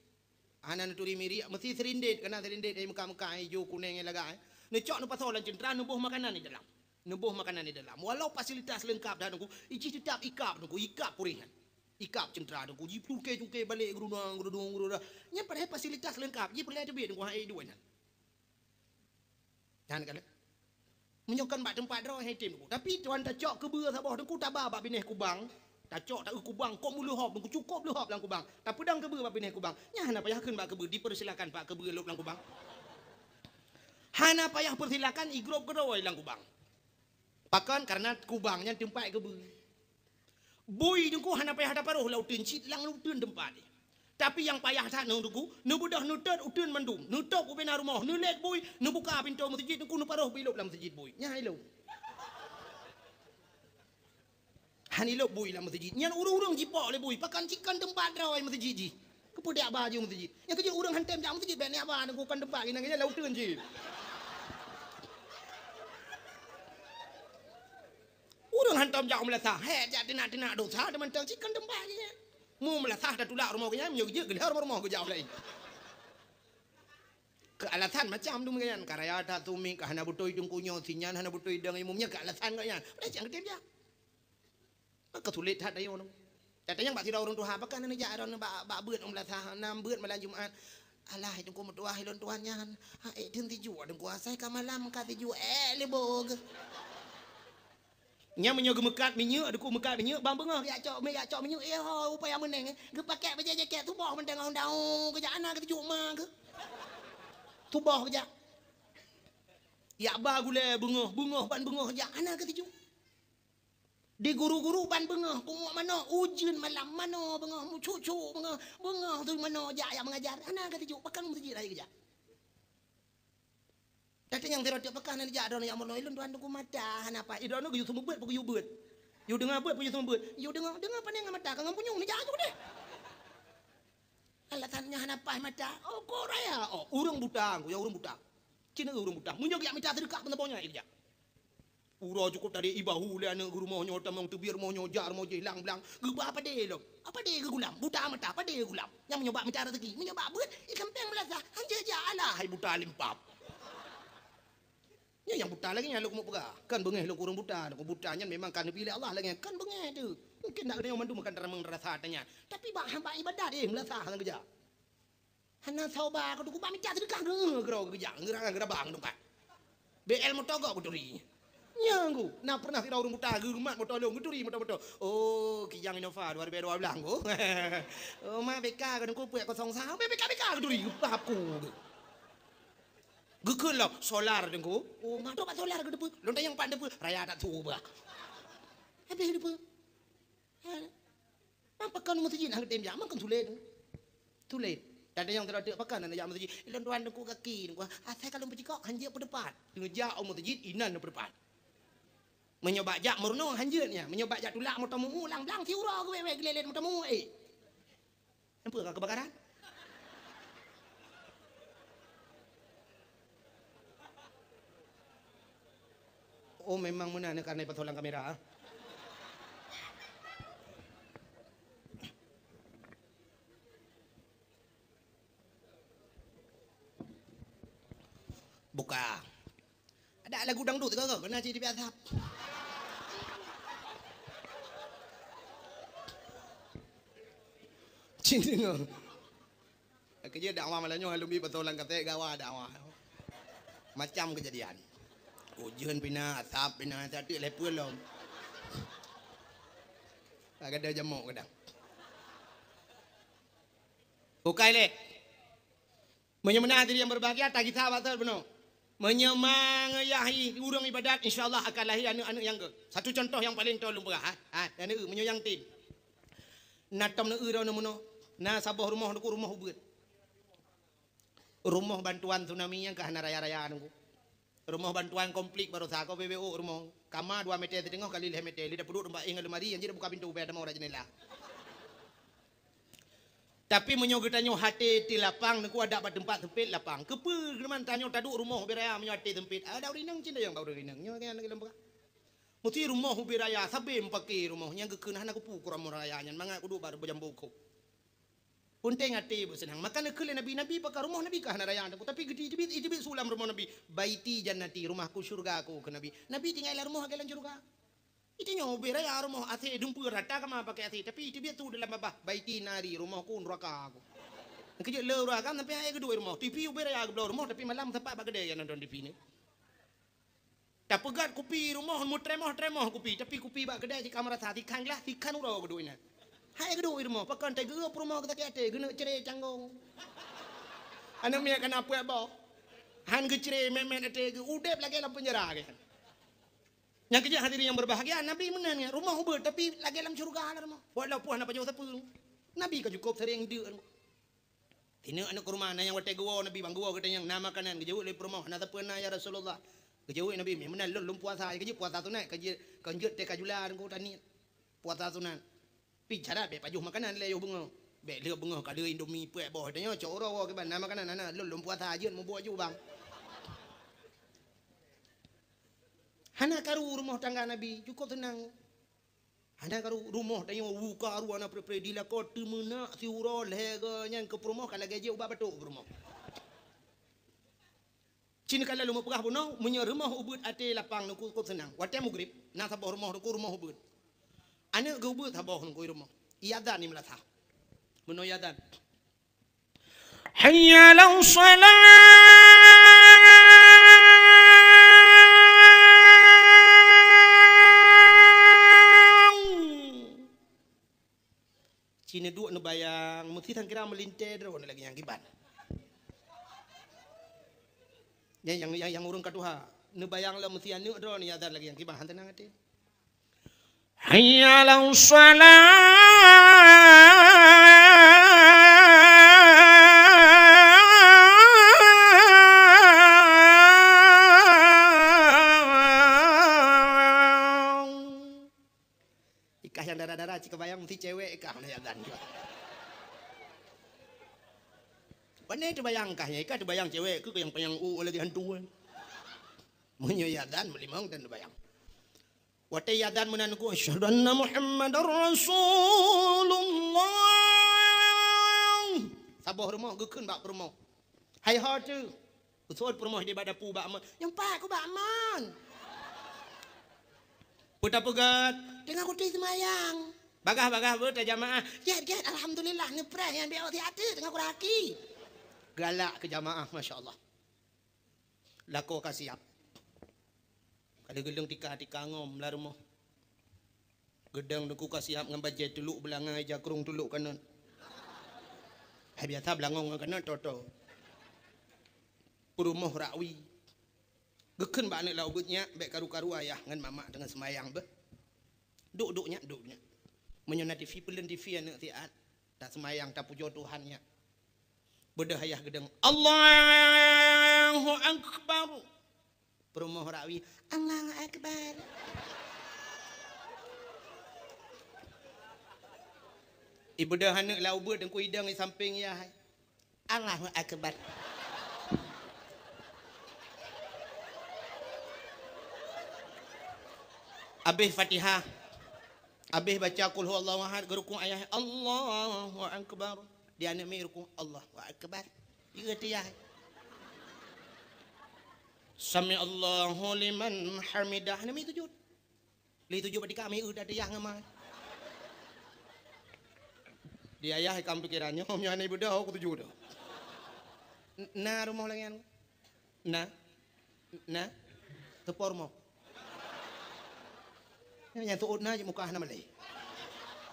Hana neuturi miriek, meusti seurindét, kana seurindét, eh, meuka-meuka, eh, ijo, kuneng, eh, lagak, eh. Neucok neupasoe lam ceuntra, neuboh makanan di dalam. Neuboh makanan di dalam. Walau fasilitas leungkap that, Teungku, jih teutap ikab, Teungku, ikab puréh nyan. Ikab ceuntra, Teungku, jicuké-cuké balek, geurudong, geurudong, geurudong. Nyan padahai fasilitas leungkap, jih peureulèe teubiet, Teungku, hai duek nyan. Nyan kan? Meunyoe kon bak teumpat droe, hai tem, Teungku. Tapi tuan tacok keubeue saboh, Teungku, taba bak binéh kubang. Tacok taeu kubang, kok meuleuhob, Teungku, cukôp leuhob lam kubang. Tapeudong keubeue bak binéh kubang. Nyan hana payah kheun bak keubeue, dipersilakan bak keubeue lôb lam kubang. Hana payah persilakan, igrôp keudroe lam kubang. Pakon? Karena kubang nyan teumpat keubeue. Bui, Teungku, hana payah taparoh lam uteuen, cit lam uteuen teumpat jih. Tapi nyang payah that nyoe, Teungku, neubeudôh neutot uteuen mandum, neutôp ubena rumoh, neulét bui, neubuka pintoe meuseujid, Teungku, neuparoh bui lôb lam meuseujid bui. Nyan hai lôn. Hana ilôb bui lam meuseujid. Nyan ureueng-ureueng jipok lé bui, pakon, cit kon teumpat droe meuseujid jih. Keupeue dak baju meuseujid? Nyang keujeuet ureueng hantom jak meuseujid, bèk neujak ba, Teungku, kon teumpat, keunan lam uteuen jih. Ureueng hantom jak u meulasah, hék jak teunak-teunak dosa, teumantong cit kon teumpat geuh nyan. Mu meulasah tatulak rumoh geuh nyan, meunyoe geujeuet geulheueh rumoh-rumoh geujak u laén. Keu alasan macam tu meunan, ka raya that sumiet, ka hana beutôi Teungku nyoe, si nyan hana beutôi dong imum nyan, keu alasan geuh nyan. Padahai cit nyang geutem jak. Maka sulet that tanyoe nyoe. Tatanyong bak sidroe ureueng tuha, pakon hana jak droeneuh bak, bak beuet u meulasah, na beuet malam Jumat. Alah, Teungku, meutuah lôn tuan nyan. Ha, ék theun sijuek, Teungku, asai ka malam ka sijuek, ék lé boh geuh. Nyan meunyoe geumeukat minyeuk, Teungku, meukat minyeuk, ban beungoh geujak cok, mé jak cok minyeuk, eh, ho, upaya meuneng, eh. Geupakèk bajèe jakét, suboh mantong daun-daun, geujak hana keuteujok ma geuh. Suboh geujak. Jak ba gulèe beungoh, beungoh ban beungoh jak, hana keuteujok. Di guru-guru ban beungoh, punguek manok, ujeuen malam, manoe beungoh, meucuk-cuk beungoh, beungoh tu manoe jak, jak meungajar, hana keuteujok, pakon meuseujid hai geujak. Tatanyong sidroe teuk, pakon hana jak droeneuh jak meurunoe, ilôn tuan Teungku mata hana paih. Eh, droeneuh geuyue seumeubeuet, peu geuyue beuet? Yue deungoe beuet, peu yue seumeubeuet? Yue deungoe, deungoe pane ngon mata, ka ngon punyueng neujak aju deh. Alasan nyan hana paih mata. Oh, kok raya. Oh, ureueng buta, Teungku, ya ureueng buta. Cit na ureueng buta. Meunyoe geujak mita seudeukah, peue saboh nyan geujak. Uroe cukôp tadi ibahu lé aneuk geurumoh nyoe, tamong teubiet rumoh nyoe, jak rumoh jih, lang blang. Geuba padé lom. Padé geugulam, buta mata, padé geugulam. Nyang meunyoe bak mita raseuki, meunyoe bak beuet, i kampeng meulasah, hanjeuet jak, alah hai buta limpab. Nyan nyang buta lagèe nyan lôn keumeung peugah. Kan beungèh lôn keu ureueng buta, lôn keu buta nyan memang ka neubi lé Allah lagèe nyan. Kan beungèh teuh. Mungken na geutanyoe mandum kan taramong rasa ata nyan. Tapi bak, bak ibadat, eh, meulasah nyang geujak. Hana soe ba keu Teungku, bak mita seudeukah geuh keudroe geujak, geuraba, geuraba ngon tungkat. B L moto gok geuturi. Nyan Teungku, na pernah sidroe ureueng buta geumat moto lôn, geuturi moto-moto. Oh, Kijang Innova dua ribu dua belas Teungku. Oh, ma B K keu Teungku, peuet kosong sa, B K, B K geuturi, geupah aku. Geukheun lom, solar Teungku. Oh, ma, trok bak solar geuteupeue. Lôn tanyong pat teupeue, raya that su bah. Habéh teupeue. Ha. Pakon meuseujid hana geutem jak, makon sulet. Sulet. Tatanyong sidroe teuk, pakon hana jak meuseujid? Ilôn tuan Teungku gaki, Teungku. Asai ka lôn peucikok, hanjeuet peuteupat. Teungoh jak u meuseujid, inan neupeuteupat. Meunyoe bak jak meurunoe, hanjeuet nyan. Meunyoe bak jak tulak moto meu-eu, lang blang siuroe geuwèt-wèt geulèlèt moto meu-eu, eh. Nampak ka keubakaran? Oh, memang meunan, karena pasoe lam kamera. Buka. Ada lagu dangdut ke, ke? Kena cit biasa. Cit dengar. Keujeuet dakwah malam nyoe, alumni pasoe lam kaset gawa dakwah. Macam kejadian. Ujeuen pina, asap pina, satu level lom. Agak ada jamok kadang. Bukai lé. Meunyoe meunan hadirin yang berbahagia, tagisa bak sot bunoe. Meunyoe ma ngon yah hi ureueng ibadat, insya Allah akan lahé aneuk-aneuk nyang gét. Satu contoh nyang paleng toe lôn peugah, ha. Ha, aneuk, meunyoe nyang tem. Na tom neu-eu droeneuh meunoe, na saboh rumoh Teungku, rumoh ubeuet. Rumoh bantuan tsunami nyang ka hana raya-raya Teungku. Rumoh bantuan konflik baroesa ka B B O rumoh. Kama dua meter siteungoh kali lhèe meter, lé tapeuduek bak éh ngon lemari, nyang jeuet buka pintoe, bèk tamong rot jeundela. Tapi meunyoe geutanyoe até, até lapang, Teungku, adak bak teumpat seumpet lapang. Keupeue keunan tanyoe taduek rumoh ubé raya meunyoe até seumpet? Adak ureueng inong cit nyang bak ureueng inong. Nyoe kan lagèe lôn peugah. Meusti rumoh ubé raya, sabé meupaké rumoh nyang geukheun hana kupeue keu rumoh raya nyan, mangat kuduek bak beujambo kop. Peunteng até beuseunang. Maka neukheun lé Nabi, Nabi pakon rumoh Nabi ka hana raya Teungku, tapi geuteubiet, iteubiet su lam rumoh Nabi, "Baiti jannati, rumahku syurgaku," kheun Nabi. Nabi tinggai lam rumoh lagèe lam syurga. Itanyoe ubé raya rumoh, AC dumpeue rata kama pakai AC, tapi iteubiet su dalam babah, "Baiti nari, rumohku neuraka aku." Keujeuet le ureueng agam sampai hai geuduek rumoh. TV ubé raya geubloe rumoh, tapi malam sapat bak keudè nyang nonton TV nyoe. Tapeugöt kupi rumoh, meutremoh-tremoh kupi, tapi kupi bak keudè jih ka meurasa, sikhan glah, sikhan uroe geuduek inan. Hai geuduek rumoh, pakon teuh geurup rumoh sakét até, geuneuk cre canggong. Aneuk miet kana puet boh. Han geucre mèt-mèt até geu, udép lagèe lam peunjara geuh. Nyang keujeuet hadirin yang berbahagia, Nabi meunan nyan, rumoh ubeuet, tapi lagèe lam syeuruga lah rumoh. Walaupun hana pajoh sapeue. Nabi ka cukôp sering deuk. Sineuk aneuk kurma, na nyang watèe geuwoe Nabi, "Bang, geuwoe gata nyang na makanan," geujaweueb lé peurumoh, "Hana sapeue na, ya Rasulullah." Geujaweueb Nabi, "Meunan lôn, lôn puasa." Geujeuet puasa sunat, ka jeuet, ka jeuet teuka jula Teungku taniet. Puasa sunat. Pi syarat bèk pajoh makanan lé yoh beungoh. Bèk lheueh beungoh ka lheueh Indomie puet boh tanyoe, cok uroe woe kiban na makanan, hana, lôn, lôn puasa jeuet mubuet ju, Bang. Hana karu rumoh tangga Nabi, cukôp seunang. Hana karu rumoh tanyoe, u karu hana pre-pre, di lakoe teumeunak siuroe lhèe goe nyan keu peurumoh ka lagèe jih ubat batuk peurumoh. Cit ka lôn meupeugah bunoe, meunyoe rumoh ubeuet até lapang Teungku cukôp seunang. Watèe mugrib, na saboh rumoh Teungku rumoh ubeuet. Aneuk geuh ubeuet saboh Teungku rumoh. Iazan di meulasah. Meunoe iazan. Hayya 'alas shalah. Ci neuduek neubayang, meusti sangkira meulintèe droeneuh lagèe nyang kiban. Nyang, nyang, nyang, nyang ureueng ka tuha, neubayang lom meusti aneuk droeneuh iazan lagèe nyang kiban, han teunang até. Hayya 'alas shalah. Ikah nyang dara-dara cit kabayang meusti cewek ikah na iazan. Pane teubayang kah nyan, ikah teubayang cewek keu nyang panyang u lagèe hantu. Meunyoe iazan meulimong dan teubayang. Watèe iazan meunan Teungku, "Asyhadu anna Muhammadar Rasulullah." Saboh rumoh geukheun bak peurumoh. Hai ho teuh. Usul peurumoh di bak dapu bak mon. Nyang pat ku bak mon. Peue tapeugöt? Teungoh kutem seumayang. Bagah-bagah beuta jamaah. Gèt, gèt, alhamdulillah, neupreh nyang di até teungoh kuraki. Galak keu jamaah, masya Allah. Lakoe ka siap. Ka lheueh geuleueng tika-tika ngom lam rumoh. Geudong Teungku ka siap ngon bajèe tulok beulangai, jakrong tulok kanot. Hai biasa beulangong ngon kanot, toto. Peurumoh rakwi. Geukheun bak aneuk lam ubeuet, "Nyak, bèk karu-karu ayah ngon mamak teungoh seumayang beuh. Duek, duek, Nyak, duek, Nyak. Meunyoe na TV, peuleuen TV aneuk siat. Taseumayang, tapujoe Tuhan, Nyak." Beudôh ayah geudong, "Allahu Akbar." Peurumoh rakwi, "Allahu Akbar." Ibeudôh aneuk lam ubeuet Teungku, idong di sampéng yah. "Allahu Akbar." Abéh Fatihah, abéh baca Qul Huwallahu Ahad, geurukuk ayah, "Allahu Akbar." Di aneuk miet rukuk, "Allahu Akbar." Di ateuh yah. "Sami'allahu liman hamidah." Aneuk miet sujud. Lé sujud bak tika, miet di ateuh yah ngon ma. Di ayah ikam pikeran nyoe, meunyoe hana ibeudôh, ku sujud. N-, na rumoh lagèe nyan? Na? Na? Teupo rumoh? Nyang teuôt na jih muka hana malèe.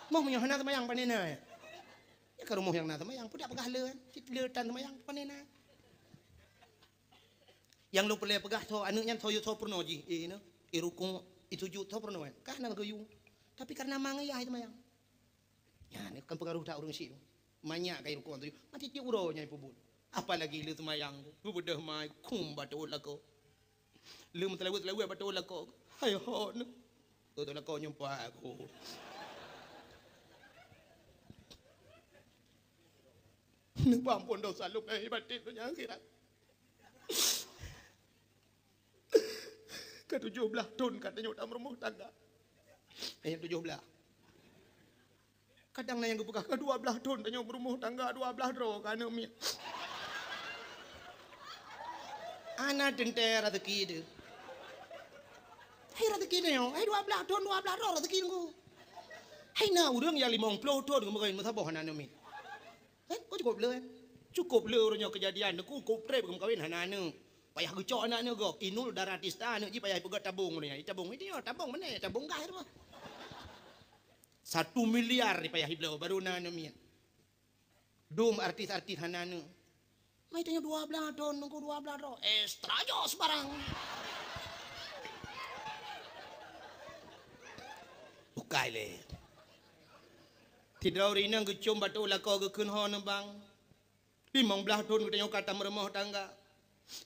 Moh meunyoe hana seumayang pane na. Nyan ka rumoh nyang na seumayang, peue dak peugah le kan? Cit le tan seumayang pane na. Nyang lôn peureulée peugah, soe aneuëk nyan soe, soe peurunoe jih, eh, na, eh, rukuk, eh, sujud, soe peurunoe nyan. Kah na geuyue. Tapi kareuna ma ngon yah seumayang. Nyan kan peungaroh that ureuëng syiek. Manyak ka rukuk sujud. Mati tiep uroe nyan peubuet. Apalagi lé seumayang. Geubeudôh mai, kum bak teuôt lakoe. Lé meuseulaweuet-seulaweuet bak teuôt lakoe. Hai ho na. Teuôt lakoe nyoe pat ku. Neupeuampôn desya lôn lahé batin donya akhirat. Ka tujoh blaih thon ka tanyoe tameurumoh tangga. Eh, tujoh blaih. Kadang na nyang geupeugah, "Ka dua blaih thon tanyoe meurumoh tangga, dua blaih droe ka aneuëk miet." Hana teuntée raseuki teuh. Hai raseuki tanyoe, hai dua blaih thon, dua blaih droe raseuki teungku. Hai na ureuëng nyang limong ploh thon geumeukawen meusaboh hana aneuëk miet. Eh, kok cukup le, eh? Cukup le uroe nyoe keujadian, teungku, cukup treb geumeukawen hana aneuëk. Payah geucok aneuëk-aneuëk gob. Inul Daratista aneuëk jih payah ipeugét tabong uroe nyoe. Itabong itu, tabong mana? Tabong gah itu. Satu miliar dipayah ibloe baru na aneuëk miet. Dum artis-artis hana aneuëk. Mai tanyoe dua blaih thon, teungku, dua blaih thon. Extra jos barang. Bukai le. Sidroe ureuëng inong geucom bak teuôt lakoe geukheun ho neubang. Limong blaih thon geutanyoe ka tameurumoh tangga.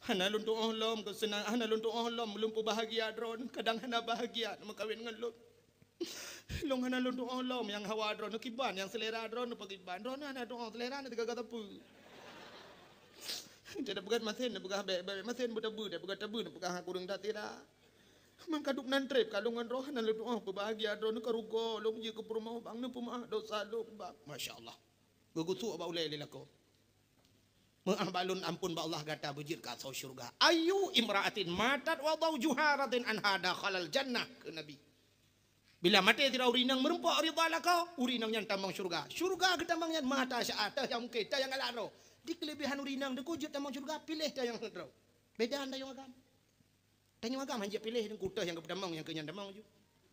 Hana lôn tuoh lom keuseunang, hana lôn tuoh lom lôn peubahgia droen, kadang hana bahgia meukawen ngon lôn. Lôn hana lôn tuoh lom nyang hawa droen kiban, nyang seulera droen pakriban. Droen hana tuoh, seulera na teuga-teuga sapeue. Jadi peugah masen, peugah bek, bek masen, beutabu, peugah tabu, peugah kureueng that sira. Mangka duek nan treb ka lôn ngon droen hana lôn tuoh peubahgia droen ka rugoe lôn jeuet keu peurumoh bang, neupeumeu'ah desya lôn bang. Masya Allah. Geugusok bak ulée lé lakoe. Meu'ah bak lôn, ampôn bak Allah, gata beujeuet keu asoe syeuruga. Ayyu imra'atin matat wa zawjuha radin anha dakhalal jannah, kheun Nabi. Bila maté sidroe ureuëng inong meurumpok ridha lakoe, ureuëng inong nyan tamong syeuruga. Syeuruga geutamong nyan mata syaat, teuh nyang mungken, teuh nyang galak droe. Di keulebihan ureuëng inong teungku jeuet tamong syeuruga, piléh teuh nyang droe. Beda tanyoe agam. Tanyoe agam hanjeuet piléh teungku, teuh nyang geupeutamong nyang keu nyan tamong ju.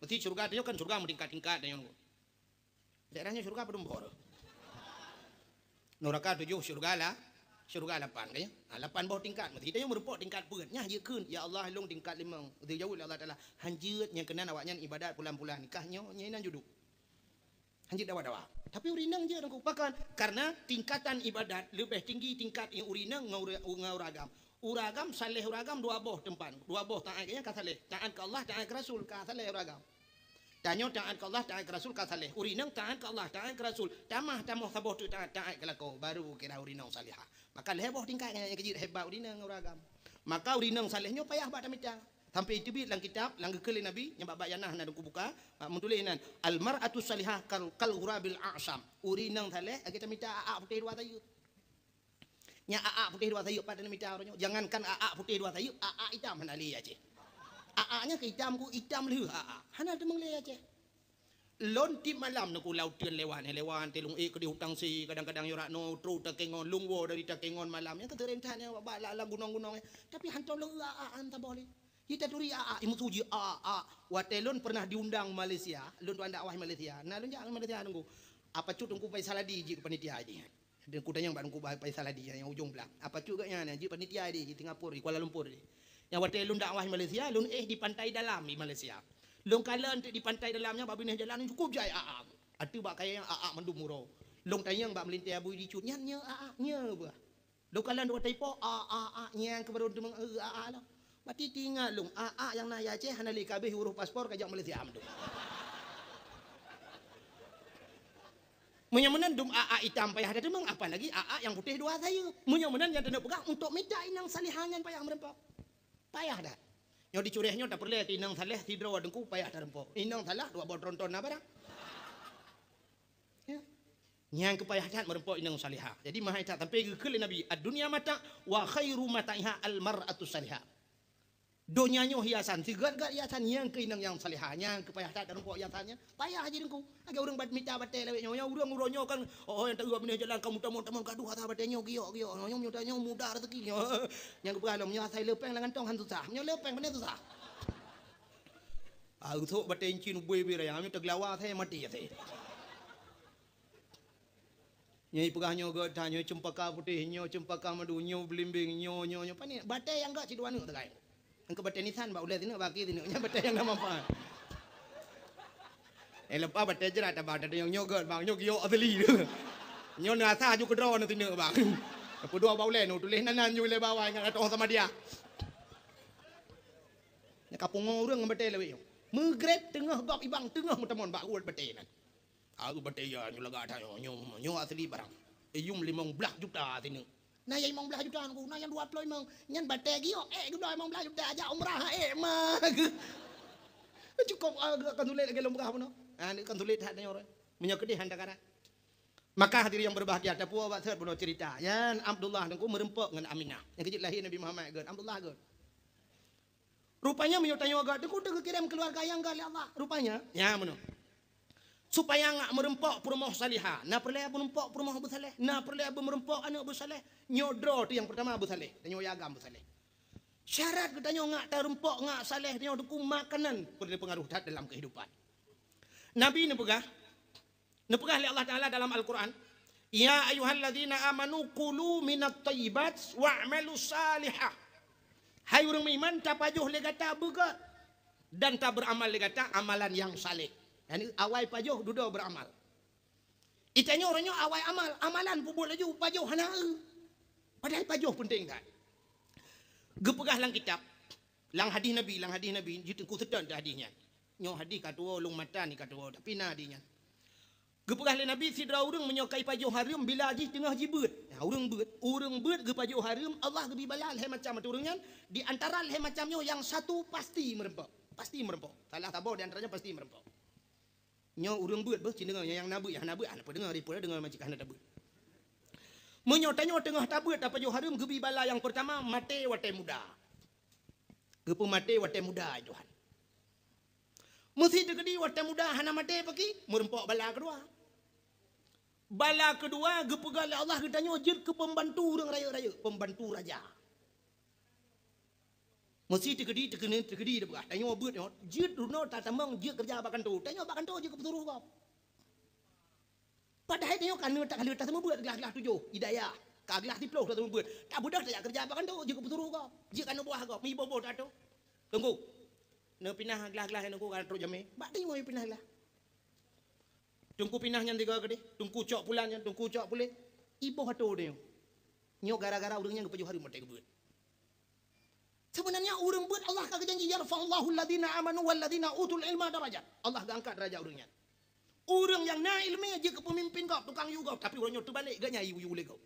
Meusti syeuruga tanyoe kan syeuruga meutingkat-tingkat tanyoe teungku. Daerah nyoe syeuruga padum boh? Nuraka tujoh, syeuruga la-, syeuruga lapan, kan ya? Ha, lapan boh tingkat. Meusti tanyoe meurumpok tingkat peuet. Nyan jeuet kheun, "Ya Allah, lôn tingkat limong." Geujaweueb lé Allah Taala, "Hanjeuet, nyang keunan awaknyan ibadat pulan-pulan. Kah nyoe, nyoe inan juduk. Hanjeuet dawa-dawa." Tapi ureuëng inong jeuet teungku. Pakon? Karena tingkatan ibadat leubeh tinggi tingkat ureuëng inong ngon ureuëng, ngon ureuëng agam. Ureuëng agam, saleh ureuëng agam dua boh teumpat. Dua boh taát, kan ya, ka saleh. Taát keu Allah, taát keu Rasul, ka saleh ureuëng agam. Tanyoe taát keu Allah, taát keu Rasul ka saleh. Ureuëng inong taát keu Allah, taát keu Rasul. Tamah tamoh saboh teuk taát, taát keu lakoe, baru kira ureuëng inong salihah. Maka lhée boh tingkat nyang keujeuet hebat ureuëng inong ngon ureuëng agam. Maka ureuëng inong saleh nyoe payah bak tamita. Sampai teubiet lam kitab, lam geukheun lé Nabi, nyang bak, bak janah na teungku buka, bak meutuléh nan, "Al mar'atu salihah kal, kal ghurabil a'sam." Ureuëng inong saleh, lagée tamita a'ak putéh dua sayeuep. Nyan a'ak putéh dua sayeuep pat na mita uroe nyoe. Jangankan a'ak putéh dua sayeuep, a'ak itam hana lé Aceh. A'ak nyan keu itam ku itam lheueh a'ak. Hana teumong lé Aceh. Lôn tiep malam neuk u laôt teun lewat, lewat teuh lôn ék keudeh u Tangse, kadang-kadang yorak noe trok Takengon, lôn woe dari Takengon malam. Nyan keuteureng that nyan bak, bak lam, lam gunong-gunong nyan. Tapi hántom lôn eu a'ak han saboh lé. Ji taturi a'ak, imeusu ji a'ak. Watée lôn pernah diundang Malaysia, lôn tuan dakwah Malaysia. Na lôn jak Malaysia teungku. Apa cut teungku Faisal Hadi jeuet keu panitia jih. Teungku tanyong bak Teungku Faisal Hadi nyang ujong blang. Apa cut geuh nyan, jeuet panitia di Singapura, di Kuala Lumpur di. Nyang watée lôn dakwah di Malaysia, lôn éh di Pantai Dalam di Malaysia. Lôn kalon teuk di Pantai Dalam nyan bak binéh jalan cukup jai a'ak. Ateueh bak kayée nyan a'ak mandum uroe. Lôn tanyong bak meulintée Abu Idi Cut, "Nyan nyoe a'ak, nyoe bah?" Lôn kalon dua taipo, a'ak, a'ak, nyang keu baru teumong, eh, a'ak lah. Mati teuingat lôn, a'ak nyang na di Aceh hana lé kabeh urus paspor ka jak Malaysia mandum. Meunyoe meunan dum a'ak itam payah tateumong, apalagi a'ak nyang putéh dua sayeuep. Meunyoe meunan nyang taneuk peugah untuk mita inong salihah nyan payah meureumpok. Payah that. Nyoe di Curéh nyoe tapeureulée keu inong saleh sidroe teungku payah tarumpok. Inong salah dua boh tronton na barang. Ya. Nyang keu payah that meureumpok inong salihah. Jadi meuhai that sampai geukheun lé Nabi, "Ad-dunya mata' wa khairu mata'iha al-mar'atus salihah." Donya nyoe hiasan, sigat-gat hiasan nyang keu inong nyang salihah, nyang keu payah that tarumpok hiasan nyan. Payah jih teungku. Lagée ureuëng bat mita batée lawét nyoe, nyoe ureuëng uroe nyoe kan, oh, nyang taeu binéh jalan kamu tamong-tamong gadoh asa batée nyoe giok-giok. Nyoe, nyoe, nyoe mudah rezeki nyoe. Nyang geupeugah lom nyoe asai leupeng lam gantong han susah. Nyoe leupeng pane susah. Ah, usok batée incin ubé-ubé raya, nyoe teugelawa asai mati asai. Nyoe ipeugah nyoe gét that, nyoe cempaka putéh, nyoe cempaka madu, nyoe beulimbeng, nyoe, nyoe, nyoe. Pane, batèe nyang gét sidua neuk teukai. Engkeu batèe nisan bak ulèe sineuk, bak akhé sineuk. Nyan batèe nyang na manfaat. Eh, leupah batèe jrat, abang, teunyong nyoe gét, bang, nyoe giyok asli tu. Nyoe na asa aju keudroe na sineuk, bang. Peudua bak ulèe nu tuléh nan, nan ju lé bawai ngon atoh sama dia. Nyan ka pungo ureueng ngon batèe lawét nyoe. Meugreb teungoh gob ibang, teungoh meutamon bak uet batèe nan. Aeu batèe ya nyoe lagak that nyoe, nyoe, nyoe asli barang. Iyum limong blaih juta sineuk. Na nyang limong blaih juta nungku, na nyang dua ploh limong. Nyan batèe giyok, eh, geubloe limong blaih juta, jak umrah, eh, ma. Cukôp, ah, kan sulet lagèe lôn peugah bunoe. Ah, kan sulet that nyoe. Meunyoe keudeh hana takarat. Maka hadirin yang berbahagia, tapuwoe bak sot bunoe cerita. Nyan Abdullah nungku meureumpok ngon Aminah. Nyang keujeuet lahé Nabi Muhammad gét, Abdullah gét. Rupanya meunyoe tanyoe agak teuku teugeukirém keuluwarga nyang gét lé Allah. Rupanya, nya meunoe. Supaya ngak meureumpok peurumoh salihah, na peureulèe meureumpok peurumoh beusaleh, na peureulèe beumeureumpok aneuk beusaleh. Nyoe droe teuh nyang peurtama beusaleh, tanyoe agam beusaleh. Syarat geutanyoe ngak tareumpok ngak saleh, tanyoe teuku makanan peureulèe peungaruh that dalam keuhidupan. Nabi neupeugah, neupeugah lé Allah Taala dalam Al-Quran, "Ya ayyuhalladzina amanu kulu minat thayyibat wa'malu salihah." Hai ureueng meuiman, tapajoh lé gata beugét dan tabeuramal lé gata amalan nyang saleh. Yani awai pajoh dudoe beuramal. Itanyoe uroe nyoe awai amal, amalan peubuet laju, pajoh hana eu. Padahai pajoh peunteng that. Geupeugah lam kitab, lam hadih Nabi, lam hadih Nabi, jiteungku seutôt hadih nyan. Nyoe hadih ka tuwoe, lôn mata ni ka tuwoe, tapi na hadih nyan. Geupeugah lé Nabi, sidroe ureueng meunyoe ka ipajoh hareuem bila jih teungoh jibeuet. Nah, ureueng beuet, ureueng beuet geupajoh hareuem, Allah geubri bala lhèe macam ateueh ureueng nyan, di antara lhèe macam nyoe nyang satu pasti meureumpok. Pasti meureumpok. Salah saboh di antaranya pasti meureumpok. Nyoe ureueng beuet beuh, ci deungoe nyang na beuet, nyang hana beuet, hana peudeungoe, ri peudeungoe macam hana tabeuet. Meunyoe tanyoe teungoh tabeuet tapajoh hareuem, geubri bala nyang peurtama maté watèe muda. Geupeumaté watèe muda, Tuhan. Meusé teukeudi watèe muda hana maté paki, meureumpok bala keudua. Bala keudua geupeugah lé Allah geutanyoe jeuet keu peumbantu ureueng rayeuk-rayeuk, peumbantu raja. Meusé teukeudi, teukeudi, teukeudi teupeugah, tanyoe beuet nyoe, jeuet runoe tatamong jeuet keureuja bak kantô. Tanyoe bak kantô jeuet keu peusuroh gob. Padahai tanyoe ka neuk ka lheueh taseumubeuet glah-glah tujoh, hidayah. Ka glah siplôh taseumubeuet. Tabeudôh tajak keureuja bak kantô, jeuet keu peusuroh gob. Jeuet keu aneuk buah gob, meuiboh-boh tato. Teungku, neupinah glah-glah nyan Teungku ka trok jamé. Bak tanyoe pinah glah. Teungku pinah nyan tiga keudeh, Teungku cok pulan nyan, Teungku cok puléh. Iboh atô tanyoe. Nyoe gara-gara ureueng nyan geupajoh hareuem watèe geubeuet. Seubeunanya ureueng beuet Allah ka geujanji, "Yarfa'ullahu alladzina amanu walladzina utul ilma darajat." Allah geuangkat darajat ureueng nyan. Ureueng nyang na ileumèe jeuet keu peumimpin gob, tukang yue gob, tapi uroe nyoe teubalek geuh nyan yue-yue lé gob.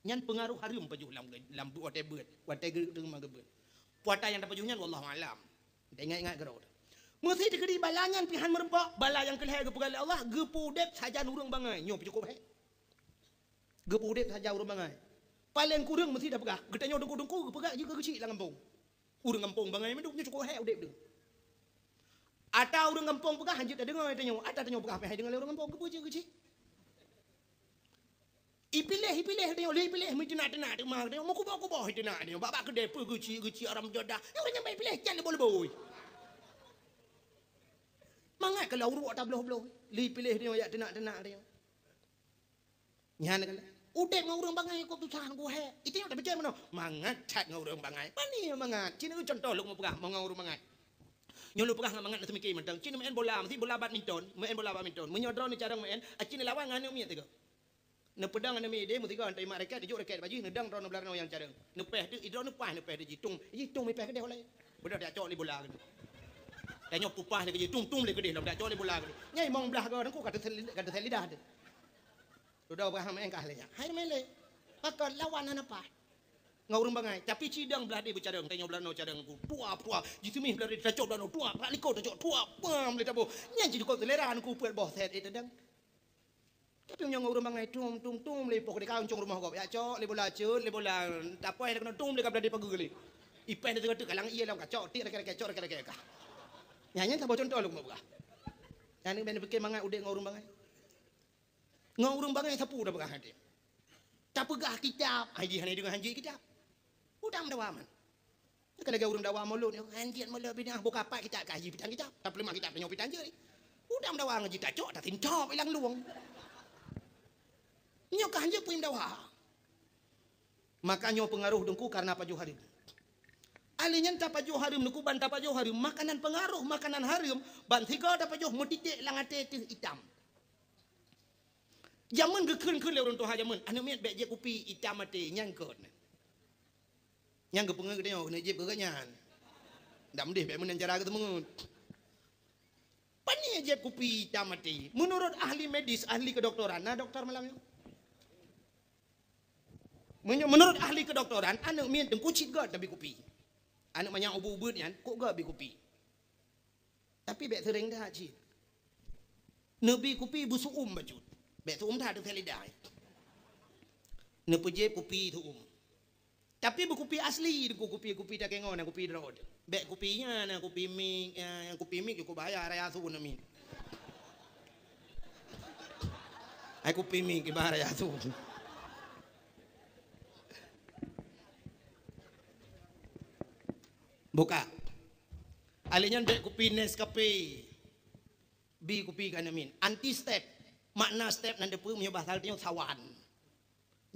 Nyan peungaroh hareuem pajoh lam, lam watèe beuet, watèe geu-, teuma geubeuet. Puata nyang tapajoh nyan wallahu alam. Taingat-ingat keudroe. Meusé teukeudi bala nyan pih han meureumpok, bala nyang keulhèe geupeugah lé Allah, geupeuudép sajan ureueng bangai. Nyoe pih cukôp hék. Geupeuudép sajan ureueng bangai. Paleng kureueng meusé tapeugah, geutanyoe teungku-teungku geupeugah jeuet keu geuchik lam gampông. Ureueng gampông bangai mandum, nyoe cukôp hék udép deuh. Ata ureueng gampông peugah han jeuet tadeungoe tanyoe, ata tanyoe peugah pih han deungoe lé ureueng gampông, keupeue jeuet keu geuchik. Ipiléh, ipiléh tanyoe, lé ipiléh meuteunak-teunak teuma tanyoe, meukuboh-kuboh iteunak tanyoe, bak-bak keudè peue geuchik-geuchik haram jadah. Nyoe ureueng nyang bak ipiléh can lé boh leuboi. Mangat keu lam uruek tabloh-bloh, lé ipiléh tanyoe jak teunak-teunak tanyoe. Nyan keuh udép ngon ureueng bangai kok susah ngon geuhèk. Itanyoe tapike meunoe, mangat that ngon ureueng bangai. Pani mangat? Ci neupeugah cuntoh lôn meupeugah ngon ureueng bangai. Nyoe lôn peugah ngon mangat neuseumiké mantong. Ci neumeu'en bola, meusti bola badminton, meu'en bola badminton. Meunyoe droeneuh carông meu'en, aci neulawan ngon aneuk miet teuh. Neupeudong aneuk miet deh, meusigoe, neutarima raket, neujok raket bak jih, neudong droeneuh blah droeneuh nyang carông. Neupèh teuh, droeneuh paih neupèh teuh jih, tung, jih tung mipèh keudeh ulèe. Beudôh tajak cok lé bola keudeh. Tanyoe peupah lé keu jih, tung, tung lé keudeh, lom tajak cok lé bola keudeh. Nyai mong blah goe, nangku ka teusel-, ka teusel lidah teuh. Dudoe bah meu'en kah lé nyan. Hai meu'en lé. Pakon lawan hana paih. Ngon ureueng bangai. Tapi ci dong blah deh beucarông, tanyoe blah noe carông ku. Tua, tua. Jiseumih blah deh tacok blah noe, tua. Bak likot tacok, tua. Pam lé taboh. Nyan ci dukon selera nangku peuet boh set, eh, tadong. Tapi meunyoe ngon ureueng bangai, tum, tum, tum, lé poh deh ka uncong rumoh gob. Jak cok lé bola, cut lé bola. Tapoh lé keunoe, tum lé ka blah deh pageue lé. Ipèh lé teungoh teuk kalang ie lam kacok, tik raket-raket, cok raket-raket kah. Nyan, nyan saboh cuntoh lôn peugah. Nyan ban pike mangat udép ngon ureueng bangai. Ngon ureueng bangai sapeue tapeugah até. Tapeugah kitab, ai jih hana deungoe hanjeuet kitab. Udang dawa man. Ka lagèe ureueng dawa mulod nyoe, hanjeuet mulod bidah, buka pat kitab ka jih pitang kitab. Tapeuleumah kitab tanyoe pitang jeuet. Udang dawa ngon jih tacok, tasintop ilang luwong. Nyoe ka hanjeuet peue dawa. Maka nyoe peungaroh Teungku karena pajoh hareuem. Alèh nyan tapajoh hareuem Teungku, ban tapajoh hareuem, makanan peungaroh makanan hareuem, ban sigoe tapajoh meutiték lam até teuh itam. Jameun geukheun-kheun lé ureueng tuha jameun, aneuk miet bèk jieb kupi itam até, nyan kon. Nyang geupeungeut geutanyoe keuneuk jieb keu geuhnyan. Dak meudeh bèk meunan cara geuteumeungeut. Pane jieb kupi itam até? Meunurot ahli medis, ahli kedokteran, na doktor malam nyoe? Meunyo-, meunurot ahli kedokteran, aneuk miet Teungku cit göt tabi kupi. Aneuk manyak ubeut-ubeut nyan, kok göt bi kupi. Tapi bèk seuréng that cit. Neubi kupi beusu'um bacut. Bèk su'um that, teuka lidah. Neupeujieb kupi su'um. Tapi beukupi asli, kupi-kupi takèe ngon, kupi droe. Bèk kupi nyan, kupi mik, eh, kupi mik jukuk bahaya raya su namiet. Ai kupi mik ibarat raya su. Buka. Alèh nyan bèk kupi Nescafe. Bi kupi keu aneuk miet. Anti step. Makna step nan teupeue meunyoe bahasa tanyoe sawan.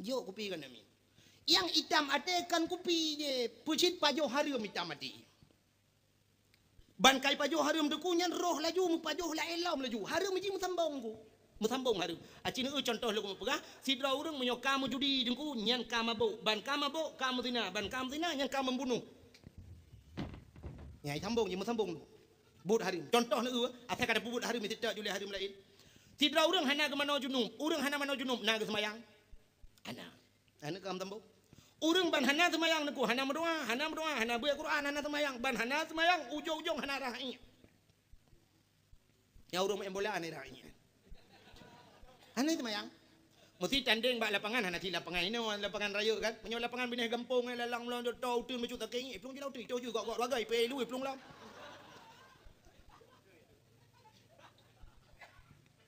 Jok kupi keu aneuk miet. Nyang itam até kon kupi jih, peucit pajoh hareuem itam até. Ban kai pajoh hareuem Teungku nyan roh laju meupajoh laén lom laju. Hareuem jih meusambong ku. Meusambong hareuem. Aci neu contoh lôn peugah, sidroe ureueng meunyoe ka meujudi Teungku, nyan ka mabök. Ban ka mabök, ka meuzina. Ban ka meuzina, nyan ka membunuh. Nyang sambong jih meusambong. Buet hareuem. Contoh neu, asai ka tapeubuet hareuem, iteutap julée hareuem laén. Sidroe ureueng hana geumanoe junub. Ureueng hana manoe junub, na geuseumayang? Hana. Hana ka meusambong. Ureueng ban hana seumayang Teungku, hana meudoa, hana meudoa, hana beuet Quran, hana seumayang. Ban hana seumayang, ujong-ujong hana rhah iék. Nyang ureueng main bola hana rhah iék. Hana seumayang. Meusti tandeng bak lapangan, hana cit lapangan inoe, lapangan rayeuk kan. Meunyoe lapangan binéh gampông, eh, lalang meulon, to uteuen bacut takeng, eh, plueng jih lam uteuen, to ju gok-gok bagai, pei lui plueng lam.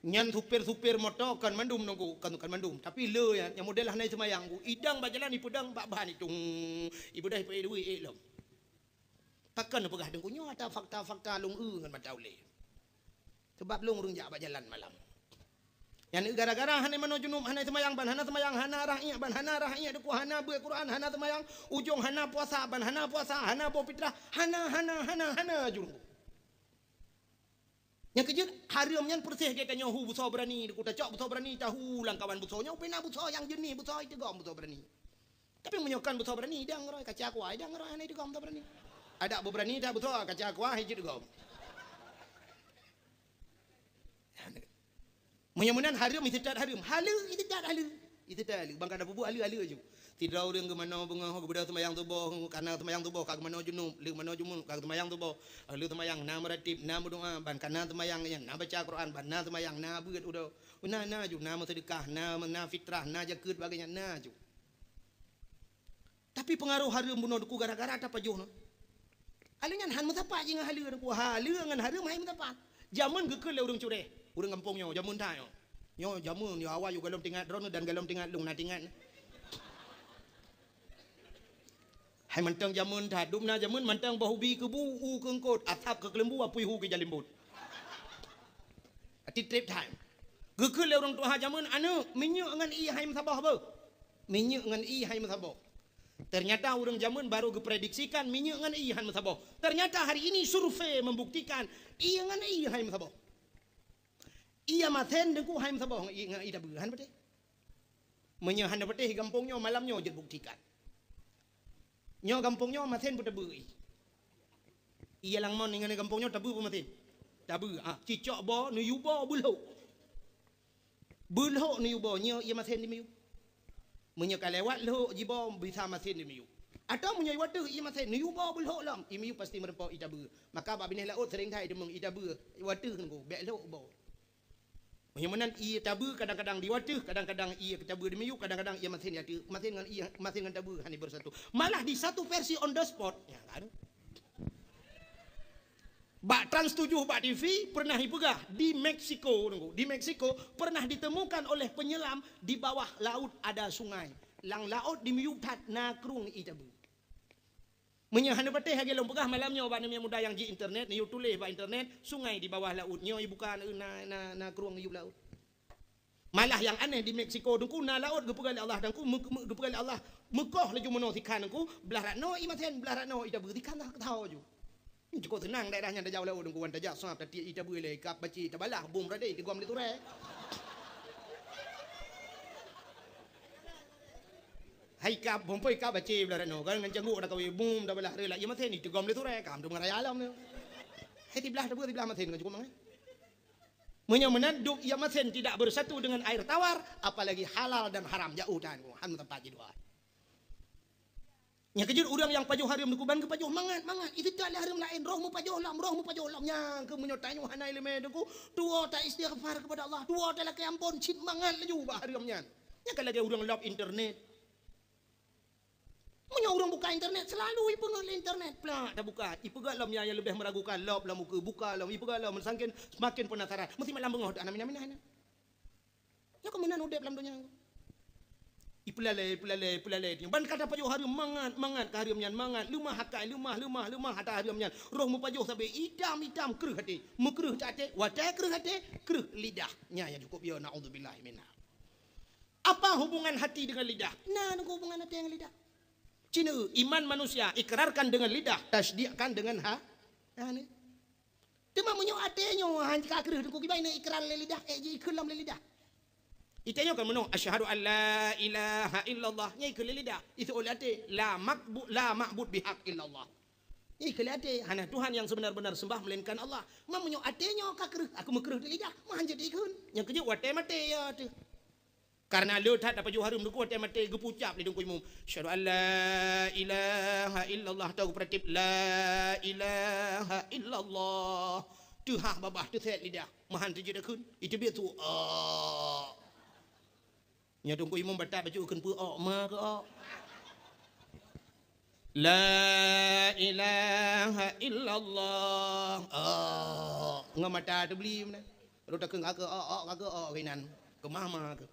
Nyan supir-supir moto kon mandum Teungku, kon, kon mandum. Tapi le nyan, nyang model hana seumayang ku, idang bak jalan ipeudang bak ban itung, ibeudôh ipeuék lui ék lom. Pakon neupeugah Teungku nyoe ata fakta-fakta lôn eu ngon mata ulée. Sabab lôn ureueng jak bak jalan malam. Nyan gara-gara hana manoe junub, hana seumayang, ban hana seumayang, hana rhah iék, ban hana rhah iék Teungku, hana beuet Quran, hana seumayang, ujong hana puasa, ban hana puasa, hana boh fitrah, hana, hana, hana, hana ju Teungku. Nyang keujeuet, hareuem nyan peureséh geutanyoe hu beusoe beurani, Teungku, tacok beusoe beurani, tahu lam kawan beusoe nyoe, pih na beusoe nyang jeunih, beusoe iteugom beusoe beurani. Tapi meunyoe kon beusoe beurani, idang roe, kaca kuah, idang roe, hana iteugom beusoe beurani. Adak beubeurani that beusoe, kaca kuah, hana jeuet teugom. Meunyoe meunan hareuem, iteutap hareuem. Haleue, iteutap haleue. Iteutap haleue. Ban ka tapeubuet haleue-haleue ju. Sidroe ureueng geumanoe beungoh, geubeudôh seumayang suboh, kana seumayang suboh, ka geumanoe junub, lheueh manoe junub, ka geuseumayang suboh. Lheueh seumayang na meuratéb, na meudoa, ban kana seumayang nyan, na baca Quran, ban na seumayang, na beuet uroe. Na, na ju, na meuseudeukah, na, na fitrah, na jakeuet, bagainya na ju. Tapi peungaroh hareuem bunoe Teungku gara-gara tapajoh nyoe. Haleue nyan han meusapat jih ngon haleue Teungku. Haleue ngon hareuem hai meusapat. Jameun geukheun lé ureueng cureh. Ureueng gampông nyoe, jameun that nyoe. Nyoe jameun, nyoe awai yôh gohlom teuingat droeneuh dan gohlom teuingat lôn na teuingat. Hai mantong jameun that, dum na jameun mantong boh ubi keubu, u keu eungkôt, asab keu keuleumbu, apui hu keu jalimbot. Até trép that. Geukheun lé ureueng tuha jameun, "Aneuk, minyeuk ngon ié hai meusaboh beuh." Minyeuk ngon ié hai meusaboh. Ternyata ureueng jameun barô geuprediksikan minyeuk ngon ié hai meusaboh. Ternyata hari ini survei membuktikan ié ngon ié hai meusaboh. Ié masen Teungku hai meusaboh ngon ié, ngon ié tabeue, han patéh. Meunyoe hana patéh gampông nyoe, malam nyoe jeuet buktikan. Nyoe gampông nyoe masen peue tabeue ié. Ié lam mon ngon gampông nyoe tabeue peue masen? Tabeue, ah, cicok boh, neuyue boh, beulhok. Beulhok neuyue boh, nyoe ié masen dimiyueb. Meunyoe ka lewat lhok jiboh, bisa masen dimiyueb. Atawa meunyoe wateuh ié masen, neuyue boh beulhok lom, ié miyueb pasti meureumpok ié tabeue. Maka bak binéh laôt seuréng that ideumeung ié tabeue, wateuh Teungku, bèk lhok boh. Meunyoe meunan ié tabeue kadang-kadang di wateuh, kadang-kadang ié tabeue dimiyueb, kadang-kadang ié masen di ateueh, masen ngon ié, masen ngon tabeue hana bersatu. Malah di satu versi on the spot, ya kan? Bak Trans tujuh, bak T V pernah ipeugah, di Meksiko, Teungku, di Meksiko pernah ditemukan oleh penyelam di bawah laut ada sungai. Lam laôt dimiyueb that na krueng ié tabeue. Meunyoe hana patéh lagèe lôn peugah malam nyoe bak aneuk muda nyang ji internet, neuyue tuléh bak internet, sungai di bawah laut. Nyoe ibuka na, na, na krueng iyueb laôt. Malah nyang aneh di Meksiko teungku na laôt geupeugah lé Allah teungku, meu-, meu-, geupeugah lé Allah meukoh laju meunoe sikhan teungku, blah rot noe ié masén, blah rot noe ié tabeue sikhan teuh keutho ju. Cukup seunang daerah nyan tajak u laôt teungku, wan tajak sab tatiek ié tabeue lé, ikab bacé tabalah, bom radé tigom lé turée. Hai ikab, bom poi ikab bacé blah rot noe, kan ngon canggok dak kawé, bom tabalah ré lak ié masén ié tigom lé turée, kam tu meuraya lom tu. Hai siblah tabeue siblah masén kan cukup mangat. Meunyoe meunan dum ié masén tidak bersatu dengan air tawar, apalagi halal dan haram, jauh tan, han meuteumpat jidua. Nyang keujeuet ureuëng nyang pajoh hareuem teungku ban geupajoh mangat-mangat, itu tak lé hareuem laén, roh meupajoh lom, roh meupajoh lom. Nyang keuh meunyoe tanyoe hana iéleumé teungku, tuwoe ta istighfar keupada Allah, tuwoe ta lakée ampôn, cit mangat laju bak hareuem nyan. Nyang ka lagée ureuëng lop internet. Meunyoe ureuëng buka internet, selalu ipeungét lé internet. Plak, tabuka. Ipeugah lom nyang, nyang leubeh meuragukan, lop lam buku, buka lom, ipeugah lom, sangken semakin penasaran. Meusti malam beungoh teuh hana mina-mina nyan. Nyoe keuh meunan udeb lam donya. Ipeulalée, ipeulalée, ipeulalée. Ban ka tapajoh hareuem mangat, mangat ka hareuem nyan, mangat. Leumah akai, leumah, leumah, leumah ata hareuem nyan. Roh meupajoh sabe itam-itam kreueh até. Meukreueh até, watée kreueh até, kreueh lidah. Nyan nyang cukup yo, naudzubillah minha. Apa hubungan hati dengan lidah? Na, na hubungan hati dengan lidah. Cina, iman manusia ikrarkan dengan lidah, tasdikkan dengan ha-, ha ni. Teuma meunyoe até nyoe han ka kreueh teungku kiban na ikrar lé lidah, eh, ji ikheun lom lé lidah. Ita nyoe kan meunoe, "Asyhadu an la ilaha illallah." Nya ikheun lé lidah. Itu oleh até, "La makbu-, la ma'bud bihaq illallah." Nya ikheun lé até, "Hana Tuhan yang sebenar-benar sembah melainkan Allah." Ma meunyoe até nyoe ka kreueh, aku meukreueh lé lidah, ma han jeuet ikheun. Nyang keujeuet watée maté ya teuh. Karena le that tapajoh hareuem teungku watée maté geupeucap lé Teungku Imum, "Asyhadu an la ilaha illallah," tau geupeuratéb, "La ilaha illallah." Teuhah babah, teusét lidah, ma han teujeuet takheun, iteubiet su, "Ôk." Nyoe Teungku Imum batat bacut kheun peu ôk, ma keu ôk. "La ilaha illallah." Oh, ngon mata teubli meunan. Rot takheun ka keu ôk, ôk ka keu ôk keunan. Keumah ma keu.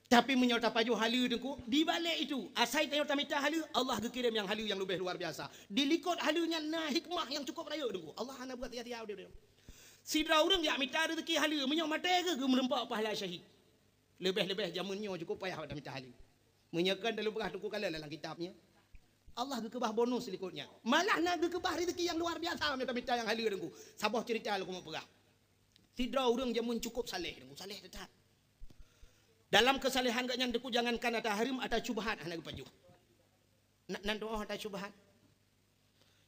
Tapi meunyoe tapajoh haleue teungku, di balek itu, asai tanyoe tamita haleue, Allah geukirém nyang haleue nyang leubeh luar biasa. Di likot haleue nyan na hikmah nyang cukup rayeuk teungku. Allah hana buat sia-sia udeb. Sidroe ureuëng jak mita rezeki haleue, meunyoe maté geuh geumeureumpok pahala syahid. Leubeh-leubeh jameun nyoe cukup payah bak tamita haleue. Meunyoe kon tapeugah teungku kalon lam kitab nyan, Allah geukeubah bonus likot nyan. Malah na geukeubah rezeki nyang luar biasa meunyoe tamita nyang haleue teungku. Saboh ceurita lôn keumeung peugah. Sidroe ureuëng jameun cukup saleh teungku, saleh that. Dalam keusalehan geuh nyan teungku jangankan ata hareuem, ata syubhat hana geupajoh. Na, nan tuoh ata syubhat.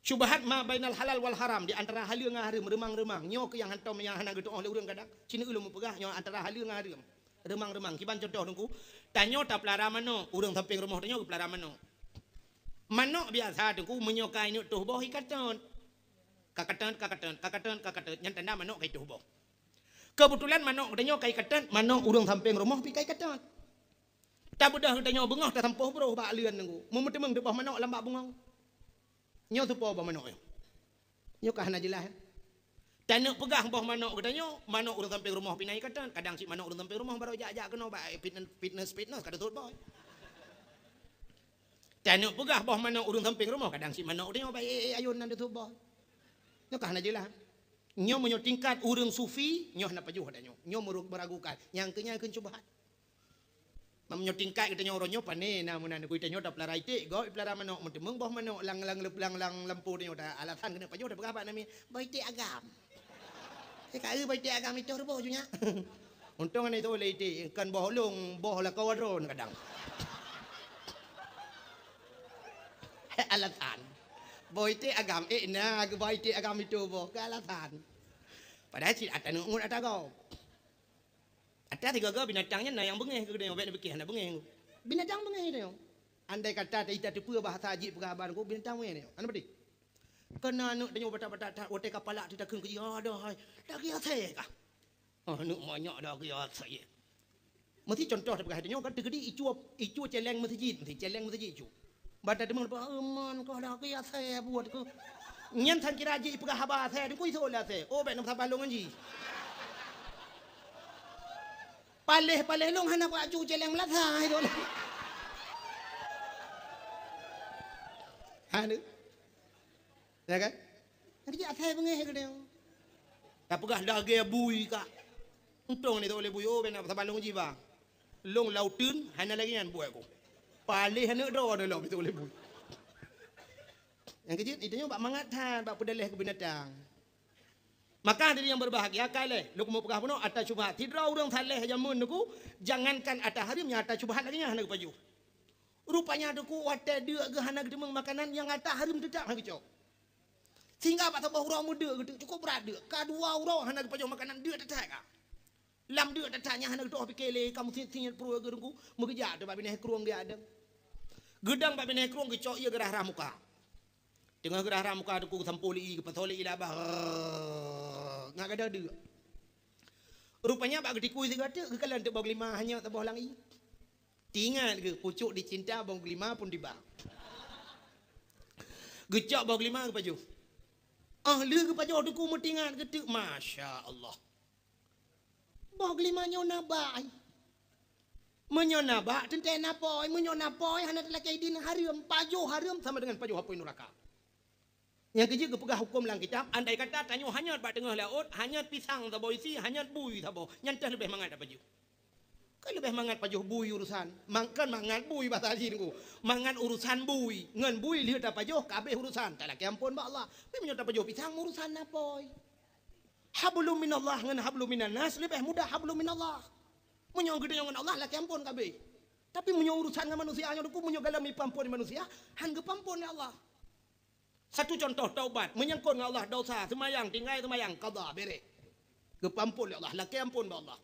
Syubhat ma bainal halal wal haram, di antara haleue ngon hareuem, reumang-reumang. Nyoe keuh nyang hantom nyang hana geutuoh lé ureuëng kadang. Cina ulôn meupeugah nyoe antara haleue ngon hareuem. Reumang-reumang. Kiban contoh teungku, tanyoe tapeulara manok, ureuëng sampéng rumoh tanyoe geupeulara manok. Manok biasa teungku meunyoe ka ineuk tuh boh ikatot. Kakatot, kakatot, kakatot, kakatot. Nyan tanda manok ka ituh boh. Keubeutulan manok geutanyoe ka ikatot, manok ureuëng sampéng rumoh pi ka ikatot. Tabeudôh geutanyoe beungoh tasampôh broh bak leuen teungku. Meuteumèe teuboh manok lam bak bungong. Nyoe soe po boh manok nyoe? Nyoe ka hana jeulaih. Taneuk peugah boh manok geutanyoe, manok ureuëng sampéng rumoh pi na ikatot, kadang cit manok ureuëng sampéng rumoh barô jak-jak keunoe bak fitness, fitness, fitness ka teutot boh. Taneuk peugah boh manok ureuëng sampéng rumoh, kadang cit manok geutanyoe bak ék-ék ayôn nan teutot boh. Nyoe ka hana jeulaih. Nyoe meunyoe tingkat ureuëng sufi, nyoe hana pajoh geutanyoe. Nyoe meuragukan. Nyang keu nyan kheun syubhat. Meunyoe tingkat geutanyoe uroe nyoe pane na meunan, geutanyoe tapeulara iték, gob ipeulara manok, meuteumèe boh manok lam, lam, lam, lam lampôh tanyoe, alasan keuneuk pajoh tapeugah bak namiet, "Boh iték agam." Eh, ka eu boh iték agam itoh teuboh ju nyak. Untông hana itoh lé iték, kon boh ulông, boh lakoe droe kadang. Alasan. Boh iték agam, eh, na geuboh iték agam itoh boh, keu alasan. Padahai cit ata neuk ngut ata gob. Ata sigoe-goe binatang nyan na nyang beungéh keu geutanyoe, bèk neupiké hana beungéh. Binatang beungéh tanyoe. Andai kata ta-, ita teupeue bahasa jih peugah haba teungku, binatang beungéh tanyoe. Hana peudeh. Keu na aneuk tanyoe batat-batat that, watèe ka palak teuh takheun keu jih, "Adoh hai, lagèe asèe kah?" Oh, aneuk manyak lagèe asèe. Meusti contoh tapeugah tanyoe kan teukeudi icue, icue cèlèng meuseujid, meusti cèlèng meuseujid icue. Ban tateumeung, "Aman kah lagèe asèe buet keuh." Nyan sang kira jih ipeugah haba asèe, teungku isoe lé asèe. Oh, bèk na meusaban lôn ngon jih. Paléh-paléh lôn hana kuaju cèlèng meulasai lôn. Hana. Ya kan? Jadi asèe beungéh geutanyoe. Tapeugah lagèe bui kah. Untông ni teuh lé bui, oh, bèk na saban lôn uji ba. Lôn lauteun, hana lagèe nyan buet ku. Paléh aneuk droe lom teuh lé bui. Nyang keujeuet, itu nyoe bak mangat that, bak peudaléh keu binatang. Maka hadirin yang berbahagia, ka lheuh lôn keumeung peugah bunoe ata syubhat. Sidroe ureueng saleh jameun nyoe ku, jangankan ata hareuem, nyang ata syubhat lagèe nyan hana geupajoh. Rupanya teungku watèe deuk geuh hana geuteumeung makanan nyang ata hareuem teutap hana geucok. Sehingga bak saboh uroe meudeuk geuteuk cukôp brat deuk. Ka dua uroe hana geupajoh makanan deuk teutap ka. Lam deuk teutap nyan hana geutoh pike lé ka meusiet-siet pruet geuh teungku. Meugeujak teuk bak binéh krueng geujak dong. Geudong bak binéh krueng geucok ie geurah-rah muka. Teungoh geurah-rah muka teungku geusampôh lé ie geupasoe lé ie labah. Ngat gadôh deuk. Rupanya bak geutikui sigoe teuk geukalon teuk boh geulima hanyot saboh lam ie. Teuingat geuh, pucôk dicinta boh geulima pun tiba. Geucok boh geulima geupajoh. Ah, lheueh geupajoh teungku meuteuingat geuh teuk, masya Allah. Boh geulima nyoe na bak ai. Meunyoe na bak, teuntèe na pôi. Meunyoe na pôi, hana talakèe idin hareuem. Pajoh hareuem sama dengan pajoh apui nuraka. Nyang keujeuet geupeugah hukôm lam kitab, andai kata tanyoe hanyot bak teungoh laôt, hanyot pisang saboh isi, hanyot bui saboh, nyan teuh leubeh mangat tapajoh. Kan leubeh mangat pajoh bui urusan. Mang-, kan mangat bui basa jih teungku. Mangat urusan bui. Ngon bui lheueh tapajoh, ka abéh urusan. Talakèe amphon bak Allah. Tapi meunyoe tapajoh pisang, urusan na pôi. Hablum minallah ngon hablum minannas leubeh mudah hablum minallah. Meunyoe geutanyoe ngon Allah, lakèe amphon ka abéh. Tapi meunyoe urusan ngon manusia nyoe teungku, meunyoe galom ipeuamphon manusia, han geupeuamphon lé Allah. Satu contoh taubat, menyangkot ngon Allah dosa, seumayang, tinggai seumayang, qadha, bereh. Geupeuamphon lé Allah, lakèe amphon bak Allah.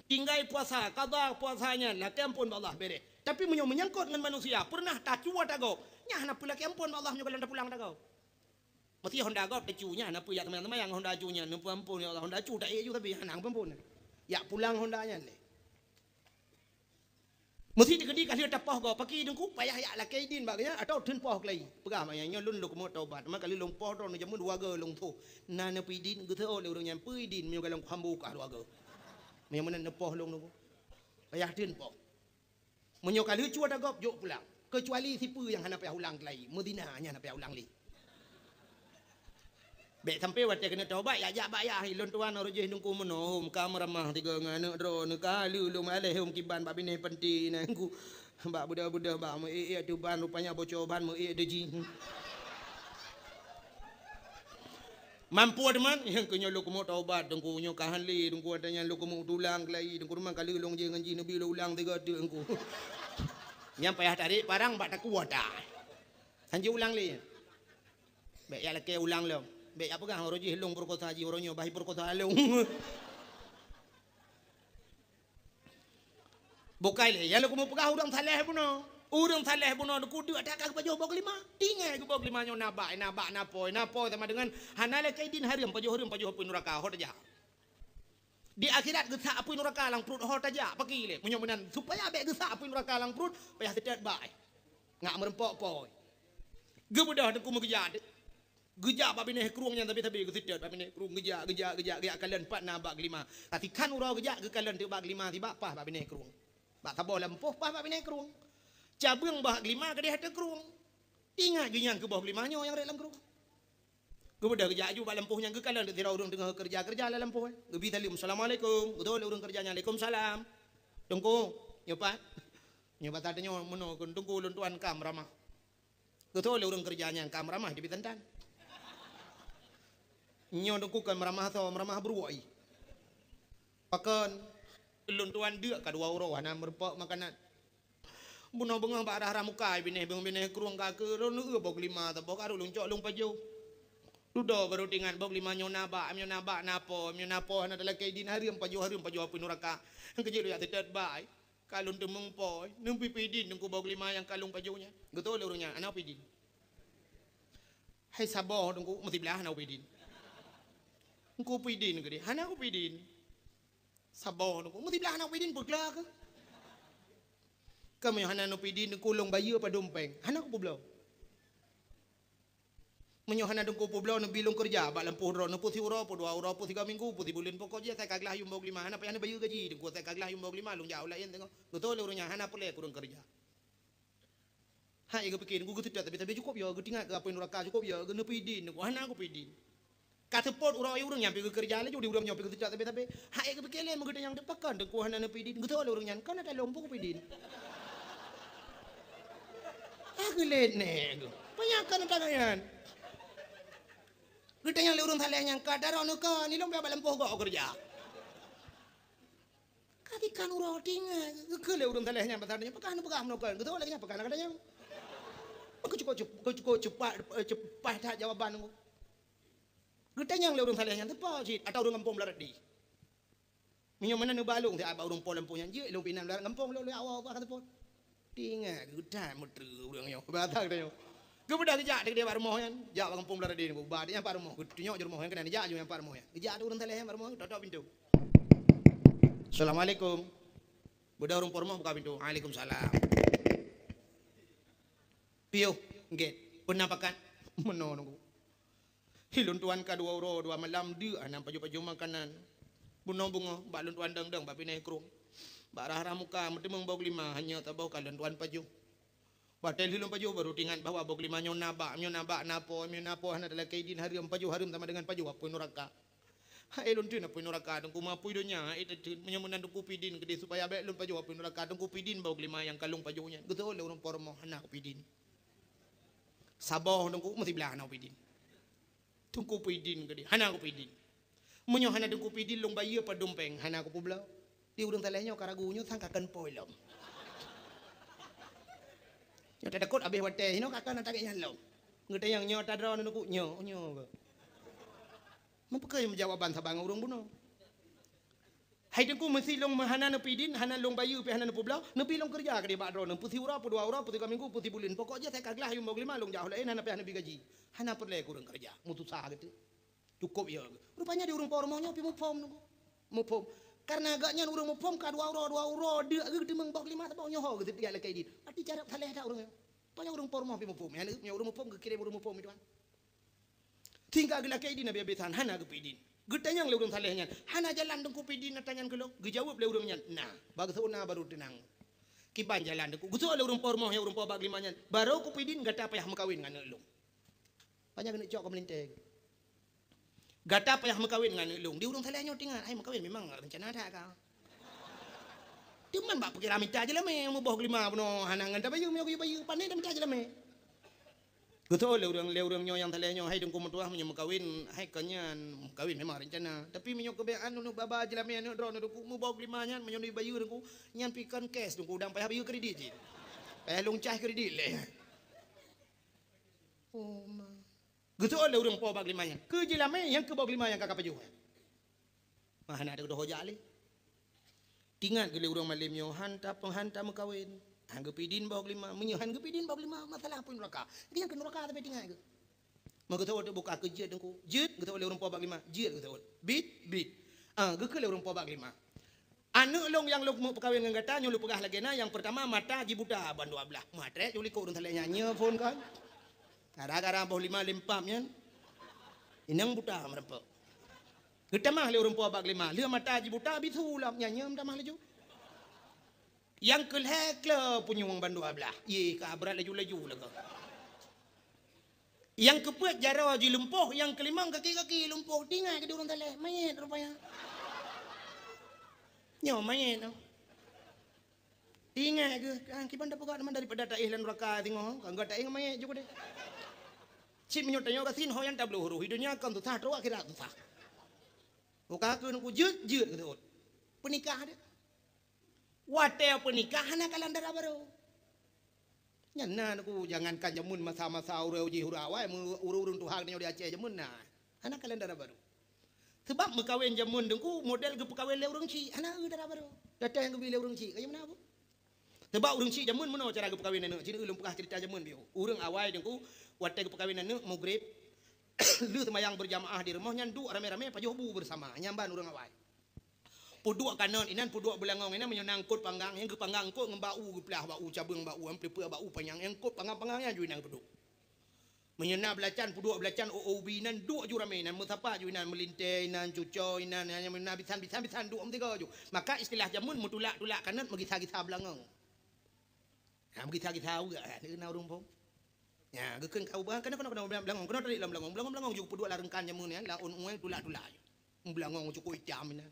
Tinggai puasa, qadha puasa nyan, lakèe amphon bak Allah, bereh. Tapi meunyoe menyangkot ngon manusia, peureunah tacu ata gob, nyan hana peue lakèe amphon bak Allah meunyoe galom tapulang ata gob. Meusti honda gob tacu nyan, hana peue jak seumayang-seumayang honda cu nyan, neupeuamphon, ya Allah, honda cu taék ju tapi hana geupeuamphon. Jak pulang honda nyan lé. Meusti teukeudi ka lheueh tapoh gob, pakri teungku payah jak lakèe idin bak geuh nyan atawa theun poh keulayi. Peugah bak nyan, nyoe lôn lôn keumeung taubat. Maka lheueh lôn poh droe neujameun dua goe lôn tho. Na neupeuidin, geuteuôt lé ureueng nyan peuidin meunyoe galom kuham bukah dua goe. Meunyoe meunan neupoh lôn teungku. Payah theun poh. Meunyoe ka lheueh cu ata gob, jok pulang. Keucuali sipeue nyang hana payah ulang keulayi, meuzina nyan hana payah ulang lé. Bèk sampai watèe keuneuk taubat, jak-jak bak yah, "Lôn tuan, uroe jih teungku meunoe, hom ka meuramah tiga ngon aneuk droeneuh, ka lheueh lôn alèh hom kiban bak binéh panti nyan ku. Bak beudôh-beudôh bak meu-ék-ék ateueh ban, rupanya boco ban meu-ék teuh jih." Mampu teuma, nyang keu nyoe lôn keumeung taubat, teungku nyoe ka han lé, teungku ata nyan lôn keumeung tulang keulayi, teungku teuma ka lheueh lôn jih ngon jih neubi lôn ulang tiga teuk teungku. Nyan payah tarek parang bak takue ata. Han jeuet ulang lé. Bèk jak lakèe ulang lom. Bèk jak peugah uroe jih lôn peurekosa jih, uroe nyoe bah peurekosa lôn. Bukai lé, nyang lôn keumeung peugah ureueng saleh bunoe. Ureueng saleh bunoe teungku deuk ata ka geupajoh boh geulima. Tinggai geuboh geulima nyoe na bak, na bak, na pôi, na pôi sama dengan hana lakèe idin hareuem pajoh, hareuem pajoh apui nuraka, ho tajak. Di akhirat geusak apui nuraka lam pruet ho tajak, pakri lé. Meunyoe meunan, supaya bèk geusak apui nuraka lam pruet, payah seutôt bak. Ngat meureumpok pôi. Geubeudôh teungku meugeujak. Geujak bak binéh krueng nyan sabe-sabe geuseutôt bak binéh krueng, geujak, geujak, geujak, geujak kalon pat na bak geulima. Ka sikhan uroe geujak geukalon teuk bak geulima sibak paih bak binéh krueng. Bak saboh lampôh paih bak binéh krueng. Cabeueng bak geulima keudéh ateueh krueng. Ingat geuh nyan keu boh geulima nyoe nyang rhot lam krueng. Geubeudôh geujak aju bak lampôh nyan geukalon teuk sidroe ureueng teungoh keureuja-keureuja lam lampôh. Geubi saleuem, "Assalamualaikum." Geutulak lé ureueng keureuja nyan, "Waalaikumsalam." "Teungku, nyoe pat?" Nyoe bak that nyoe meunoe kheun, "Teungku, lôn tuan ka meuramah." Geutulak lé ureueng keureuja nyan, "Ka meuramah di bitantan." "Nyoe teungku kon meuramah soe, meuramah bruek ie." "Pakon?" "Lôn tuan deuk ka dua uroe hana meurumpok makanan. Bunoe beungoh bak rhah-rhah muka binéh, beungoh binéh krueng ka keu lôn eu boh geulima saboh ka lôn cok lôn pajoh. Dudoe barô teuingat boh geulima nyoe na bak, nyoe na bak na po, nyoe na po hana talakèe idin hareuem pajoh, hareuem pajoh apui nuraka. Keujeuet lôn jak seutôt bak." Ka lôn teumeung po, neubi-bi idin teungku boh geulima nyang ka lôn pajoh nyan. Geutulak lé ureueng nyan, "Hana kupi idin." "Hai saboh teungku, meusiblah hana kupi idin." "Teungku pi idin keudéh." "Hana kupi idin." "Saboh teungku, meusiblah hana kupi idin, peugla keuh." "Ka meunyoe hana neupi idin teungku lôn bayeue padum péng." "Hana kupeubloe." "Meunyoe hana teungku peubloe neubi lôn keureuja bak lampôh droeneuh peue siuroe, peue dua uroe, peue sigoe minggu, peue sibuleuen, pokok jih asai ka glah yum boh geulima, hana payah neubayeue gaji teungku, asai ka glah yum boh geulima lôn jak u laén teungoh." Geutulak lé ureueng nyan, "Hana peureulèe keu ureueng keureuja." Hai geupiké teungku geuseutôt tapi-tapi cukôp yo, geuteuingat keu apui nuraka cukôp yo, geuneupeuidin teungku, "Hana kupi idin." Ka seupôt uroe ureuëng nyan pi geukeureuja laju di ureuëng nyoe pi geuseucok sabe-sabe. Hai geupike lé meugeutanyong teuk pakon teungku hana neupi idin. Geutôi lé ureuëng nyan, "Kon ata lôn peue kupi idin?" Ah, geulet nèk geuh. Peue nyang kon ata nyan? Geutanyong lé ureuëng saleh nyan, "Ka daroe neuka, nilong piah bak lampôh gob keureuja." Ka tikan uroe tingai, geukheun lé ureuëng saleh nyan pasal nyan, "Pakon neupeugah meunoe kon?" Geutôi lagée nyan, "Pakon na gata nyang?" Meukeue cukôp, cukôp, cukôp cepat, eh, cepat that jawaban nyoe. Geutanyong lé ureuëng saleh nyan, "Teupeue cit, ata ureuëng gampông Belarat di?" Meunyoe meunan neuba lôn siat bak ureuëng po lampôh nyan, jeuet lôn pinan Belarat gampông lôn, lôn awak ka teupôt. Tingai geutan meutreue ureuëng nyoe. Bata geutanyoe. Geupeugah geujak teuk bak rumoh nyan, jak bak gampông Belarat di nyoe, ba nyan bak rumoh, geutunyok jih rumoh nyan keunan, jak jih nyan bak rumoh nyan. Geujak ureuëng saleh nyan bak rumoh, totok pintoe. "Assalamualaikum." Beudôh ureuëng po rumoh buka pintoe. "Waalaikumsalam." "Piôh, gét. Peue na pakat?" "Meunoe nunggu. Hi lôn tuan ka dua uroe dua malam deuk hana pajoh-pajoh makanan. Bunoe beungoh bak lôn tuan dong-dong bak binéh krueng. Bak rhah-rhah muka meuteumeung boh glima hana saboh ka lôn tuan pajoh. Watée lheueh lôn pajoh baru teuingat bahwa boh glima nyoe na bak, nyoe na bak na po, nyoe na po hana talakée idin hareuem, pajoh hareuem sama deungon pajoh apui nuraka. Hai lôn teun apui nuraka, teungku meupui donya, hai teun, meunyoe meunan teungku peue idin keudeh supaya bék lôn pajoh apui nuraka, teungku peue idin boh glima nyang ka lôn pajoh nyan. Geutôi lé ureuëng po rumoh hana kupeue idin. Saboh teungku meusiblah hana kupeue idin. Teungku peue idin keudeh, hana kupeue idin. Meunyoe hana teungku peue idin lôn bayeue padum péng, hana kupeubloe. Di ureuëng saleh nyoe ka ragu nyoe sang ka kheun po lom. Nyoe tatakot abéh watée, nyoe ka kheun ata gét nyan lom. Geutanyong nyoe ata droe nyoe teungku, nyoe, nyoe. Meupeukeue jawaban saban ngon ureuëng bunoe. Hai teungku meusi lôn hana neupeue idin, hana lôn bayeue pih hana neupeubloe, neubi lôn keureuja keudeh bak droeneuh, peusi uroe, peudua uroe, peusigoe minggu, peusibuleuen. Pokok jih asai ka glah yuem boh glima lôn jak u laén hana pih neubi gaji. Hana peureulée keu ureuëng keureuja, meususah geuteuk. Cukôp ya geuh. Rupanya di ureuëng po rumoh nyoe pih muphom teungku. Muphom. Karena gobnyan ureuëng muphom ka dua uroe, dua uroe deuk geuh teumeung boh glima saboh nyoe ho geuh setiap lakée idin. Berarti carông saleh that ureuëng nyoe. Rupanya ureuëng po rumoh pih muphom. Nyan ureuëng muphom geukirém ureuëng muphom itu kan. Sehingga geulakée idin habéh-habésan, hana geupeue idin. Geutanyong lé ureuëng saleh nyan, "Hana jalan teungku peue idin ata nyan keu lôn?" Geujaweueb lé ureuëng nyan, "Na, bak geuh na baru teunang." Kiban jalan teungku. Geuseuôt lé ureuëng po rumoh nyang ureuëng po bak glima nyan, "Baru kupeue idin gata payah meukawen ngon aneuk lôn." Panyang keuneuk cok keu meulintée. "Gata payah meukawen ngon aneuk lôn." Di ureuëng saleh nyoe teuingat, hai meukawen memang rencana that ka. Teuma bak pikiran mita jeulamé, muboh glima bunoe hana ngon tabayeue, meunyoe geuyue bayeue, pane tamita jeulamé. Geutôi lé ureuëng, lé ureuëng nyoe nyang saleh nyoe, "Hai teungku meutuah, meunyoe meukawen, hai kon nyan meukawen memang rencana. Tapi meunyoe keubiasaan uneuk baba jeulamé aneuk droeneuh teungku muboh glima nyan, meunyoe neubayeue teungku, nyan pih kon cash teungku, dan payah bayeue kredit cit. Payah lôn cah kredit lé." Oh ma. Geutôi lé ureuëng po bak glima nyan, "Keu jeulamé nyang keu boh glima nyang ka kapajoh." Mah hana ada geudoh jak lé. Teuingat geuh lé ureuëng malem nyoe, han ta-, han tameukawen, han geupeue idin boh glima. Meunyoe han geupeue idin boh glima, masalah apui nuraka. Nyang keu nuraka tapi teuingat geuh. Meugeuteuôt buka keu jeuet teungku. Jeuet geuteuôt lé ureuëng po bak glima. Jeuet geuteuôt. Bit, bit. Ah, geukheun lé ureuëng po bak glima. Aneuk lôn nyang lôn meupeukawen ngon gata nyoe lôn peugah lagée na, nyang peurtama mata jibuta ban dua blaih. Meutrek ju likot ureuëng saleh nyan nyoe phon kan. Gara-gara boh glima lempam nyan. Inong buta meureumpok. Geutamah lé ureuëng po bak glima, lheueh mata jibuta bisu lom, nyan nyoe meutamah laju. Nyang keu lhée klo punyueng ban dua blaih, yeh ka brat laju-laju lagoe. Nyang keupeuet jaroe jih lumpoh, nyang keulimong kaki-kaki lumpoh, teuingat geuh di ureuëng saleh, manyét rupanya. Nyoe manyét nyoe. Ingat geuh, ah, kiban tapeugah teuma daripada taéh lam nuraka singoh, ka gata ingat manyét jeuet deh. Cit meunyoe tanyoe gasien ho nyang tabloe huroh, di donya kon susah, trok akhirat susah. Buka keu nungku jeuet, jeuet keu seuôt. Peunikah deh. Watée peunikah hana kalon dara barô. Nyan na nungku, jangankan jameun masa-masa ureuëng jih ureuëng awai, meu-, ureuëng-ureuëng tuha geutanyoe di Aceh jameun na. Hana kalon dara barô. Seubab meukawen jameun teungku model geupeukawen lé ureuëng chik, hana eu dara barô. Datang geubi lé ureuëng chik, kayém na bu. Teubak ureuëng chik jameun meunoe cara geupeukawen aneuk. Cit ulôn peugah ceurita jameun biôh. Ureuëng awai teungku, watée geupeukawen aneuk, mugreb, lheueh seumayang beurjamaah di rumoh nyan duek ramé-ramé pajoh bu beusama. Nyan ban ureuëng awai. Peuduek kanot inan, peuduek beulangong inan, meunyoe na eungkot panggang, nyang geupanggang eungkot ngon bak u, geuplah bak u, cabeueng bak u, nyang peuleupeuk bak u panyang, nyang eungkot panggang-panggang nyan ju inan geupeuduek. Meunyoe na beulacan, peuduek beulacan, o, o, ubi inan, duek ju ramé inan, meusapa ju inan, meulintée inan, cuco inan, nyan, nyan, na bisan, bisan, bisan, duek meusigoe ju. Maka istilah jameun meutulak-tulak kanot, meugisa-gisa beulangong. Ha, meugisa-gisa uga, ha, na ureuëng phon. Ya, geukheun ka ubah, keunoe, keunoe, keunoe beulangong, keunoe tarék lam beulangong. Beulangong, beulangong ju peuduek lam reungkan jameun nyan, lam ôn uéng tulak-tulak. Beulangong cukup itam nyan.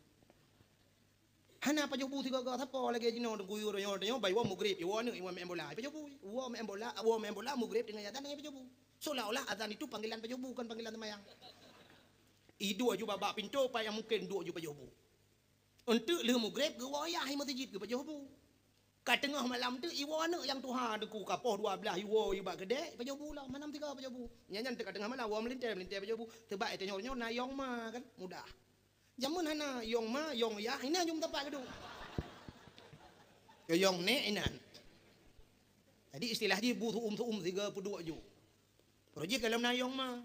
Hana pajoh bu sigoe-goe, sapo lagèe jinoe teungku yue nyoe, nyoe bai woe mugrib, iwoe aneuk, iwoe meu'en bola. Pajoh bu, woe meu'en bola, woe meu'en bola, mugrib teungoh azan, pajoh bu. Seolah-olah azan itu panggilan pajoh bu, bukan panggilan seumayang. Iduek ju bak, bak pintoe, pat nyang mungken duek ju pajoh bu. Eunteuk lheueh mugrib geuwoe yah i meuseujid geupajoh bu. Ka teungoh malam teuk iwoe aneuk nyang tuha teungku, ka poh dua blaih iwoe yue bak keudè, pajoh bu lom, hana meusigoe pajoh bu. Nyan, nyan teuk ka teungoh malam woe meulintèe, meulintèe pajoh bu. Teubak i tanyoe nyoe na yong ma kan, mudah. Jameun hana yong ma, yong yah, inan ju meusapat geuduek. Yong nèk inan. Jadi istilah jih bu su'um-su'um sigoe peuduek ju. Roh jih ka lom na yong ma.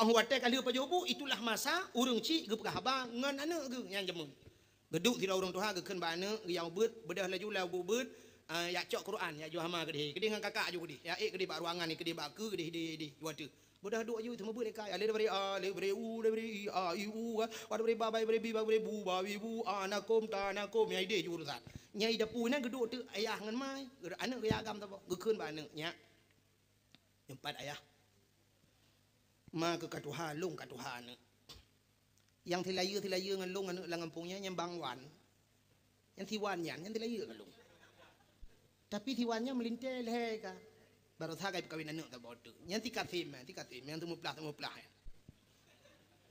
Óh watèe ka lheueh pajoh bu, itulah masa ureueng chik geupeugah haba ngon aneuk geuh nyang jameun. Geuduek sidroe ureueng tuha geukheun bak aneuk geuh nyang ubeuet, beudôh laju lam ubeuet, ah, jak cok Quran, jak jok hama keudeh. Keudeh ngon kakak ju keudeh. Jak ék keudeh bak ruangan, keudeh bak keue, keudeh idéh, idéh, ju ateueh. Beudôh duek ju, seumeubeuet lé kai. Alif daripada a, alif daripada u, daripada i, a, i, u, ka. Wa daripada ba, ba daripada bi, ba daripada bu, ba, bi, bu, a, na, kum, ta, na, kum. Nyang idéh ju urusan. Nyang i dapu nyan geuduek teuk ayah ngon ma, aneuk geuh agam saboh. Geukheun bak aneuk, "Nyak, nyoe pat ayah. Ma keuh ka tuha, lôn ka tuha aneuk. Nyang silayeue-silayeue ngon lôn aneuk lam gampông nyan, nyan Bang Wan. Nyan si Wan nyan, nyan silayeue ngon lôn. Tapi si Wan nyan meulintèe lhèe ka. Barosa ka jipeukawen aneuk saboh teuk. Nyan si Kasim, si Kasim, nyang seumeuplah-seumeuplah nyan.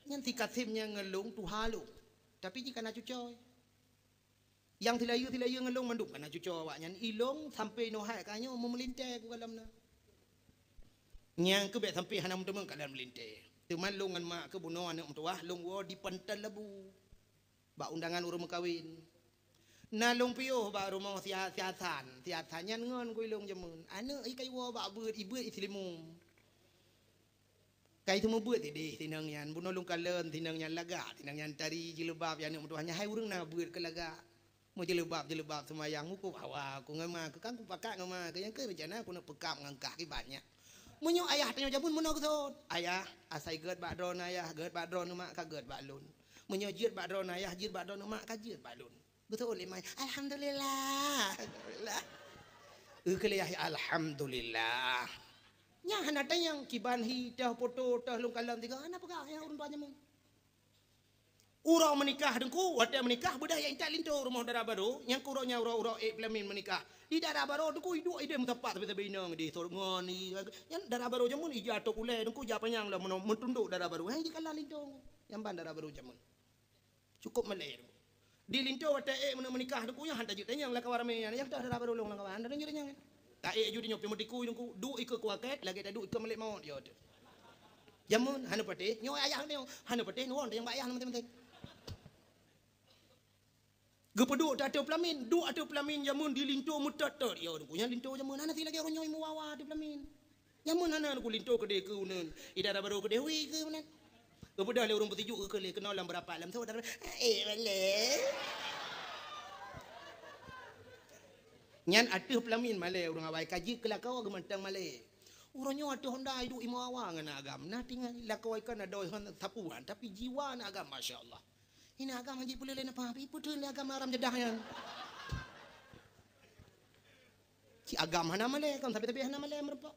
Nyan si Kasim nyan ngon lôn tuha lôn. Tapi jih ka na cucoe. Nyang silayeue-silayeue ngon lôn mandum ka na cucoe awaknyan. Ilôn sampoe nyoe hai ka nyoe meumeulintèe kukalon na." Nyang keuh bèk sampoe hana meuteumèe kukalon meulintèe. Teuma lôn ngon mak keuh bunoe aneuk meutuwah, lôn woe di Pantai Labu. Bak undangan ureueng meukawen. Na lôn piôh bak rumoh si Ha-, si Hasan. Si Hasan nyan ngon ku ilôn jameun. Aneuk i ka iwoe bak beuet, ibeuet i Seulimeum. Ka i seumeubeuet idéh sinong nyan, bunoe lôn kalon sinong nyan lagak, sinong nyan tari jilbab, ya aneuk meutuwah nyan hai ureueng na beuet keu lagak. Meujilbab-jilbab seumayang, mukub hawa, ku ngon ma keuh, kan kupakat ngon ma keuh, nyang keuh rencana kuneuk peukab ngon kah kiban nyan. Meunyoe ayah tanyoe jameun meunoe geuseuôt, "Ayah, asai gèt bak droeneuh ayah, gèt bak droeneuh mak, ka gèt bak lôn. Meunyoe jeuet bak droeneuh ayah, jeuet bak droeneuh mak, ka jeuet bak lôn." Geuseuôt lé ma, "Alhamdulillah." Alhamdulillah. Geukheun lé yah, "Alhamdulillah." Nyan hana tanyong kiban hi, toh poto, toh lôn kalon sigoe, hana peugah nyang ureueng tuha jameun. Uroe meunikah teungku, watèe meunikah beudôh jak intat linto rumoh dara barô, nyang keu uroe nyan uroe-uroe ék peulamin meunikah. Di dara barô teungku iduek idéh meusapat sabe-sabe inong idéh sot ngon i, nyan dara barô jameun ija tok ulèe teungku ija panyang lom meuno-, meutundok dara barô. Nyang jikalon linto nyang ban dara barô jameun. Cukôp malèe teungku. Di linto watèe ék meunikah teungku nyan han tajeuet tanyong lam kawan ramè nyan, nyang toh dara barô lôn lam kawan, han tajeuet tanyong. Ta ék ju di nyoe pih meutikui teungku, duek ikeue kuakèt lagèe taduek ikeue malèk mawöt yo teuh. Jameun hana patéh, nyoe ayah nyoe hana patéh, nuwon tanyong bak ayah na maséng-maséng. Geupeuduek ateueh peulamin, duek ateueh peulamin jameun di linto meutot-tot. Ya, ureueng nyan linto jameun hana si lagèe uroe nyoe meuwawa ateueh peulamin. Jameun hana ku linto keudéh keu uneun, i dara barô keudéh wi keu meunan. Geubeudôh lé ureueng peusijuek geukheun lé keunoe lam beurapat lam sot, eh, malèe. Nyan ateueh peulamin malèe ureueng awai ka jeuet keu lakoe geumantong malèe. Uroe nyoe ateueh honda iduek i meuwawa ngon na agam. Na tinggai lakoe kan adoe hana sapeue, tapi jiwa na agam, masya Allah. Inan agam han jipeuleueh lé nafah, ipeutheun lé agam haram jadah nyan. Cit agam hana malèe, kon sabe-sabe hana malèe meurumpok.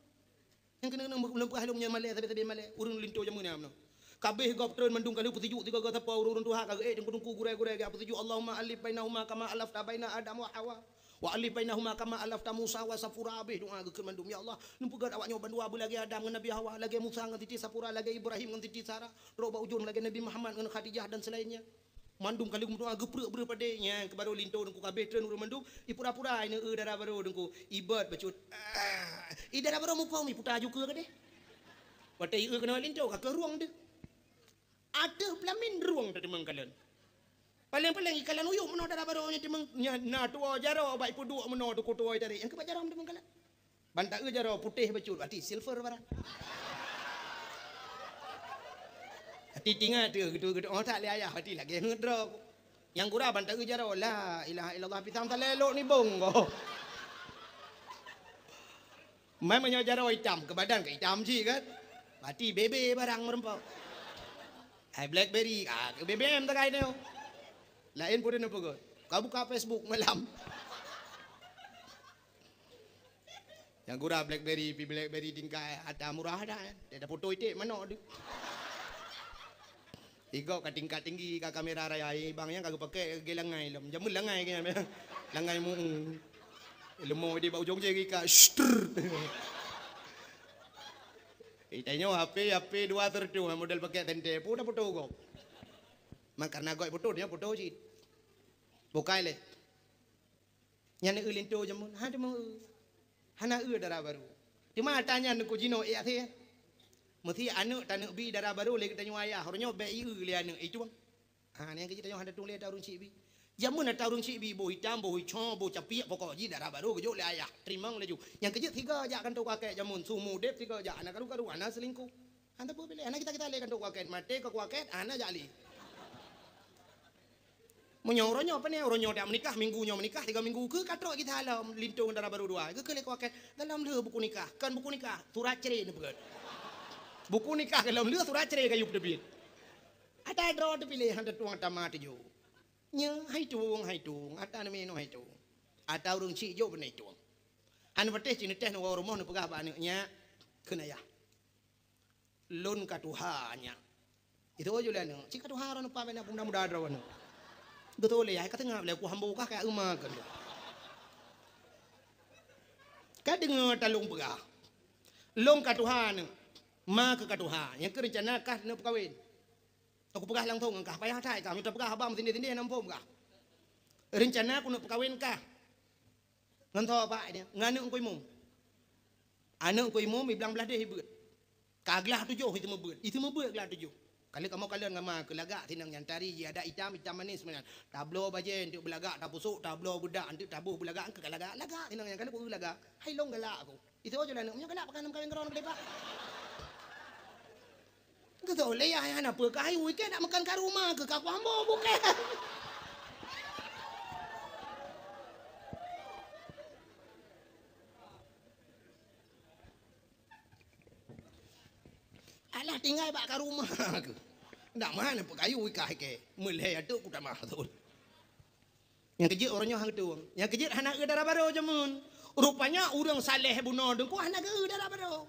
Nyang keuneuk lôn peugah lôn nyan malèe, sabe-sabe malèe, ureueng linto jameun nyan meunoe. Ka abéh gob treun mandum ka lheueh peusijuek sigoe-goe sapo ureueng tuha ka geuék teungku-teungku gurèe-gurèe geujak peusijuek, Allahumma allif bainahuma kama allafta baina Adam wa Hawa. Wa allif bainahuma kama allafta Musa wa Safura, abéh doa geukheun mandum, "Ya Allah, neupeugöt awak nyoe bandua beu lagèe Adam ngon Nabi Hawa, lagèe Musa ngon Siti Safura, lagèe Ibrahim ngon Siti Sarah, trok bak ujông lagèe Nabi Muhammad ngon Khadijah dan selainnya." Mandum ka lheueh meudoa geuprek-prek padé, nyan keu barô linto teungku ka abéh treun ureueng mandum, ipura-pura ineuk eu dara barô teungku, ibot bacut. Ah, i dara barô muphom iputa ju keue keudéh. Watèe ieu keunoe linto ka keu rueng deuh. Ateueh peulamin rueng teuteumong kalon. Paléng-paléng ikalon uyuek meunoe dara barô nyan teumeung, nyan na tuwoe jaroe bak ipeuduek meunoe teungku tuwoe itarek. Nyang keuh bak jaroe teumeung kalon. Ban ta eu jaroe putéh bacut, berarti silver barang. Hati tingat tu, gitu, gitu. Oh, tak lé ayah, hati lagèe ngeut droe. Nyang gura ban ta eu jaroe, la ilaha illallah, pisang salé lok nibong ko. Mai meunyoe jaroe itam, keu badan ka itam cit kan? Berarti bebe barang meurumpok. Ai BlackBerry, ah, keu B B M takai nyoe. Laén pun neupeugah. Ka buka Facebook malam. Nyang gura BlackBerry, pi BlackBerry tingkat ata murah dah. Dia dah foto iték manok tu. Igob ka tingkat tinggi, ka kamera raya, eh, bang nyang ka geupakai lagèe langai lom. Jameun langai ke nyan. Langai mu. Leumo di bak ujong jari ka. Shtr. Eh, tanyoe H P, H P dua tertu, model pakai tente, pun dah foto gob. Mak karena gob foto, dia foto cit. Bukai lé. Nyan eu linto jameun, ha teuma eu. Hana eu dara barô. Teuma ata nyan Teungku jinoe ék akhé. Meusi aneuk taneuk bi dara barô lé geutanyoe ayah, uroe nyoe bèk ieu lé aneuk, itueng. Ha, nyang keu jih tanyoe hana tueng lé ata ureueng chik bi. Jameun ata ureueng chik bi, boh itam, boh ico, boh capiek, pokok jih dara barô geujok lé ayah. Teurimong laju. Nyang keu jih sigoe jak kantô kuakét jameun, su mudép sigoe jak, hana karu-karu, hana seulingkoh. Hana peue piléh, hana kita-kita lé kantô kuakét, maté ka kuakét, hana jak lé. Meunyoe uroe nyoe, pane uroe nyoe dak meunikah, minggu nyoe meunikah, tiga minggu keu ka trok kita lom linto ngon dara barô dua. Geukheun lé kuakét, golom lheueh buku nikah, kon buku nikah, surat cerai neupeugöt. Buku nikah golom lheueh, surat cerai ka yue peuteubiet. Ata droe teupiléh, hana tueng ata ma tujoh. Nyoe hai tueng, hai tueng, ata neuminoe hai tueng. Ata ureueng chik jok beuna tueng. Hana patéh cit neuteh neuwoe rumoh neupeugah bak aneuk, "Nyak, kheun ayah. Lôn ka tuha, nyak." Itu jih lé aneuk, "Cit ka tuha droeneuh, Pa, bèk na peumuda-muda droeneuh." Geutôi lé yah, "Ka teungab lé, ku hambo kah, ka euma keuh." Ka deungö talông peugah, "Lôn ka tuha, aneuk. Ma keuh ka tuha, nyang keuh reuncana kah neupeukawen." Aku peugah langsông ngon kah, payah that kah, meunyoe tapeugah haba meusindéh-sindéh na muphom kah. Reuncana ku neupeukawen kah. Ngon soe, Pak, nyan? Ngon aneuk Teungku Imum. Aneuk Teungku Imum, i blang blaih deh i beuet. Ka glah tujoh i seumeubeuet. I seumeubeuet glah tujoh. Ka lheueh kamoe kalon ngon ma keuh lagak sinong nyan, tari jih adat itam, itam manis meunan. Tabloe bajèe eunteuk beulagak, tapusok, tabloe beudak eunteuk taboh beulagak, keu ka lagak, lagak sinong nyan. Ka lheueh ku lagak, hai lôn galak ku. Itu jih lé aneuk, meunyoe galak pakon neumeukawen keudroe keudeh, Pak. Geutôi lé yah, hana peue ka hai, wui kèe nak meukan ka rumoh keuh, ka kuambo bukèe. Alah tinggai bak ka rumoh keuh. Ndak meuhan peukayu wui kah kèe. Meulhèe ateueh ku tamah thon. Nyang keu jeuet uroe nyoe han geutueng. Nyang keu jeuet hana eu dara barô jameun. Rupanya ureueng saleh bunoe Teungku hana geu-eu dara barô.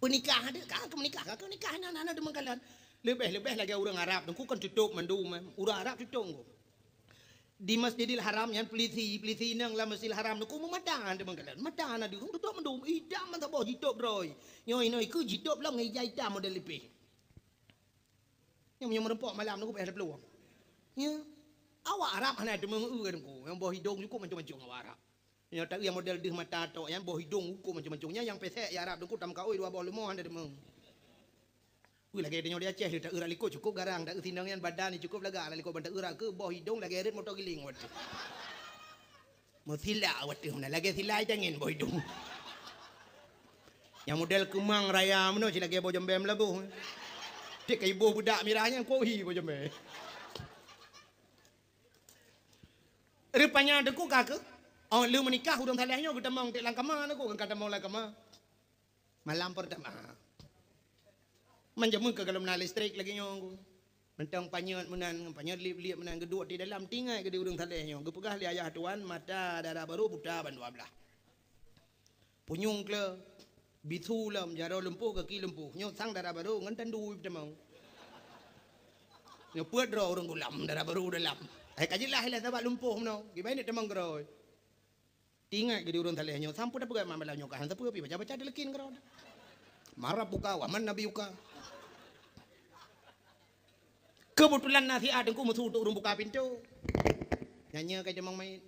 Peunikah deuh ka keu meunikah, ka keu nikah hana, hana deungon kalon. Leubeh-leubeh lagèe ureueng Arab Teungku kan tutôp mandum, eh. Ureueng Arab tutôp Teungku. Di Masjidil Haram nyan peulisi, peulisi inong lam Masjidil Haram Teungku meumata deungon kalon. Mata hana deuh, tutôp mandum, itam mantong boh jitôp droe. Nyoe inoe keuh jitôp lom ngon ija itam model lipeh. Nyang meunyoe meurumpok malam Teungku payah taplueng. Ya. Awak Arab hana teumeung eu Teungku. Nyang boh idong cukôp mancong-mancong awak Arab. Nyang taeu nyang model deuh mata tok nyan boh idong cukôp mancong-mancong. Nyan nyang pesek ya Arab Teungku tameukaôi dua boh leumo hana teumeung. Wih lagèe tanyoe di Aceh lé taeu rak likot cukôp garang, taeu sinong nyan badan cukôp lagak rak likot ban taeu rak keuh boh idong lagèe rét moto giling watèe. Meusilak watèe meunan lagèe silai tangen boh idong. Nyang model keumang raya meunoe cit lagèe boh jambèe meulaboh. Tiep ka iboh beudak mirah nyan kohi boh jambèe. Rupanya Teungku ka keuh, oh, lheueh meunikah ureueng saleh nyoe geutamong tiep lam kama Teungku, ka tamong lam kama. Malam peurtama. Man jameun keuh gohlom na listrik lagèe nyoe Teungku. Mantong panyöt meunan, panyöt liep-liep meunan geuduek di dalam, tingai geuh di ureueng saleh nyoe. Geupeugah lé ayah tuan, mata dara barô buta ban dua blaih. Punyueng kleu, bisu lom, jaroe lumpuh, gaki lumpuh. Nyoe sang dara barô ngon tandu tamong. Nyoe peuet droe ureueng gulam, dara barô dalam. Hai ka jeulaih lah sabab lumpuh meunoe. Kiban nyoe tamong keudroe. Tingat geuh di ureueng saleh nyoe, sampue tapeugah mak malam nyoe ka hana sapeue pih baca-baca dileukin keudroe. Marab buka, waman nabi uka. Keubeutulan na siat Teungku meusu untuk ureueng buka pintoe. Nyan nyoe ka itamong manyét.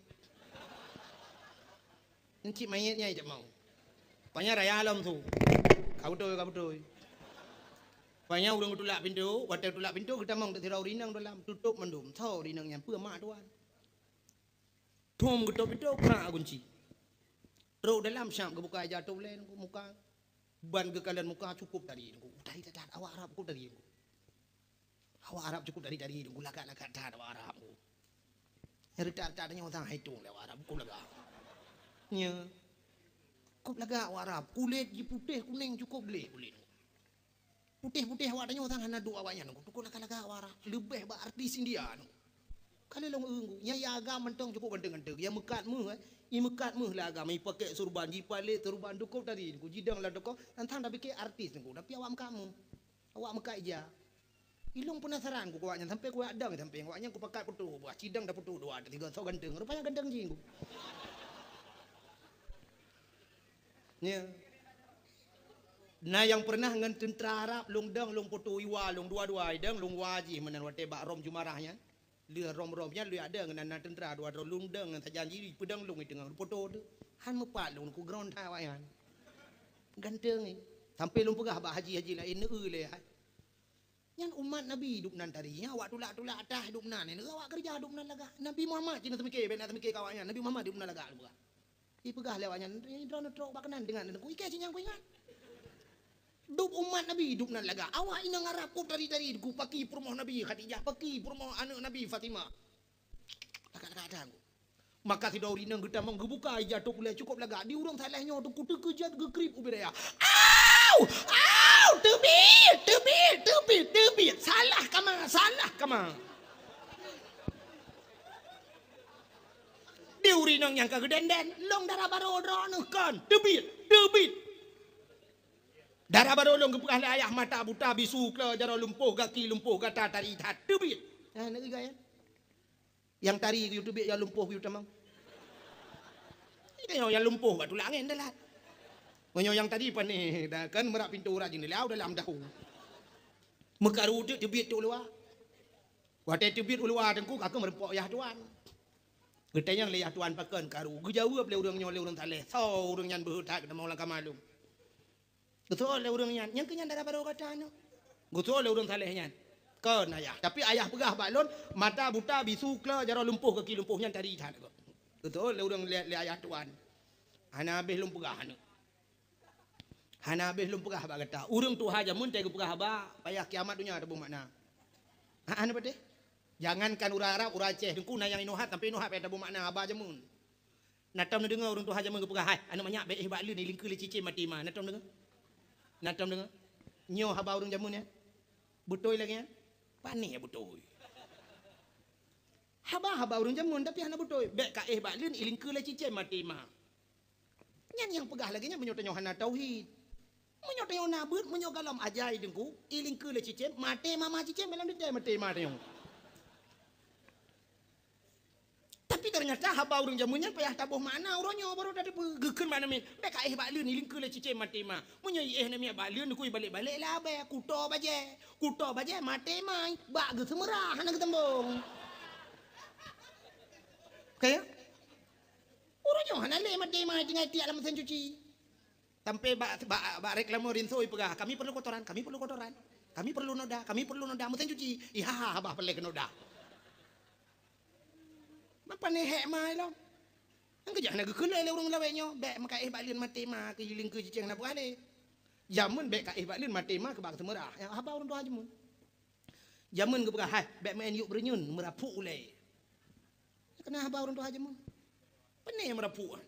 Encik manyét nyan itamong. Panya raya lom su. Ka beutôi, ka beutôi. Panya ureueng geutulak pintoe, watèe geutulak pintoe geutamong teuk sidroe ureueng inong dalam, tutôp mandum. Soe ureueng inong nyan? Peue mak tuan. Thom geutôp pintoe, krak gunci. Trok dalam siap geubuka ija tôp lé Teungku muka. Ban geukalon muka cukôp tari Teungku. Tari that-that awak Arab cukôp tari Teungku. Awak Arab cukôp tari-tari Teungku, lagak-lagak that awak Arab Teungku. Nyang reutak-reutak tanyoe sang hai tueng lé awak Arab, cukôp lagak. Nya. Cukôp lagak awak Arab, kulét jih putéh kunéng cukôp gleh kulét. Putéh-putéh awak tanyoe sang hana duek awak nyan, Teungku. Teungku lagak-lagak awak Arab. Leubeh bak artis India, Teungku. Ka lheueh lôn eu Teungku, nyang agam mantong cukup ganteng-ganteng. Nyang meukat méuh, eh. Nyang meukat méuh lé agam, nyang pakai surban, jipalek surban, cukup tari Teungku, jidong lam toko, tantang tapike artis Teungku, tapi awak meukat méuh. Awak meukat ija. Ilôn peunasaran ku awak nyan, sampai kuyak dong sampai awak nyan kupakat putôh, bah cidong dah putôh dua, tiga, so ganteng. Rupanya ganteng jih Teungku. Nya. Na nyang pernah ngon teuntra Arab, lôn dong, lôn putôh iwa, lôn dua-dua idong, lôn wa jih meunan watée bak Rom Jumarah nyan. Lheueh Rom-Rom nyan lheueh ada ngon na teuntra dua droe lôn dong ngon sajan jih peudong lôn i teungoh putôh tu. Han meupat lôn ku ground that awak nyan. Ganteng ni. Sampai lôn peugah bak haji-haji laén neu-eu lé hai. Nyan umat Nabi dubnan tari, nyan awak tulak-tulak atah dubnan, neu-eu awak keureuja dubnan lagak. Nabi Muhammad cit na teumike, bèk na teumike keu awak nyan. Nabi Muhammad dubnan lagak lôn peugah. Ipeugah lé awak nyan, "Droeneuh trok bak keunan deungon Teungku, ikei cit nyang kuingat." Dub umat Nabi, dub nan lagak. Awak inong Arab, oh, tari-tari, ku paki peurumoh Nabi Khadijah, paki peurumoh aneuk Nabi Fatimah. Lagak-lagak that. Maka sidroe ureueng inong geutamong geubuka ija tôp ulèe cukôp lagak. Di ureueng saleh nyoe teuku teukeujot geukrieb ubé daya. "Au! Au! Teubiet! Teubiet! Teubiet! Teubiet! Salah kama! Salah kama!" Di ureueng inong nyang ka geudenden, "Lôn dara barô droeneuh kon, teubiet, teubiet." Dara barô lôn geupeugah lé ayah mata buta, bisu, klo, jaroe lumpoh, gaki lumpoh, gata tari that, teubiet. Nah, neu-eu gaya. Nyang tari geuyue teubiet, nyang lumpoh geuyue tamong. Nyoe nyang lumpoh bak tulak angén dalat. Meunyoe nyang tari panéh, dah kan meurah pintoe urat jeuneula dalam dahu. Meukaru teuk teubiet teuk luwa. Watèe teubiet u luwa teungku, ka keuh meureumpok yah tuan. Geutanyong lé yah tuan pakon karu. Geujaweueb lé ureueng nyoe lé ureueng saleh. Soe ureueng nyan beuhe that geutamong lam kama lôn. Geutanyong lé ureueng nyan, "Nyang keu nyan dara barô gata nyoe?" Geutanyong lé ureueng saleh nyan. "Kon ayah, tapi ayah peugah bak lôn, mata buta, bisu, klo, jaroe lumpoh, gaki lumpoh nyan tari that." Geutanyong lé ureueng lé, lé ayah tuan. "Hana habéh lôn peugah aneuk." Hana habéh lôn peugah bak gata. Ureueng tuha jameun teuh geupeugah haba, payah kiamat donya taboh makna. Ha, hana patéh? Jangankan ureueng Arab, ureueng Aceh, teungku na nyang inoe hat, sampoe inoe hat payah taboh makna haba jameun. Na tom neudeungoe ureueng tuha jameun geupeugah, "Hai, aneuk manyak bèk éh bak leuen, ilingkeue lé cicém maté ma." Na tom deungoe? Na tom deungoe? Nyoe haba ureueng jameun nyan? Beutôi lagèe nyan? Panéh beutôi. Haba-haba ureueng jameun, tapi hana beutôi. "Bèk ka éh bak leuen, ilingkeue lé cicém maté ma." Nyan nyang peugah lagèe nyan meunyoe tanyoe hana tauhid. Meunyoe tanyoe na beuet, meunyoe gohlom ajai teungku, ilingkeue lé cicém, maté ma, ma cicém, dalam detail maté ma tanyoe. Tapi ternyata haba ureueng jameun nyan payah taboh makna uroe nyoe baru tateupeue. Geukheun bak aneuk miet, "Bèk ka éh bak leuen, ilingkeue lé cicém maté ma." Meunyoe iéh aneuk miet bak leuen, neukui balek-balek lah abèe, kuto bajèe. Kuto bajèe maté ma, bak geuseumeurah hana geuteumbong. Oke ya? Uroe nyoe hana lé maté ma tinggai tiek lam mesin cuci. Sampai bak, bak, bak reklame rinso ipeugah, "Kami perlu kotoran, kami perlu kotoran. Kami perlu noda, kami perlu noda." Mesin cuci, iha, bah peureulèe keu noda. Mapa nihek ma ilom? Nyang keujah na geukheun lé ureueng lawét nyoe, "Bèk meuka éh bak leuen maté ma, keu ilingkeue cicém na pualéh." Jameun bèk ka éh bak leuen maté ma keu bak seumeurah. Nyang haba ureueng tuha jameun. Jameun geupeugah, "Hai, bèk meu'en yup reunyeun, meurapuk ulèe." Keunan haba ureueng tuha jameun. Pane meurapuk nyan.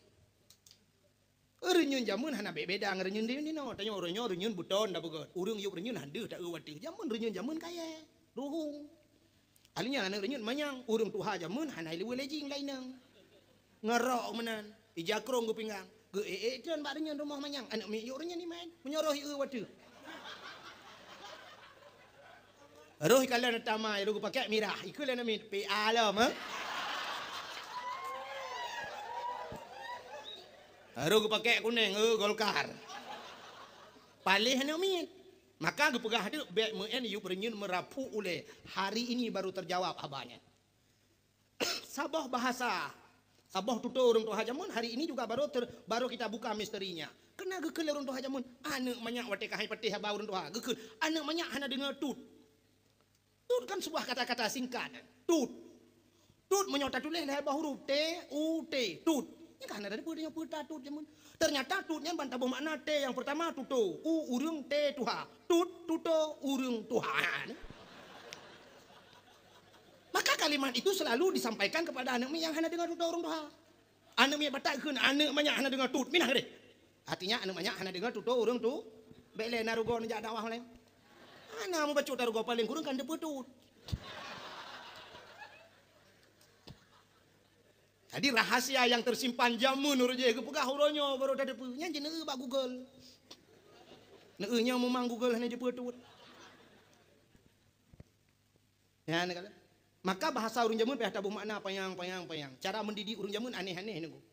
Reunyeun jameun hana beda ngon reunyeun di sinoe. Tanyoe uroe nyoe reunyeun beuton tapeugöt. Ureueng yup reunyeun han deuh taeu watèe. Jameun reunyeun jameun kayèe, ruhueng. Akhirnya aneuk reunyeun manyang, ureueng tuha jameun hana ilèe lejing lainang. Ngon rok meunan, ija krông geupinggang. Geuék-ék treun bak reunyeun rumoh manyang, aneuk miet yup reunyeun iman. Meunyoe roh ieu watèe. Roh ikalon tamai, roh geupakèk mirah, ikheun lé aneuk miet, "P A lom, eh?" Roh geupakèk kunèng, "Eh, Golkar." Paléh aneuk miet. Maka geupeugah teuk, "Bèk meu'en yup reunyeun meurapuk ulèe." Hari ini baru terjawab haba nyan. Saboh bahasa, saboh tutoe ureueng tuha jameun hari ini juga baru ter-, baru kita buka misterinya. Keunan geukheun lé ureueng tuha jameun, aneuk manyak watèe ka hai patéh haba ureueng tuha, geukheun, aneuk manyak hana deungö tut. Tut kan sebuah kata-kata singkat. Tut. Tut meunyoe tatuléh lhèe boh huruf, T U T, tut. Nyan ka hana tateupeue tanyoe peue ta tut jameun. Ternyata tut nyan ban taboh makna T nyang peurtama tutoe, U ureueng, T tuha. Tut, tutoe, ureueng tuha. Maka kalimat itu selalu disampaikan kepada aneuk miet nyang hana deungö tutoe ureueng tuha. Aneuk miet batat kheun, aneuk manyak hana deungö tut, minah keudeh. Artinya aneuk manyak hana deungö tutoe ureueng tu, bèk lé na rugoe neujak dakwah laén. Hana mubacut tarugoe paléng kureueng kan teupeue tut. Jadi, rahasia nyang teusimpan jameun ureuëng jih geupeugah uroe nyoe baru tateupeue. Nyan jeuet neueu bak Google. Neueu nyoe memang Google hana jipeutuet. Nyan kala. Maka bahasa ureuëng jameun payah taboh makna panyang, panyang, panyang. Cara mendidik ureuëng jameun aneh-aneh nunggu.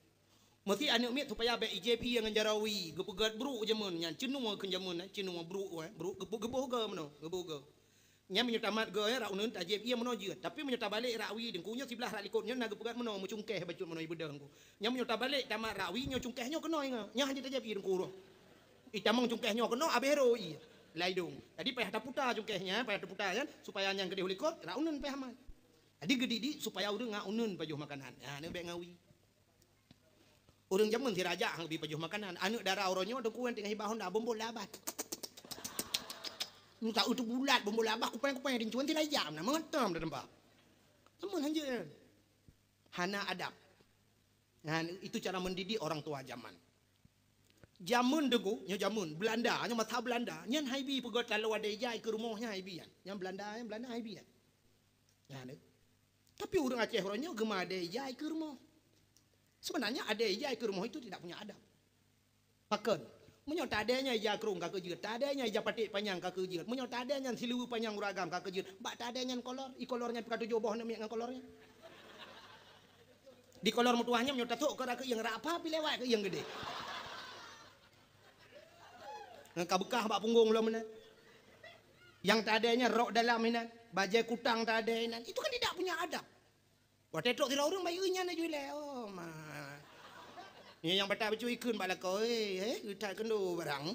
Meusti aneuëk miet supaya bék ijép ié ngon jaroe wie, geupeugét brok jameun nyan, ceunoe kheun jameun, eh, ceunoe brok, eh, brok geuboh, geuboh goe meunoe, geuboh goe. Nyan meunyoe tamat goe, eh, rak uneuen tajép ié meunoe jeuet. Tapi meunyoe tabalik rak wie, deungku nyoe siblah rak likot nyoe na geupeugét meunoe, meucungkéh bacut meunoe ibeudôh deungku. Nyan meunyoe tabalik tamat rak wie, nyoe cungkéh nyoe keunoe ingat. Nyan hana tajép ié deungku roh. Itamong cungkéh nyoe keunoe, abéh roh ié. Lai dong. Jadi payah taputa cungkéh nyan, payah taputa nyan, supaya nyan keudeh u likot, rak uneuen payah mat. Jadi geudidik supaya ureuëng ngon uneuen pajoh makanan. Ha, neuék bék ngawi. Ureuëng jameun sirajak han bi pajoh makanan. Aneuëk dara uroe nyoe deungku ngon teungoh hibah honda bombol labah. Musa utu bulat bombol labah kupeng-kupeng rincuan sirajak na mengetam dah tempat. Jameun hanjeuet. Hana adab. Nah, itu cara mendidik orang tua zaman. Jameun deungku, nyoe jameun Belanda, nyoe masa Belanda. Nyan hai bi peugét taloe adé ija ikeue rumoh nyan hai bi nyan. Nyan Belanda, nyan Belanda hai bi nyan. Nyan. Tapi ureuëng Aceh uroe nyoe geumeuadé ija ikeue rumoh. Sebenarnya adé ija ikeue rumoh itu tidak punya adab. Pakon? Meunyoe tadé nyan ija krong ka keujeuet, tadé nyan ija paték panyang ka keujeuet, meunyoe tadé nyan siluweue panyang ureuëng agam ka keujeuet, bak tadé nyan kolor, ikolor nyan pih ka tujoh boh aneuk miet ngon kolor nyan. Di kolor meutuwah nyan meunyoe tasok keu rakyueng rak apa pih lewat keu iyeng geude. Ngon ka beukah bak punggong lom inan. Nyang tadé nyan rok dalam inan, bajée kutang tadé inan. Itu kan tidak punya adab. Watée trok sidroe ureuëng bayeue nyan laju ilée, "Oh, ma." Nyan nyang bata bacut ikheun bak lakoe, "Eh, eh, geutat keunoe barang.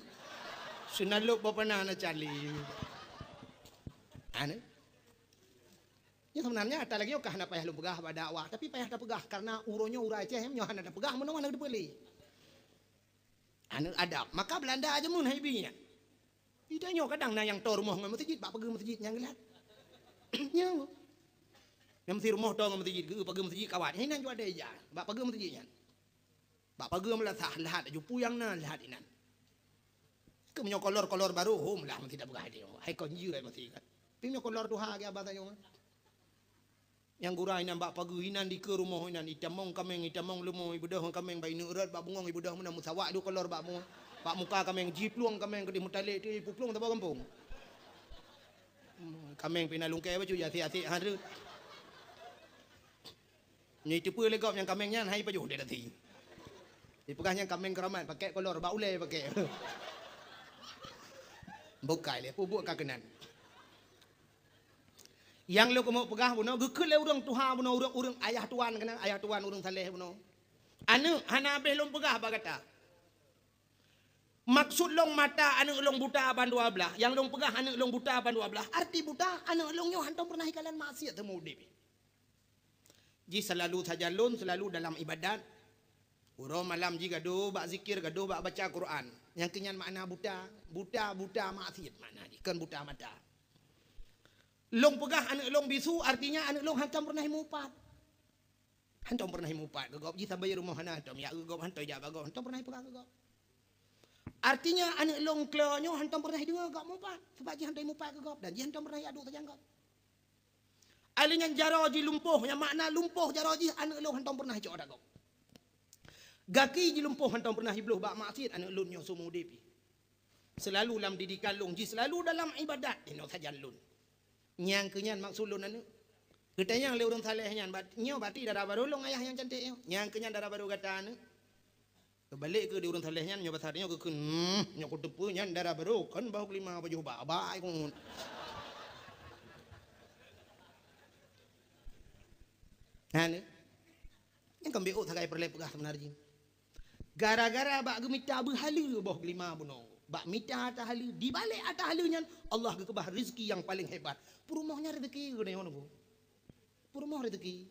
Seunalop boh panah na cali." Anu. Nyan sebenarnya ata lagée nyoe ka hana payah lôn peugah bak dakwah, tapi payah tapeugah karena uroe nyoe ureuëng Aceh nyoe hana tapeugah meunoe hana teupeue lé. Aneuëk adab. Maka Belanda aja mun hai bi nyan. Ita nyoe kadang na nyang toe rumoh ngon meuseujid, bak pageue meuseujid nyang geulat. Nyoe. Nyang meusi rumoh toe ngon meuseujid, geu pageue meuseujid kawat. Nyan jua ada ija, bak pageue meuseujid nyan. Bak pageue meulasah, lahat aju puyang na, lahat inan. Keu meunyoe kolor-kolor barô, hom lah meusi tapeugah idéh. Hai kon jeuet meusi kan. Tapi meunyoe kolor tuha ge abah tanyoe. Nyang gura inan bak pageue inan dikeue rumoh inan, itamong kaméng, itamong leumo, ibeudôh kaméng bak ineuk rot, bak bungong ibeudôh meunan, meusawak dua kolor bak mu-, bak muka kaméng, jiplueng kaméng keudeh meutalek ti, ipuplueng saboh gampông. Hmm, kaméng pih na lungkée bacut, asek-asek ha treuk. Nyoe iteupeue lé gob nyang kaméng nyan hai pajoh dek dasi. Ipeugah nyan kaméng keuramat, pakék kolor, bak ulée pakék. Bukai lé, pubuet ka keunan. Nyang lôn keumeung peugah bunoe, geukheun lé ureuëng tuha bunoe, ureuëng-ureuëng ayah tuan keunan, ayah tuan ureuëng saleh bunoe. Aneuëk, hana habéh lôn peugah bak gata. Maksud lôn mata aneuëk lôn buta ban dua blaih, nyang lôn peugah aneuëk lôn buta ban dua blaih, arti buta aneuëk lôn nyoe hantom peureunah ikalon maksiat teuma udeb. Jih selalu sajan lôn, selalu dalam ibadat. Uroe malam jih gadoh bak zikir, gadoh bak baca Quran. Nyang keu nyan makna buta, buta, buta maksiat makna jih, kon buta mata. Lôn peugah aneuëk lôn bisu, artinya aneuëk lôn hantom peureunah imupat. Hantom peureunah imupat keu gob, jih sabe rumoh hana hantom, ya keu gob hantom, jak bak gob, hantom peureunah ipeugah keu gob. Artinya aneuëk lôn klo nyoe hantom peureunah ideungoe gob mupat, sabab jih hantom imupat keu gob dan jih hantom peureunah iadu sajan gob. Alèh nyan jaroe jih lumpoh, nyang makna lumpoh jaroe jih aneuëk lôn hantom peureunah icok ata gob. Gaki jih lumpoh hantom peureunah jibloh bak maksiat aneuëk lôn nyoe seumeu udeb jih. Selalu lam didikan lôn jih, selalu dalam ibadat inoe sajan lôn. Nyang keu nyan maksud lôn aneuëk. Geutanyong lé ureuëng saleh nyan, bat-, nyoe bati dara barô lôn ayah nyang cantik nyoe. Nyang keu nyan dara barô gata aneuëk. Keubalek keu di ureuëng saleh nyan, nyoe basa nyoe geukheun, "Hmm, nyoe kuteupeue nyan dara barô, kon bahu keulima pajoh ba, ba ai keumun." Hana. Nyang keumbeuôt sagai peureulée peugah sebenar jih. Gara-gara bak geumita beuhaleue boh keulima bunoe, bak mita ata haleue, dibalek ata haleue nyan Allah geukeubah rezeki nyang paleng hebat. Peurumoh nyan rezeki geutanyoe nunggu. Peurumoh rezeki.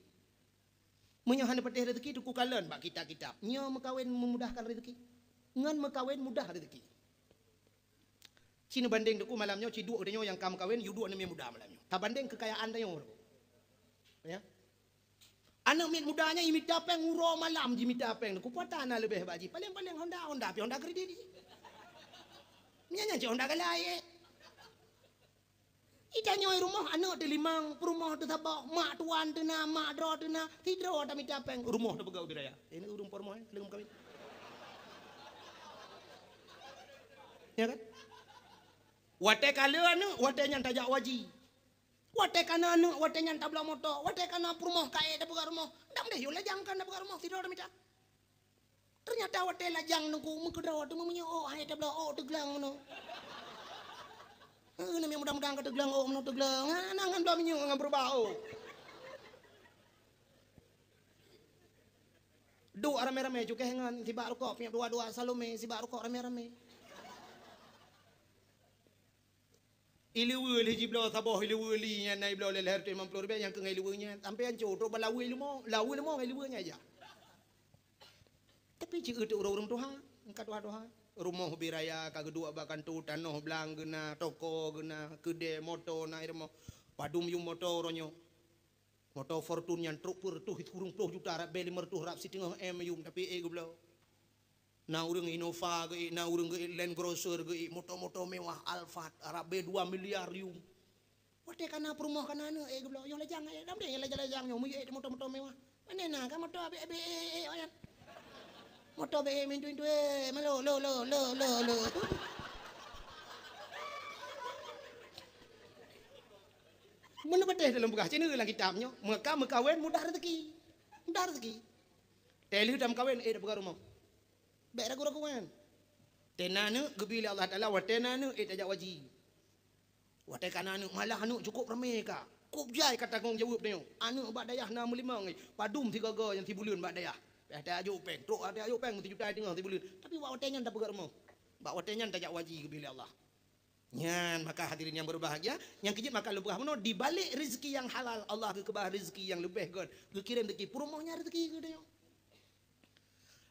Meunyoe hana patéh rezeki, teuku kalon bak kitab-kitab. Nyoe meukawen memudahkan rezeki. Ngon meukawen mudah rezeki. Ci neubandeng teuku malam nyoe, ci duek geutanyoe nyang ka meukawen, yue duek aneuk miet muda malam nyoe. Tabandeng keukayaan tanyoe. Ya. Aneuk miet muda nyan imita péng uroe malam jimita péng. Kupata na leubeh bak jih. Paleng-paleng Honda, Honda pih Honda kredit jih. Nyan, nyan cit Honda galai, eh. Itanyoe rumoh aneuk teulimong, peurumoh teusaboh, mak tuan teuna, mak droe teuna, sidroe tamita péng, rumoh tapeugah ubit raya. Ini ureuëng peurumoh, eh, leuem kawin. Ya kan? Watée ka le aneuk, watée nyan tajak waji. Watée ka na aneuk, watée nyan tabloe moto, watée ka na peurumoh ka ék tapeugah rumoh. Dam deh, yo lajang kan tapeugah rumoh, sidroe tamita. Teunyata watée lajang nungku meukeudroe teuma meunyoe ôk hai tabloe ôk teuglang meunoe. Heuh, namiet mudah-mudahan ka teuglang ôk meunoe teuglang. Ha, na ngon bloe minyeuk ngon beurubah ôk. Duek ramé-ramé cukéh ngon sibak rukok, piep dua-dua Salome sibak rukok ramé-ramé. Ileue lheueh jibloe saboh ileue li nyan na ibloe lé lhèe reutôh limong ploh ribèe nyang keu ngon ileue nyan. Sampoe ancô trok bak laweue leumo, laweue leumo ngon ileue nyan jak. Tapi ci eu teuk ureuëng-ureuëng tuha, ka tuha-tuha. Rumoh ubit raya ka geuduek bak kantô, tanoh blang geuna, toko geuna, keudè, moto na i rumoh. Padum yum moto uroe nyoe. Moto Fortuner nyan trok peureutôh sikureueng ploh juta, rab bèe limong reutôh rab siteungoh M yum, tapi ék geubloe. Na ureuëng Innova geuék, na ureuëng geuék Land Cruiser geuék, moto-moto mewah Alphard, rab bèe dua miliar yum. Watée ka na peurumoh ka na aneuk, ék geubloe, yoh lajang, ék dam deh, lajang-lajang nyoe, meuyeuet moto-moto mewah. Pane na ka moto abéh-abéh, ék, ék, ék, nyan. Moto abéh, ék, mintu-mintu, ék, malo, lo, lo, lo, lo, lo. Meunan patéh dalam peugah, cina lam kitab nyoe, meuka meukawen mudah rezeki. Mudah rezeki. Teuh lheueh tameukawen, ék tapeugah rumoh. Bék ragu-ragu nyan. Teuh na aneuk geubri lé Allah Taala, watée na aneuk ék tajak waji. Watée ka na aneuk, malah aneuk cukôp ramé ka. Kôb jai ka tanggong jaweueb tanyoe. Aneuk bak dayah na meulimong, padum sigoe-goe nyang sibuleuen bak dayah. Watée tajok péng, trok watée tajok péng meusijuta teungoh sibuleuen. Tapi bak watée nyan tapeugah rumoh. Bak watée nyan tajak waji geubri lé Allah. Nyan maka hadirin yang berbahagia, nyang keujeuet maka lôn peugah bunoe, di balik rezeki yang halal, Allah geukeubah rezeki yang leubeh gét, geukirém rezeki peurumoh nyan rezeki geutanyoe.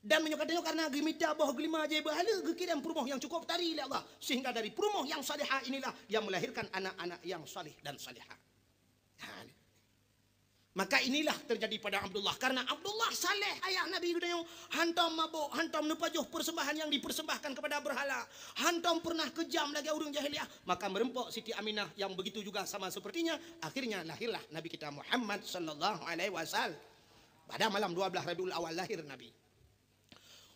Dan meunyoe ka tanyoe karena geumita boh geulima jai beuhala, geukirém peurumoh nyang cukup tari lé Allah, sehingga dari peurumoh yang salihah inilah yang melahirkan anak-anak yang salih dan salihah. Ha, ni. Maka inilah terjadi pada Abdullah. Karena Abdullah saleh ayah Nabi geutanyoe, hantom mabök, hantom neupajoh persembahan yang dipersembahkan kepada berhala, hantom pernah kejam lagée ureuëng jahiliyah, maka meureumpok Siti Aminah yang begitu juga sama sepertinya. Akhirnya lahirlah Nabi kita Muhammad sallallahu alaihi wasallam. Pada malam dua belas Rabiul Awal lahir Nabi.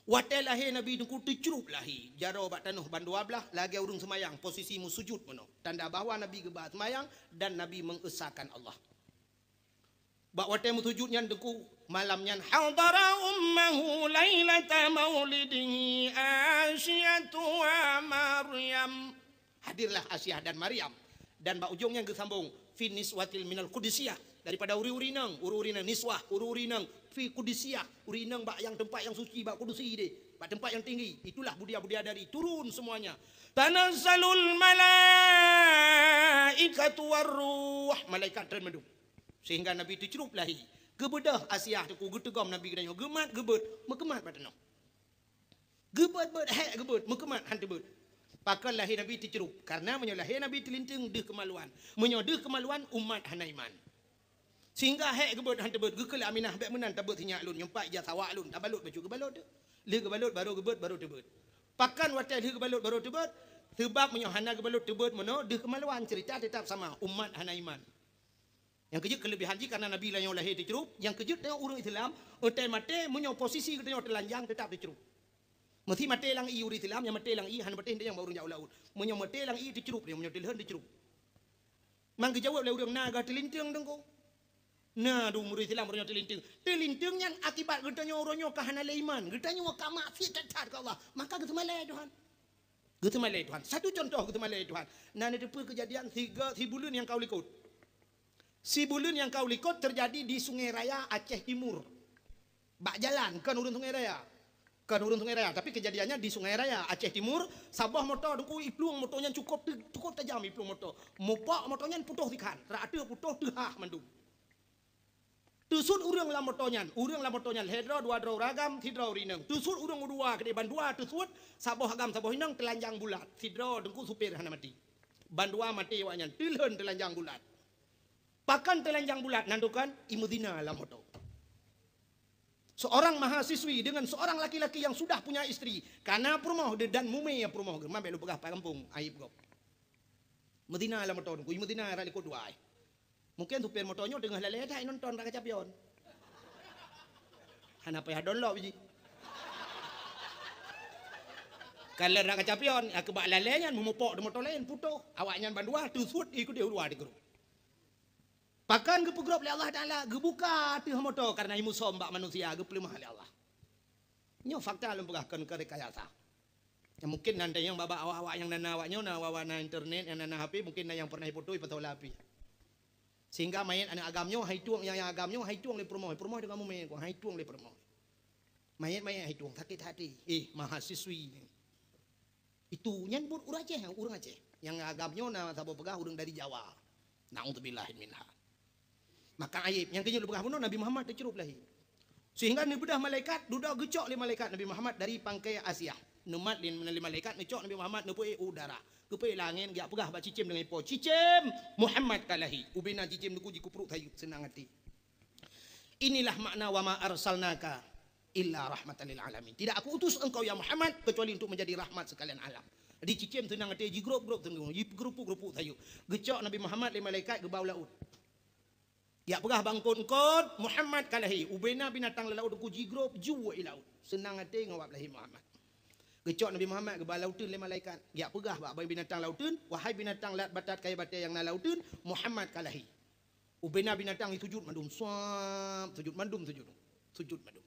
Watée lahé Nabi Teungku teucrup lahé, jaroe bak tanoh ban dua blaih lagée ureuëng seumayang, posisi meusujut meunoe. Tanda bahwa Nabi geuba seumayang dan Nabi mengesahkan Allah. Bak watée meusujut nyan Teungku, malam nyan hadara ummahu lailata maulidihi Asyatu wa Maryam. Hadirlah Asiah dan Maryam. Dan bak ujong nyan geusambong, fi niswatil minal qudusiyah, daripada uri-uri inong, uri-uri inong niswah, uri-uri inong fi qudusiyah, uri inong bak yang tempat yang suci, bak kudusi deh, bak tempat yang tinggi. Itulah budia-budia dari turun semuanya. Tanazzalul malaikatu warruh, malaikat turun mandum. Sehingga Nabi teucrup lahé. Geubeudôh Asiah Teungku, geuteugom Nabi geutanyoe, geumat geubeuet, meukeumat bak tanoh. Geubeuet-beuet, hék geubeuet, meukeumat han teubeuet. Pakon lahé Nabi teucrup? Karena meunyoe lahé Nabi teulinteung deuh keumaluan. Meunyoe deuh keumaluan, umat hana iman. Sehingga hék geubeuet han teubeuet, geukheun lé Aminah, bék meunan tabeuet sinyak lôn, nyoe pat ija sawak lôn, tabalot bacut geubalot teuh. Lheueh geubalot, barô geubeuet, barô teubeuet. Pakon watée lheueh geubalot, barô teubeuet? Seubab meunyoe hana geubalot teubeuet meunoe, deuh keumaluan, ceurita teutap sama, umat hana iman. Nyang keujeuet keuleubehan jih karena Nabi lanyong lahé teucrup, nyang keujeuet tanyoe ureuëng Islam, watée maté meunyoe posisi geutanyoe teulanjang teutap teucrup. Meusi maté lam ié ureuëng Islam, nyang maté lam ié hana patéh tanyoe bak ureuëng jak u laôt. Meunyoe maté lam ié teucrup, meunyoe teuleuen teucrup. Mang geujaweueb lé ureuëng na geuh teulinteung Teungku. Na dum ureuëng Islam ureuëng nyoe teulinteung. Teulinteung nyan akibat geutanyoe uroe nyoe ka hana lé iman, geutanyoe ka maksiat that-that keu Allah, maka geuseumalée Tuhan. Geuseumalée Tuhan. Satu contoh geuseumalée Tuhan. Na neuteupeue keujadian siga sibuleuen nyang ka u likot. Sibuleuen nyang ka u likot teujadi di Sungai Raya, Aceh Timur. Bak jalan, kon ureuëng Sungai Raya. Kon ureuëng Sungai Raya, tapi keujadiannya di Sungai Raya, Aceh Timur, saboh moto Teungku iplueng moto nyan cukup te-, cukup tajam iplueng moto. Mupok moto nyan putôh sikhan, rata putôh teuhah mandum. Teusut ureuëng lam moto nyan, ureuëng lam moto nyan lhée droe dua droe ureuëng agam, sidroe ureuëng inong. Teusut ureuëng u dua keudeh ban dua teusut, saboh agam saboh inong teulanjang bulat, sidroe Teungku supir hana maté. Ban dua maté awaknyan, teulhon teulanjang bulat. Pakon teulanjang bulat nan tukon imeuzina lam moto. Seorang mahasiswi dengan seorang laki-laki yang sudah punya istri, kana peurumoh dan mumé peurumoh geuh, man bék lôn peugah pat gampông, aib gob. Meuzina lam moto teungku, meuzina rot likot dua. Mungkin supir moto nyoe teungoh lalée that nonton rot kaca pion. Hana payah download biji. Kalon rot kaca pion, nyang keubak lalée nyan meumupok di moto laén, putôh. Awaknyan bandua teusuet ikuti uluwa di grup. Pakon geupeugrôp lé Allah Taala, geubuka ateueh moto kareuna jimusom bak manusia, geupeuleumah lé Allah. Nyoe fakta lôn peugah, kon keu rekayasa. Ya, mungkin nanti nyang babah awak-awak nyang na, na awak nyoe, na awak na internet, nyang na, na H P, mungkin na nyang pernah jiputôh pasal H P. Sehingga manyét aneuk agam nyoe hai tueng, nyang, nyang agam nyoe hai tueng lé peurumoh, peurumoh deungon mume, hai tueng lé peurumoh. Manyét-manyét hai tueng, sakét hati. Eh, mahasiswi. Itu nyan buet ureueng Aceh, ureueng Aceh. Nyang agam nyoe na saboh peugah ureueng dari Jawa. Naudzubillah minha. Maka aib nyang keunyoe peugah bunoe Nabi Muhammad teucrup lahé. Sehingga neubeudôh malaikat, dudoe geucok lé malaikat Nabi Muhammad dari pangkai Asia. Neumat lé, lé malaikat neucok Nabi Muhammad neupeuék u udara. Geupeuék lam angén, geujak peugah bak cicém deungon ipo, "Cicém, Muhammad ka lahé." Ubena cicém teungku jikupruek sayeup seunang até. Inilah makna wa ma arsalnaka illa rahmatan lil alamin. Tidak aku utus engkau ya Muhammad kecuali untuk menjadi rahmat sekalian alam. Di cicém seunang até jigrôp-grôp teungku, jigeurupuk-rupuk sayeup. Geucok Nabi Muhammad lé malaikat geuba u laôt. Jak peugah bak eungkôt-eungkôt, Muhammad ka lahé. Ubena binatang lam laôt teungku jigrôp ju i laôt. Seunang até ngon wab lahé Muhammad. Geucok Nabi Muhammad geuba lam lauteun lé malaikat. Jak peugah bak binatang lauteun, "Wahai binatang laôt batat kayée batée nyang na lauteun, Muhammad ka lahé." Ubena binatang sujud mandum, suab, sujud mandum, sujud. Sujud mandum.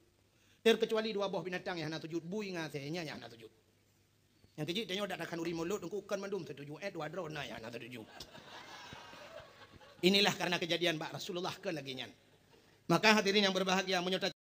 Terkecuali dua boh binatang nyang hana sujud, bui ngon asèe, nyan nyang hana sujud. Nyang keujeuet tanyoe dak takheun ureueng mulod teungku, kon mandum sujud, eh, dua droe na nyang hana sujud. Inilah karena kejadian bak Rasulullah kon lagée nyan. Maka hadirin yang berbahagia, meunyoe ta